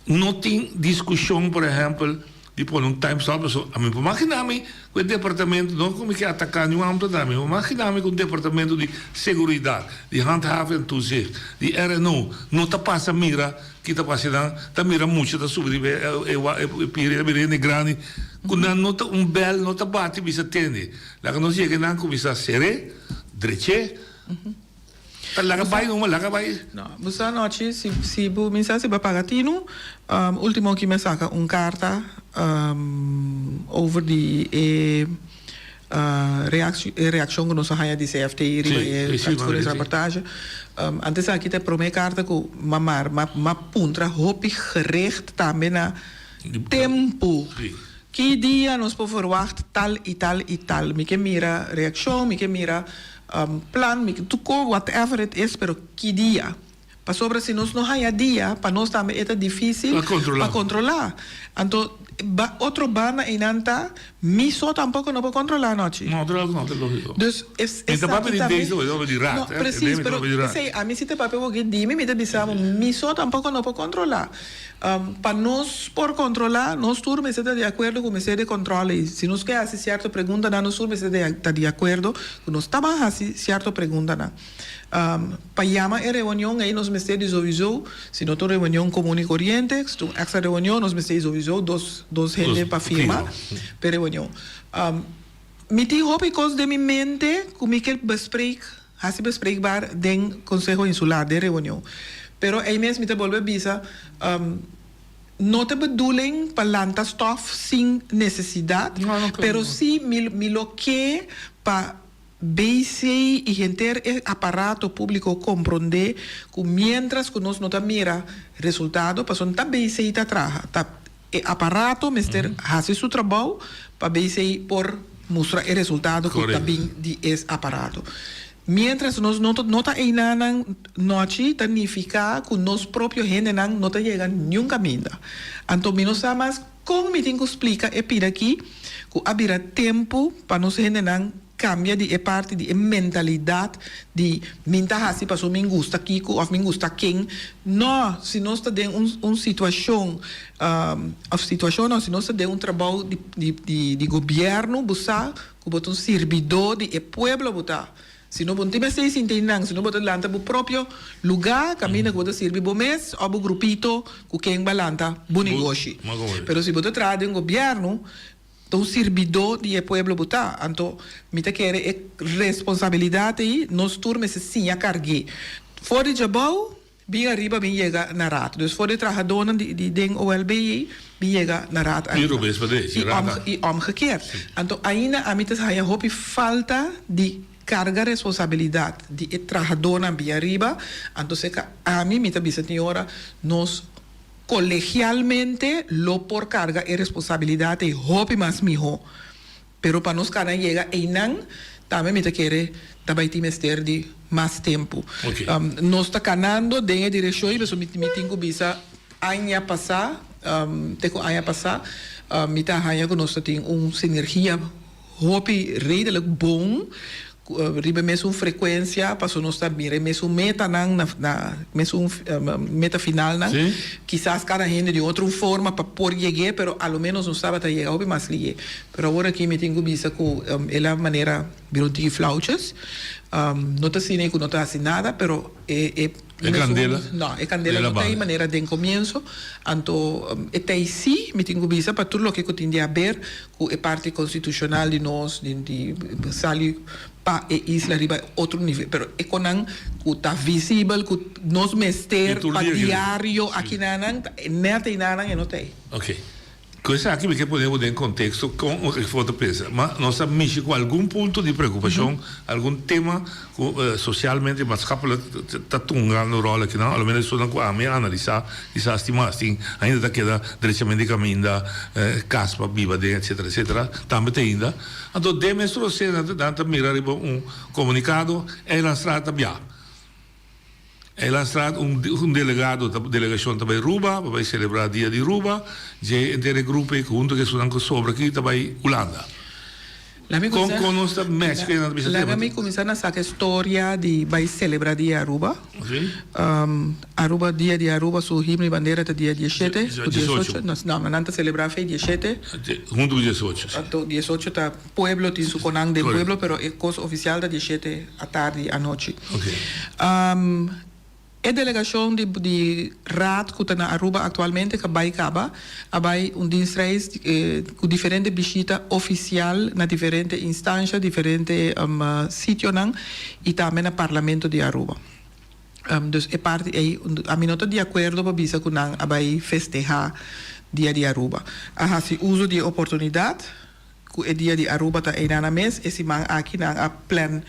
No tin discusion por ehempel di pone un time slot paso ami por magina mi cu e departamento, no cu mi ke ataca niun ambtenaar, mi por magina mi cu un departamento di seguridad, di handhaving en toezicht, di RNO no ta pasa mira ki ta pasa nan, ta mira mucha ta subi riba e pira, ta mira hende grandi cu nan no ta un bel no ta bati bisa tende. Laga nos yega nan cuminsa cere. Dreché ta laga bai numa laga bai. No, bo sa anochi si si bo mi sa si bo a paga tinu, ultimo ki mi a saka un karta over di e reaksio e reakshon ku nos a haña di CFT riba e uitvoeringsrapportage. Antes aki ta e prome karta ku m'a mar m'a puntra hopi gericht tambe na tempu. Ki dia nos por verwacht tal i tal i tal? Mi ke mira reakshon, mi ke mira plan, mi ke tuko, whatever it is, pero ki dia? Pasobra si nos no haña dia, pa nos tambe e ta difísil pa kontrolá. Anto, ba otro banda einan ta, mi so tampoko no por kontrolá anochi. No, claro ku no, ta lógiko. Dus es Mi ta esaki papia di tambe. Daisy, mi ta papia di Raad, No, eh. precies, Mi ta pero papia di Raad. esei, ami si ta papia wou di mi, mi ta bisa bo, mi so tampoko no por kontrolá. Pa nos por kontrolá, nos tur mester ta di akuerdo ku mester di kòntròl ei. Si nos ke hasi sierto preguntanan, nos tur mester ta di akuerdo ku nos ta ban hasi sierto preguntanan. Pa yama e reunion ei nos mester di souiso, si no ta un reunion komun i koriente, si ta un èkstra reunion nos mester di souiso dos dos hende pa firma pa e reunion. Mi tin hopi kos den mi mente ku mi ke bespreek, hasi bespreekbaar den Konseho Insular, den reunion. Pero ei mes mi ta bolbe bisa, no ta bedoeling pa lanta stòf sin nesesidat, pero si mi mi lo ke pa BC i henter e aparato públiko komprondé ku miéntras ku nos no ta mira resultado, pasobra no ta BC ta traha, ta e aparato mester hasi su trabou pa BC por mustra e resultado ku ta bin di es aparato. Miéntras nos no no ta einanan nochi ta nifiká ku nos propio hendenan no ta yega niun kaminda. Anto mi no sa mas kon mi tin ku splika e pida aki ku a bira tempu pa nos hendenan Cambia di e parti di e mentalidad di min ta haci paso min gusta kico of min gusta ken. No, si nos ta den un un situacion of situacion no, si nos ta den un trabou di di di gobierno bo sa cu bo ta un sirbidor di e pueblo bo ta. Si no bo no tin mester sinti einan, si no bo ta lanta bo propio lugar caminda cu bo ta sirbi bo mes of bo grupito cu ken bo a lanta bo negoshi. Pero si bo ta traha den gobierno Ta un sirbidó di e pueblo bo ta. Anto mi ta kere e responsabilidat ei nos tur mester siña karg'é. For di djabou bin ariba bin yega na raad. Dus for di trahadónan di di den OLB ei bin yega na raad ariba. I om i omgekeerd. Anto ainda ami ta haña hopi falta di karga responsabilidat di e trahadónan bin ariba. Anto seka ami mi ta bisa tin ora nos. Colegialmente lo por carga e responsabilidad ei hopi mas miho, pero pa nos cana yega einan tambe mi ta kere ta bay tin mester di mas tempo. Nos ta canando den e direccion ei pasobra mi tin cu bisa aña pasa, te cu aña pasa mi ta haña cu nos ta tin un sinergia hopi redelijk bon riba e mesun frekuensia paso nos ta mira e mesun metanan na na mesun meta finalnan kisas kada hende di otro un forma pa por yeg'é pero a lo menos nos tabata yega hopi mas li'é pero awor aki mi tin ku bisa ku el a manera bira un tiki flauches no ta asina ku no ta hasi nada pero e e E kandela? No, e kandela no ta ei manera den komienso. Anto e ta ei sí, mi tin ku bisa, pa tur loke ku tin di haber ku e parti konstitushonal di nos, di di sali pa e isla riba otro nivel. Pero e konan ku ta visibel, ku nos mester pa diario akinanan, nèt einanan e no ta ei. Oké. Ku esaki mi ke pone bo den konteksto kon un Rifo ta pensa. Ma nos a mishi ku algun punto di preokupashon, algun tema ku sosialmente, maatschappelijk ta tungando ròl akinan, a lo menos esunnan ku ami a analisá, kisas tin mas, tin ainda ta keda drechamente di kaminda, kas pa biba den, etsetera, etsetera, tambe ta ainda. Anto den mes rosé nan ta mira riba un komunikado, Eilandstraat ta bia. Eilandstraat un un delegado ta delegashon ta bai Ruba pa bai selebrá dia di Ruba dje henter e grupo ei hunto ku esunnan ku sobra aki ta bai Hulanda. Laga mi Kon kuminsá kon nos ta match ku nan ta bisa laga tema? mi kuminsá na saka e storia di bai selebrá dia Aruba. Oké. Aruba dia di Aruba su himno i bandera ta dia diesshete ku Diesocho. diesocho no nan ta selebrá fe diesshete. Hunto ku diesocho si. Anto diesocho ta Pueblo tin su konan den pueblo pero e kos ofisial ta diesshete atardi anochi. E delegashon di di raad ku ta na Aruba aktualmente ka bai kaba a bai un dienstreis ku diferente bishita ofisial na diferente instansha, diferente sitionan i tambe na Parlamento di Aruba. Dus e parti ei ami no ta di akuerdo pa bisa ku nan a bai festehá Dia di Aruba. A hasi uso di e oportunidat. Ku e dia di Aruba ta einan na mes, e siman aki nan a plan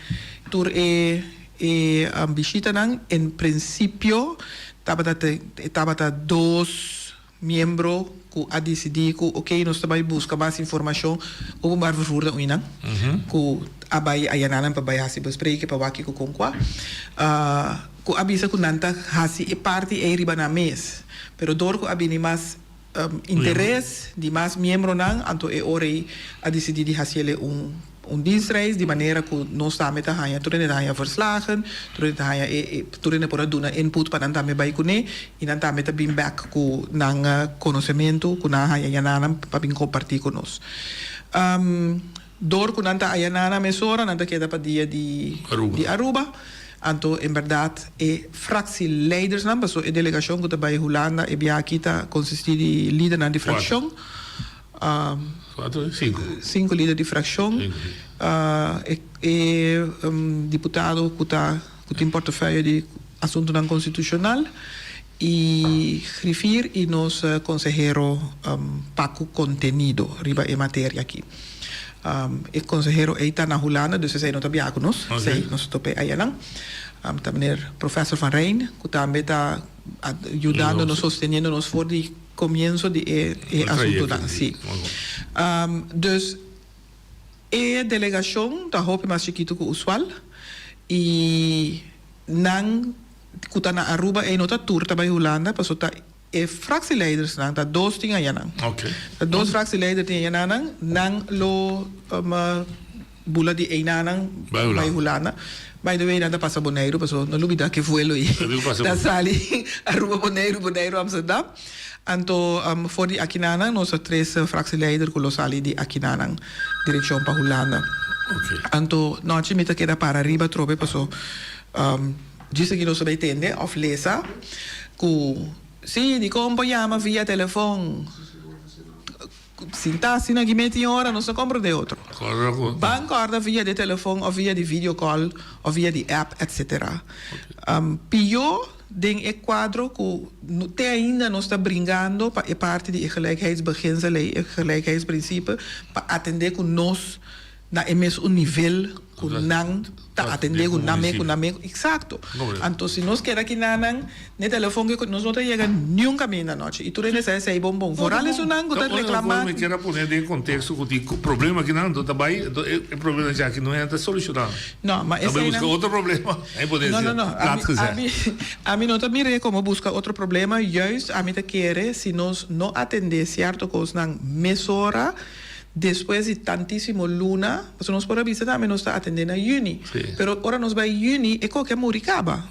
tur e e bishitanan. En prinsipio tabata tabata dos miembro ku a disidí ku oke nos ta bai buska mas informashon openbaar vervoer ta uinan ku a bai ayananan pa bai hasi bespreken pa wak kiko kon kua ku a bisa ku nan ta hasi e parti ei riba nan mes pero dor ku a bini mas interes di mas miembronan, anto e ora ei a disidí di hasiel e un un dienstreis di manera ku nos tambe ta haña, tur hende ta haña verslagen, tur hende ta haña e e tur hende por a duna input pa nan tambe bai kuné i nan tambe ta bin bèk ku nan konosementu ku nan a haña yananan pa bin kompartí ku nos. Dor ku nan ta ayananan mesora nan ta keda pa dia di di Aruba. Anto en bèrdat e fractieleidersnan, paso e delegashon ku ta bai Hulanda e biaha aki ta konsistí di lidernan di frakshon. Kuater, sinku. Sinku lider di frakshon. E e diputado ku ta ku tin portefeuille di asuntunan konstitushonal i griffier i nos konsehero pa ku kontenido riba e materia aki. E konsehero ei ta na Hulanda dus esei no ta biaha ku nos, esei nos ta topa e ayanan. Ta meneer Professor Van Rijn ku tambe ta yudando nos, sosteniendo nos for di komienso di e e asuntunan. Si. Dus e delegashon ta hopi mas chikitu ku usual i nan ku ta na Aruba ei no ta tur ta bai Hulanda pasobra ta e fractieleidersnan ta dos tin ayanan. Ta dos fractieleider tin ayananan nan lo bula di einanan bai Hulanda. By the way nan ta pasa Boneiru pasobra no lubida ke vuelo ei ta sali Aruba Boneiru Boneiru Amsterdam. Anto for di akinanan nos ta tres fractieleider ku lo sali di akinanan direkshon pa Hulanda. Anto nochi mi ta keda para riba atrobe paso djis aki nos ta bai tende òf lesa ku si dikon por yama via telefon. Sinta asina aki meti ora nos ta comprende otro. Ban corda via di telefon of via di video call of via di app etc. Pio den e cuadro cu te ainda nos ta bringando pa e parti di e gelijkheidsbeginsel ey, e gelijkheidsprincipe pa atende cu nos na e mes un nivel cu nan ta atende cu nan me cu nan me exacto anto si nos keda aki na nan ne telefon ke nos no ta yega niun caminda anochi y tur hende sa esey bon bon vooral esunnan cu ta reclama Mi kier a pone den contexto cu tin problema aki nan ta bay anto e problema aki no ta soluciona no ma ta bay busca otro problema no no no ami ami no ta mire como busca otro problema juist ami ta kere si nos no atende cierto cosnan mesora. Despues di tantisimo luna, pasobra nos por a bisa tambe nos ta atendé na yüni, pero ora nos bai yüni e koke a muri kaba.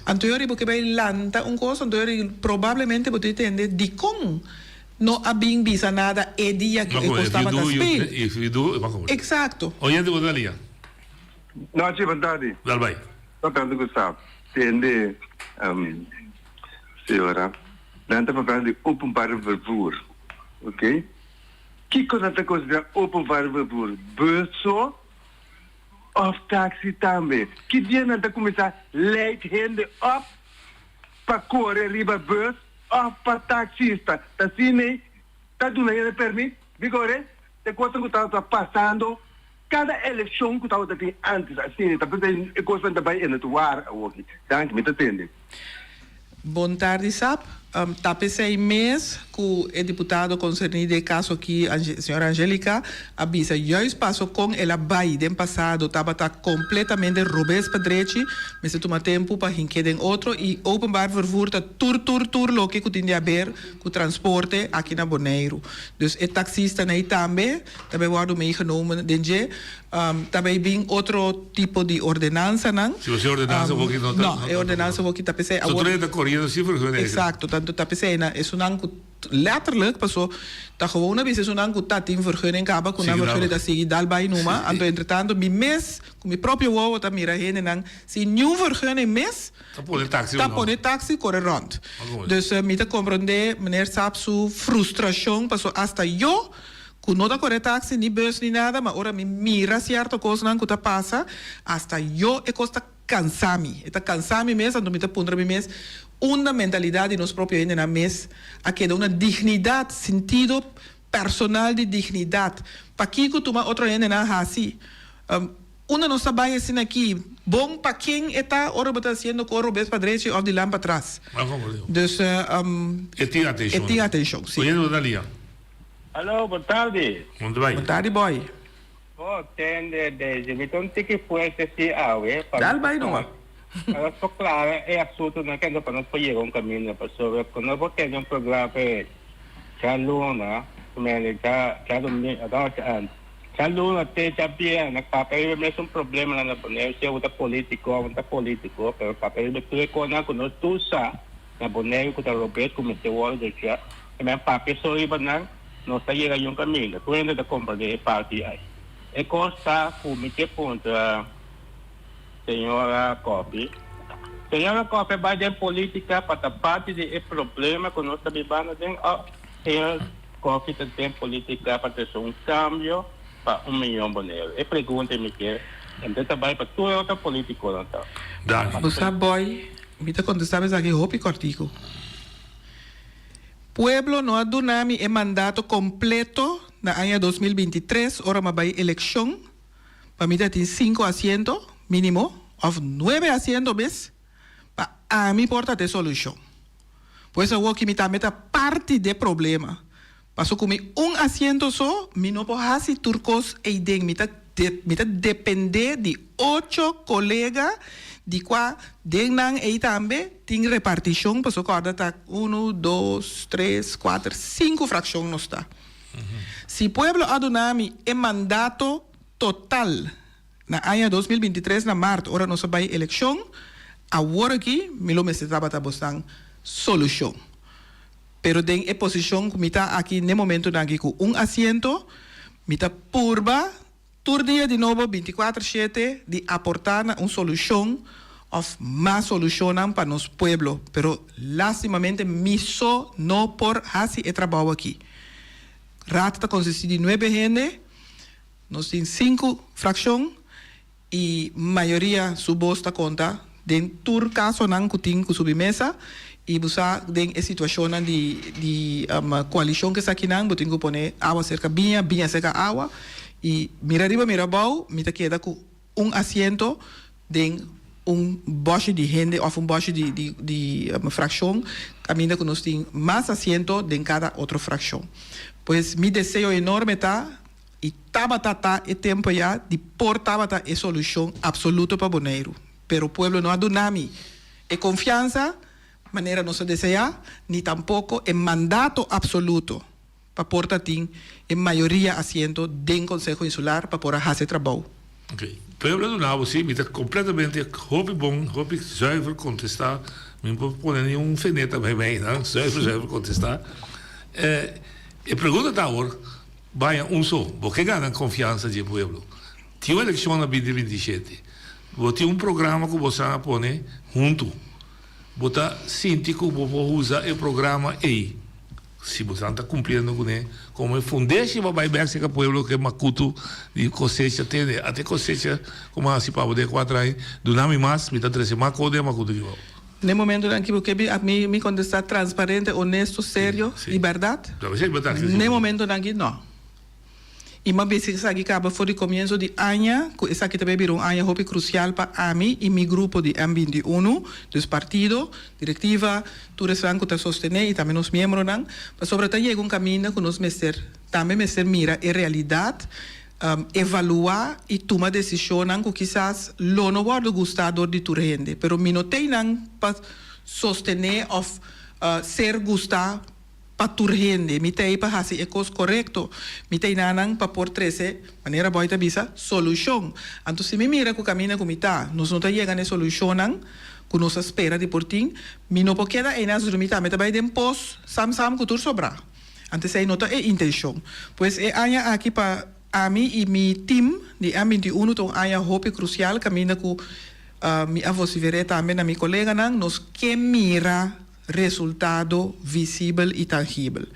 Anto yori bo ke bai lanta un kos, anto yori probablemente bo ta tende dikon no a bin bisa nada e dia ku e kos tabata speel. Eksakto. Oyente bo ta lia. Nochi bon tardi. Dal bai. Papiando ku sa tende señora nan ta papiando di openbaar vervoer ok. Kiko nan ta konsiderá openbaar vervoer? Bus so òf taksi tambe? Ki dia nan ta kuminsá leit hende òp pa kore riba bus òf pa taksista? Ta asina ei ta duna hende pèrmit di kore? Ta e kosnan ku tabata pasando kada elekshon ku tabata tin ántes. Asina ei ta p'esei e kosnan ta bai en het waar awoki. Danki, mi ta tende. Bon tardi Sap. Ta p'esei mes ku e diputado konserní den e kaso aki, señora Angelica, a bisa juist paso kon el a bai den pasado tabata kompletamente robes pa drechi, mester tuma tempu pa hink'é den otro i openbaar vervoer ta tur tur tur loke ku tin di haber ku transporte aki na Boneiru. Dus e taksistanan ei tambe ta bai wòrdu meegenomen den dje. Ta bay bin otro tipo di ordenansanan. Si bo si ordenansa bo ki no ta. No, e ordenansa bo ki ta pesey awor. So tur e ta coriendo sin vergunning. Exacto, tanto ta pesey na esunnan cu letterlijk paso ta gewoon a bisa esunnan cu ta tin vergunning caba cu nan vergunning ta sigui dal bay numa. Anto entretanto mi mes cu mi propio wowo ta mira hendenan sin niun vergunning mes Ta pone taxi ta pone taxi core rond. Dus mi ta comprende meneer Saab su frustracion paso hasta yo Ku no ta kore taxi ni bus ni nada, ma ora mi mira sierto kosnan ku ta pasa, asta yo e kos ta kansa mi. E ta kansa mi mes, anto mi ta puntra mi mes, unda mentalidat di nos propio hendenan mes a keda? Una dignidat, sintido personal di dignidat. Pakiko tuma otro hendenan hasi? Unda nos ta bai asina aki? Bon pa ken e ta ora bo ta hasiendo kos robes pa drechi of di lan pa tras? Dus E tin atenshon. E tin atenshon, si. Oyendo bo ta lia. Hallo, bon tardi. Bon ta bai. Bon tardi boy. Bo tende Daisy, mi ta un tiki fuerte si awe pa Dal bai numa. Pa nos por clara e asuntonan kende pa nos por yega un caminda pasobra cu nos por tene un programa pe djaluna, mende djadomingo, no, Djaluna te djabièrnè papia riba e mesun problemanan na Boneiru, sea bo ta polítiko òf no ta polítiko, pero papia riba tur e kosnan ku nos tur sa na Boneiru ku ta robes ku mester wòrdu deshá. E men papia so riba nan, nos ta yega yun kaminda. Tur hende ta komprendé e parti ei. E kos ta ku mi ke puntra. señora Coffie. Señora Coffie a bai den politica pa ta parti di e problema cu nos ta bibando den of señora Coffie ta den politica pa trece un cambio pa un miyon Boneiru? E pregunta mi kier en ta bai pa tur e otro politiconan ta. Danki. Bo sa boy, mi ta contesta esaki hopi cortico. Pueblo no a duna mi e mandato completo na aña 2023 ora mi a bai eleccion pa mi ta tin cinco asiento minimo of nuebe asiento mes pa ami por ta te solucion. Pues awoki mi tambe ta parti de problema. Paso ku mi un asiento so mi no por hasi tur kos eiden. Mi ta mi ta depende di ocho kolega di kua den nan ei tambe tin repartishon paso kòrda ta unu, dos, tres, kuater, sinku frakshon nos ta. Si pueblo a duna mi e mandato total na aña 2023 na mart ora nos a bai elekshon, awor aki mi lo mester tabata bosnan solushon. Pero den e posishon ku mi ta aki n'e momentunan aki ku un asiento, mi ta purba tur dia di nobo bintikuater shete di aportá na un solushon òf mas solushonnan pa nos pueblo. Pero lastimamente mi so no por hasi e trabou aki. Raad ta konsistí di nuebe hende, nos tin sinku frakshon I mayoria su bos ta konta den tur kasonan ku tin ku subi mesa i bo sa den e situashonnan di di koalishon ku esakinan bo tin ku pone awa serka biña, biña serka awa i mira riba mira abou mi ta keda ku un asiento den un bòshi di hende òf un bòshi di di di frakshon kaminda ku nos tin mas asiento den kada otro frakshon. Pues mi deseo enorme ta I tabata ta e tempo ya di por tabata e solucion absoluto pa Boneiru. Pero pueblo no a duna mi e confiansa manera nos a desea, ni tampoco e mandato absoluto pa por ta tin e mayoria asiento den Conseho Insular pa por a haci e trabou. Ok. Pueblo a duna bo si, mi ta completamente hopi bon, hopi zuiver contesta, mi no por pone ni un veneta bij mij, no, zuiver, zuiver contesta. E pregunta ta awor, Baña un so, bo ke gana konfiansa di e pueblo. Tin un elekshon na binti 27. Bo tin un programa ku bo san a pone huntu. Bo ta sinti ku bo por usa e programa ei, si bo san ta kumpliendo kuné, komo e fundeshi pa bai bèk serka pueblo ku e makutu di kosecha tende. Ata e kosecha ku mi a hasi pa bo den e kuater aña, duna mi mas, mi ta trese mas kos den e makutu ki bo. N'e momentonan ki bo ke bin mi mi kontestá transparente, honesto, serio i bèrdat? N'e momentonan ki nò. I m'a bisa esaki kaba for di komienso di aña ku esaki ta bai bira un aña hopi krusial pa ami i mi grupo di M 21, dus partido, direktiva, tur esnan ku ta sostené i tambe nos miembronan, pasobra ta yega un kaminda ku nos mester tambe mester mira e realidat evaluá i tuma desishonnan ku kisas lo no wòrdu gustá dor di tur hende, pero mi no tei nan pa sostené òf ser gustá pa tur hende. Mi tei pa hasi e kos korekto. Mi tei nanan pa por trese, manera Boy ta bisa, solushon. Anto si mi mira ku kaminda ku mi ta, nos no ta yega na e solushonnan ku nos a spera di por tin, mi no por keda einan drumi tambe ta bai den pos sam sam ku tur sobrá. Anto esei no ta e intenshon. Pues e aña aki pa ami i mi tim di M 21 ta un aña hopi krusial kaminda ku mi a vosifer'é tambe na mi koleganan, nos ke mira resultado visibel i tangibel.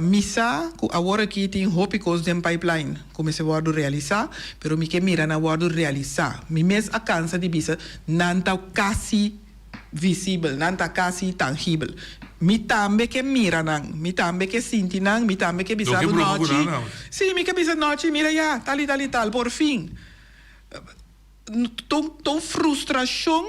Mi sa ku awor aki tin hopi kos den pipeline ku mester wòrdu realisá, pero mi ke mira nan wòrdu realisá. Mi mes a kansa di bisa nan ta kasi visibel, nan ta kasi tangibel. Mi tambe ke mira nan, mi tambe ke sinti nan, mi tambe ke bisa bo nochi, si, mi ke bisa nochi, mira ya, tal i tal i tal, por fin. Ta un frustrashon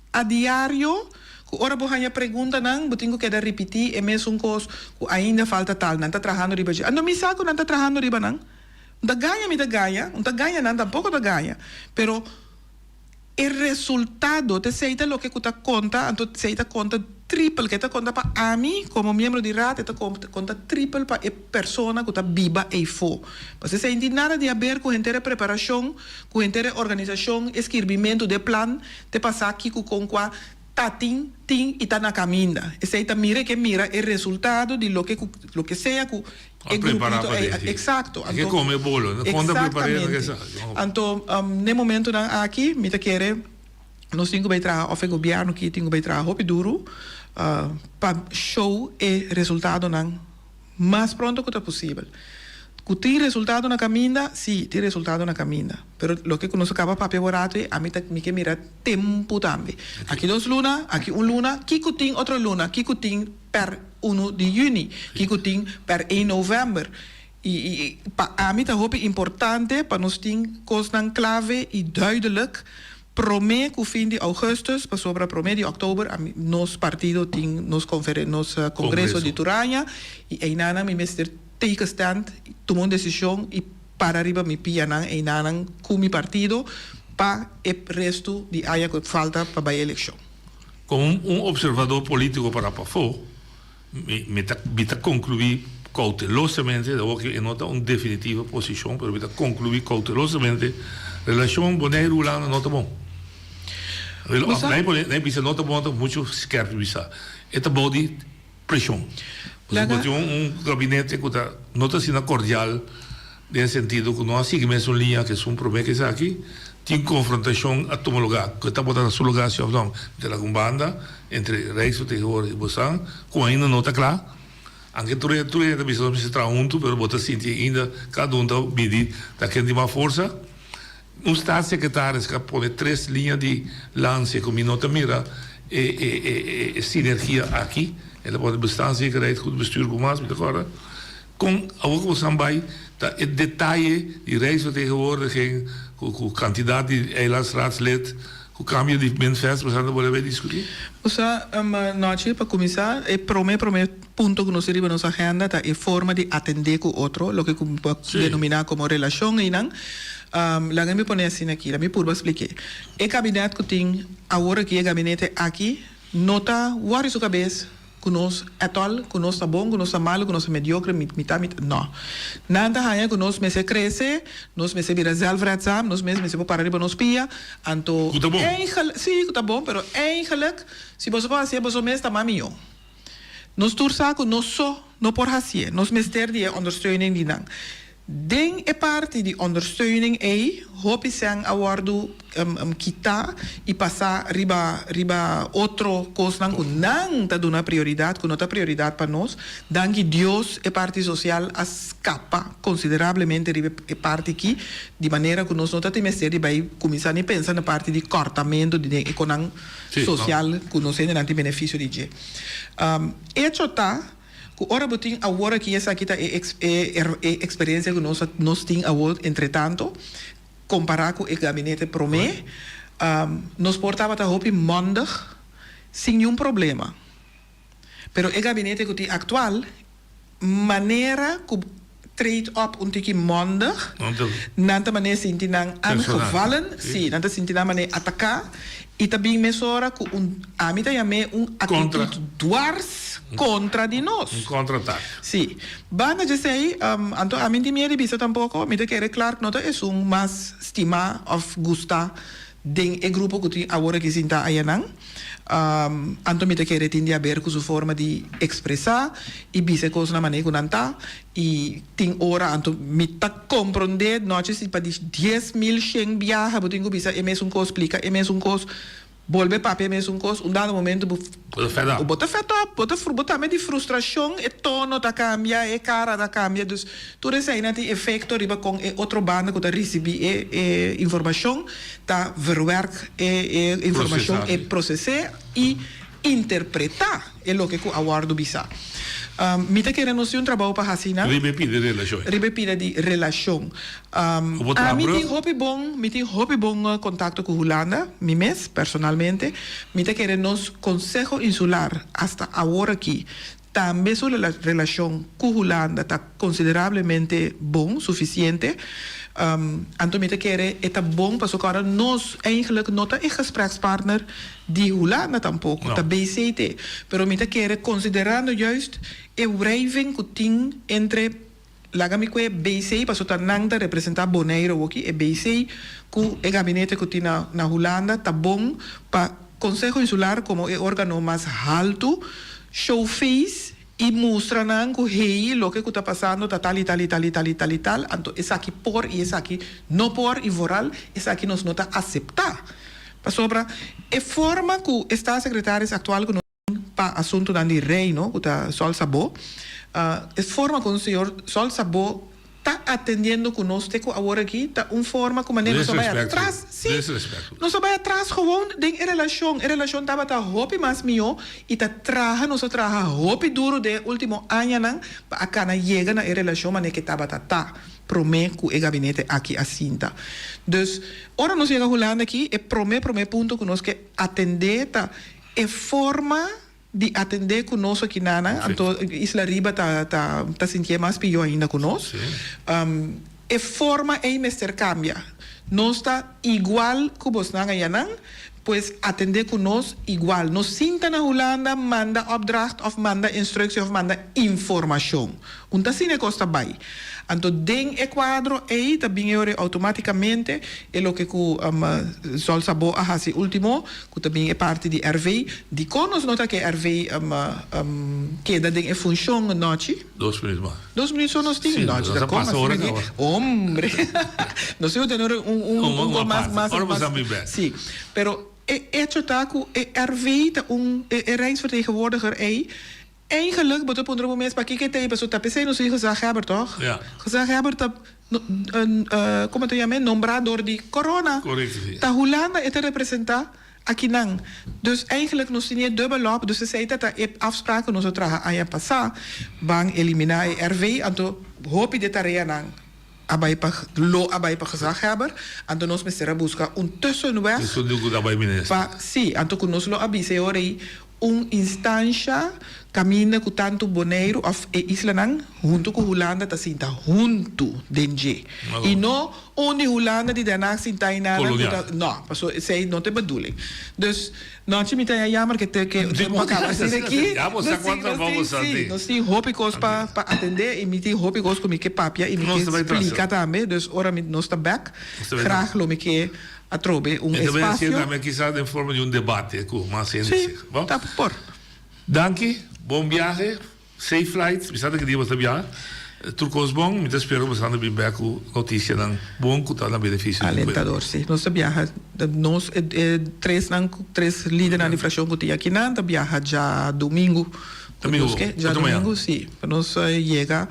a diario ku ora bo haña preguntanan bo tin ku keda ripití e mesun kos ku ainda falta tal, nan ta trahando riba dje. Anto mi sa ku nan ta trahando riba nan. Un ta gaña mi ta gaña, un ta gaña nan tampoko ta gaña, pero. E resultado ta esei ta loke ku ta konta, anto esei ta konta tripel, ke ta konta pa ami komo miembro di raad, e ta konta tripel pa e persona ku ta biba eifó. Pasobra esei no tin nada di haber ku henter e preparashon, ku henter e organisashon, e skirbimentu di e plan te pasá kiko kon kua. Ta tin, tin i ta na kaminda. Esei ta mira ke mira e resultado di loke ku loke sea ku A e prepara grupito pa ei. desi. Eksakto. E ke Anto, kome bolo. No konta prepar'é no ke eksaktamente. sa. Anto, n'e momentunan aki mi ta kere nos tin ku bai traha òf e gobièrnu aki tin ku bai traha hopi duru pa show e resultadonan Mas pronto ku ta posibel. Ku tin resultado na kaminda? Sí, tin resultado na kaminda. Pero loke ku nos a kaba papia bo rato ei, ami ta mi ke mira tempu tambe. Aki dos luna, aki un luna, kiko tin otro luna? Kiko tin per unu di yüni? Kiko tin per ein novèmber? I i pa ami ta hopi importante pa nos tin kosnan klave i duidelijk Prome ku fin di ougùstùs, pasobra prome di òktober ami nos partido tin nos konferen nos kongreso di tur aña i einanan mi mester take a stand, tuma un desishon i para riba mi pianan einanan ku mi partido pa e restu di aña ku falta pa bai elekshon. Komo un observador polítiko para pafó, Mi mi ta mi ta conclui cautelosamente, awor cu e no ta un definitiva posicion, pero mi ta conclui cautelosamente, relacion Boneiru-Hulanda no ta bon. Rela Bo sa. Nai pone nai bisa no ta bon ta mucho skerp bisa. E ta bou di presion. Pasobra bo Laga. tin un un gabinete cu ta no ta asina cordial den e sentido cu no a sigui mesun liña cu esun prome cu esaki, tin confrontacion a tuma lugar, cu e tabata na su lugar si of no, mi ta laga un banda. Entre Rijksvertegenwoordiger i bosan, ku ainda no ta kla. Anke tur e tur hende ta bisa nos mester traha huntu, pero bo ta sinti ainda kada un ta midi ta ken tin mas forsa. Un staatssecretaris ka pone tres liña di lanse ku mi no ta mira e e e e sinergia aki. El a pone bestaanszekerheid, goed bestuur ku mas, mi ta kòrda. Kon awor ku bosan bai ta e detaye di Rijksvertegenwoordiging ku ku kantidat di eilandsraadslid ku kambio di minvest bosan ta bolbe bai diskutí? Bosa nochi pa kuminsá e promé promé punto ku nos tin riba nos agenda ta e forma di atendé ku otro loke ku bo denominá komo relashon einan. Laga mi pone asina aki, laga mi purba splik'é. E kabinet ku tin awor aki e gabinete aki no ta wòri su kabes Ku nos at all, ku nos ta bon, ku nos ta malu, ku nos ta mediocre, mi ta, mi ta, no. Nan ta haña ku nos mester krese, nos mester bira zelfredzaam, nos mes mester por para riba nos pia, anto Ku ta bon. eigel, sí, ku ta bon, pero eigenlijk, si boso por hasié boso mes ta mas mihó. Nos tur sa ku nos so no por hasié, nos mester di e ondersteuning di nan. Den e parti di ondersteuning ei, hopi sèn a wòrdu kitá i pasá riba riba otro kosnan ku nan ta duna prioridat, ku no ta prioridat pa nos. Danki Dios e parti sosial a skapa konsiderablemente riba e parti aki, di manera ku nos no ta tin mester di bai kuminsá ni pensa na parti di kòrtamentu di den e konan sosial ku nos hendenan tin benefisio di dje. Echo ta. Ku ora bo tin awor aki esaki ta e e eksperensia ku nos nos tin awor entretanto kompará ku e gabinete promé nos por tabata hopi mondig sin niun problema pero e gabinete ku tin aktual manera ku treed op un tiki mondig nan ta manera sinti nan aangevallen si nan ta sinti nan manera ataká i ta bin mesora ku un ami ta yam'é un aktitut dwars kontra di nos. Un kontra-atak. Si. Banda djesei anto ami n'tin miedu di bisa tampoko mi ta kere Clark no ta esun mas stimá òf gustá den e grupo ku tin awor aki sintá ayanan. Anto mi ta kere tin di haber ku su forma di ekspresá i bisa e kosnan manera ku nan ta. I tin ora anto mi ta komprondé nochi si pa di 10,000 shen biaha bo tin ku bisa e mesun kos, splika e mesun kos, bolbe papia e mesun kos. Un dado momento bo Bo ta fed up. Bo ta fed up, bo ta bo tambe di frustrashon, e tono ta kambia, e kara ta kambia. Dus tur eseinan tin efekto riba kon e otro banda ku ta risibí e e informashon ta verwerk e e informashon, e proses'é i interpretá e loke ku a wòrdu bisá. Mi ta kere nos tin un trabou pa hasi nan. Riba e pida di relashon. Riba e pida di relashon. Bo traha Ami brug? tin hopi bon, mi tin hopi bon kontakto ku Hulanda, mi mes, personalmente. Mi ta kere nos Konseho Insular asta awor aki tambe su relashon ku Hulanda ta konsiderablemente bon, sufisiente. Anto mi ta kere e ta bon pasobra ora nos eigenlijk no ta e gesprekspartner di Hulanda tampoko, ta BCT. Pero mi ta kere konsiderando juist e wrijving ku tin entre, laga mi kue BC pasobra ta nan ta representa Boneiru awoki, e BC ku e gabinete ku tin na Hulanda ta bon pa. Konseho Insular komo e órgano mas haltu show face i mustra nan ku hey loke ku ta pasando ta tal i tal i tal i tal i tal i tal, anto esaki por i esaki no por i vooral esaki nos no ta aseptá. Pasobra e forma ku e staatssecretaris aktual ku nos tin pa asuntunan di Reino ku ta Sol Sabó, e forma ku señor Sol Sabó ta atendiendo ku nos te ku awor aki ta un forma ku manera nos a bai atras, sí, nos a bai atras gewoon den e relashon, e relashon tabata hopi mas mihó i ta traha, nos a traha hopi duru den e último añanan pa a kana yega na e relashon manera ke tabata ta promé ku e gabinete aki a sinta. Dus, ora nos yega Hulanda aki e promé promé punto ku nos ke atendé ta e forma di atendé ku nos akinanan, anto Isla Riba ta ta ta sintié mas pió ainda ku nos. E forma ei mester kambia. Nos ta igual ku bosnan ayanan, pues atendé ku nos igual. No sinta na Hulanda manda opdracht òf manda instruksie òf manda informashon. Un ta asina e kos ta bai. Anto den e kuadro ei ta bin e ora outomátikamente e loke ku Sol Sabó a hasi último, ku ta bin e parti di RV. Dikon nos no ta ke RV keda den e funshon nochi? Dos minuut mas. Dos minuut so nos tin? Sí, Nochi nos ta a kon pasa ora asina kaba. ki. Hombre! Nos tin ku tene un un Un un un mas aparte. mas Ora mas bo sa mi bek. Sí, pero e echo ta ku e RV ta un e Rijksvertegenwoordiger ei Eigenlijk bo ta puntra bo mes pakiko e ta ei pasobra ta p'esei nos tin gezaghebber toch? Ja. Gezaghebber ta como ta yam'e nombrá door di corona. Correcto si. Ta Hulanda e ta representá akinan. Dus eigenlijk nos tin e dubbel op dus esei ta ta e afspraak ku nos a traha aña pasá ban eliminá e RV anto hopi di e tareanan a bai pa lo a bai pa gezaghebber anto nos mester a buska un tussenweg Esun di ku ta bai minister. pa si anto ku nos lo a bisa e ora ei Un instansha kaminda ku tantu Boneiru òf e islanan huntu ku Hulanda ta sinta huntu den dje. I no un di Hulanda di Den Haag sinta einan ku ta no, paso esei no ta e bedoeling. Dus nochi mi ta ya jammer ke te ke tempu a kaba asina aki. Nos tin nos tin si nos tin hopi kos pa pa atendé i mi tin hopi kos ku mi ke papia i mi ke splika tambe. Dus ora mi nos ta bèk graag lo mi ke Atrobe un E ta bay espacio. hacié tambe kisas den forma di un debate cu mas hende Sí, seg. Bon. ta por. Danki, bon biahe, safe flight, mi sa ta ki dia bo ta biaha. Tur cos bon, mi ta spera cu bo sa bin bek cu noticianan bon cu ta na beneficio di pueblo. Alentador, sí. Nos ta biaha, nos e e tresnan, tres lidernan di fraccion cu tin akinan ta biaha djadumingu. Domingo, Nos ke? otro mañana. Djadumingu, sí. Pa nos yega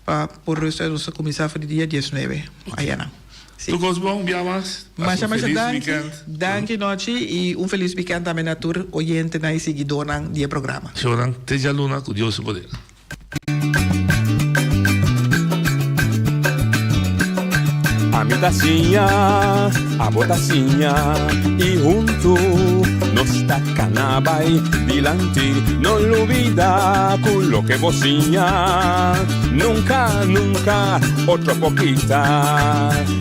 pa por rustig nos ta cuminsa for di dia diesnuebe ayanan. Sí. Tur kos bon, bia mas. Pasa Masha un masha felis danki. weekend. Danki Nochi i un felis weekend tambe na tur oyentenan i siguidornan di e programa. Shownan te djaluna ku Dios su poder. Ami ta siña, abo ta siña i huntu nos ta kana bai dilanti. No lubida ku loke bo siña nunka, nunka otro por kita.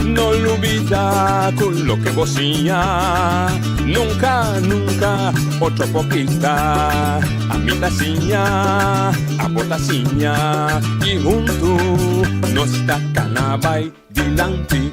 No lubida ku loke bo siña nunka, nunka otro por kita. Ami ta siña, abo ta siña i huntu nos ta kana bai dilanti.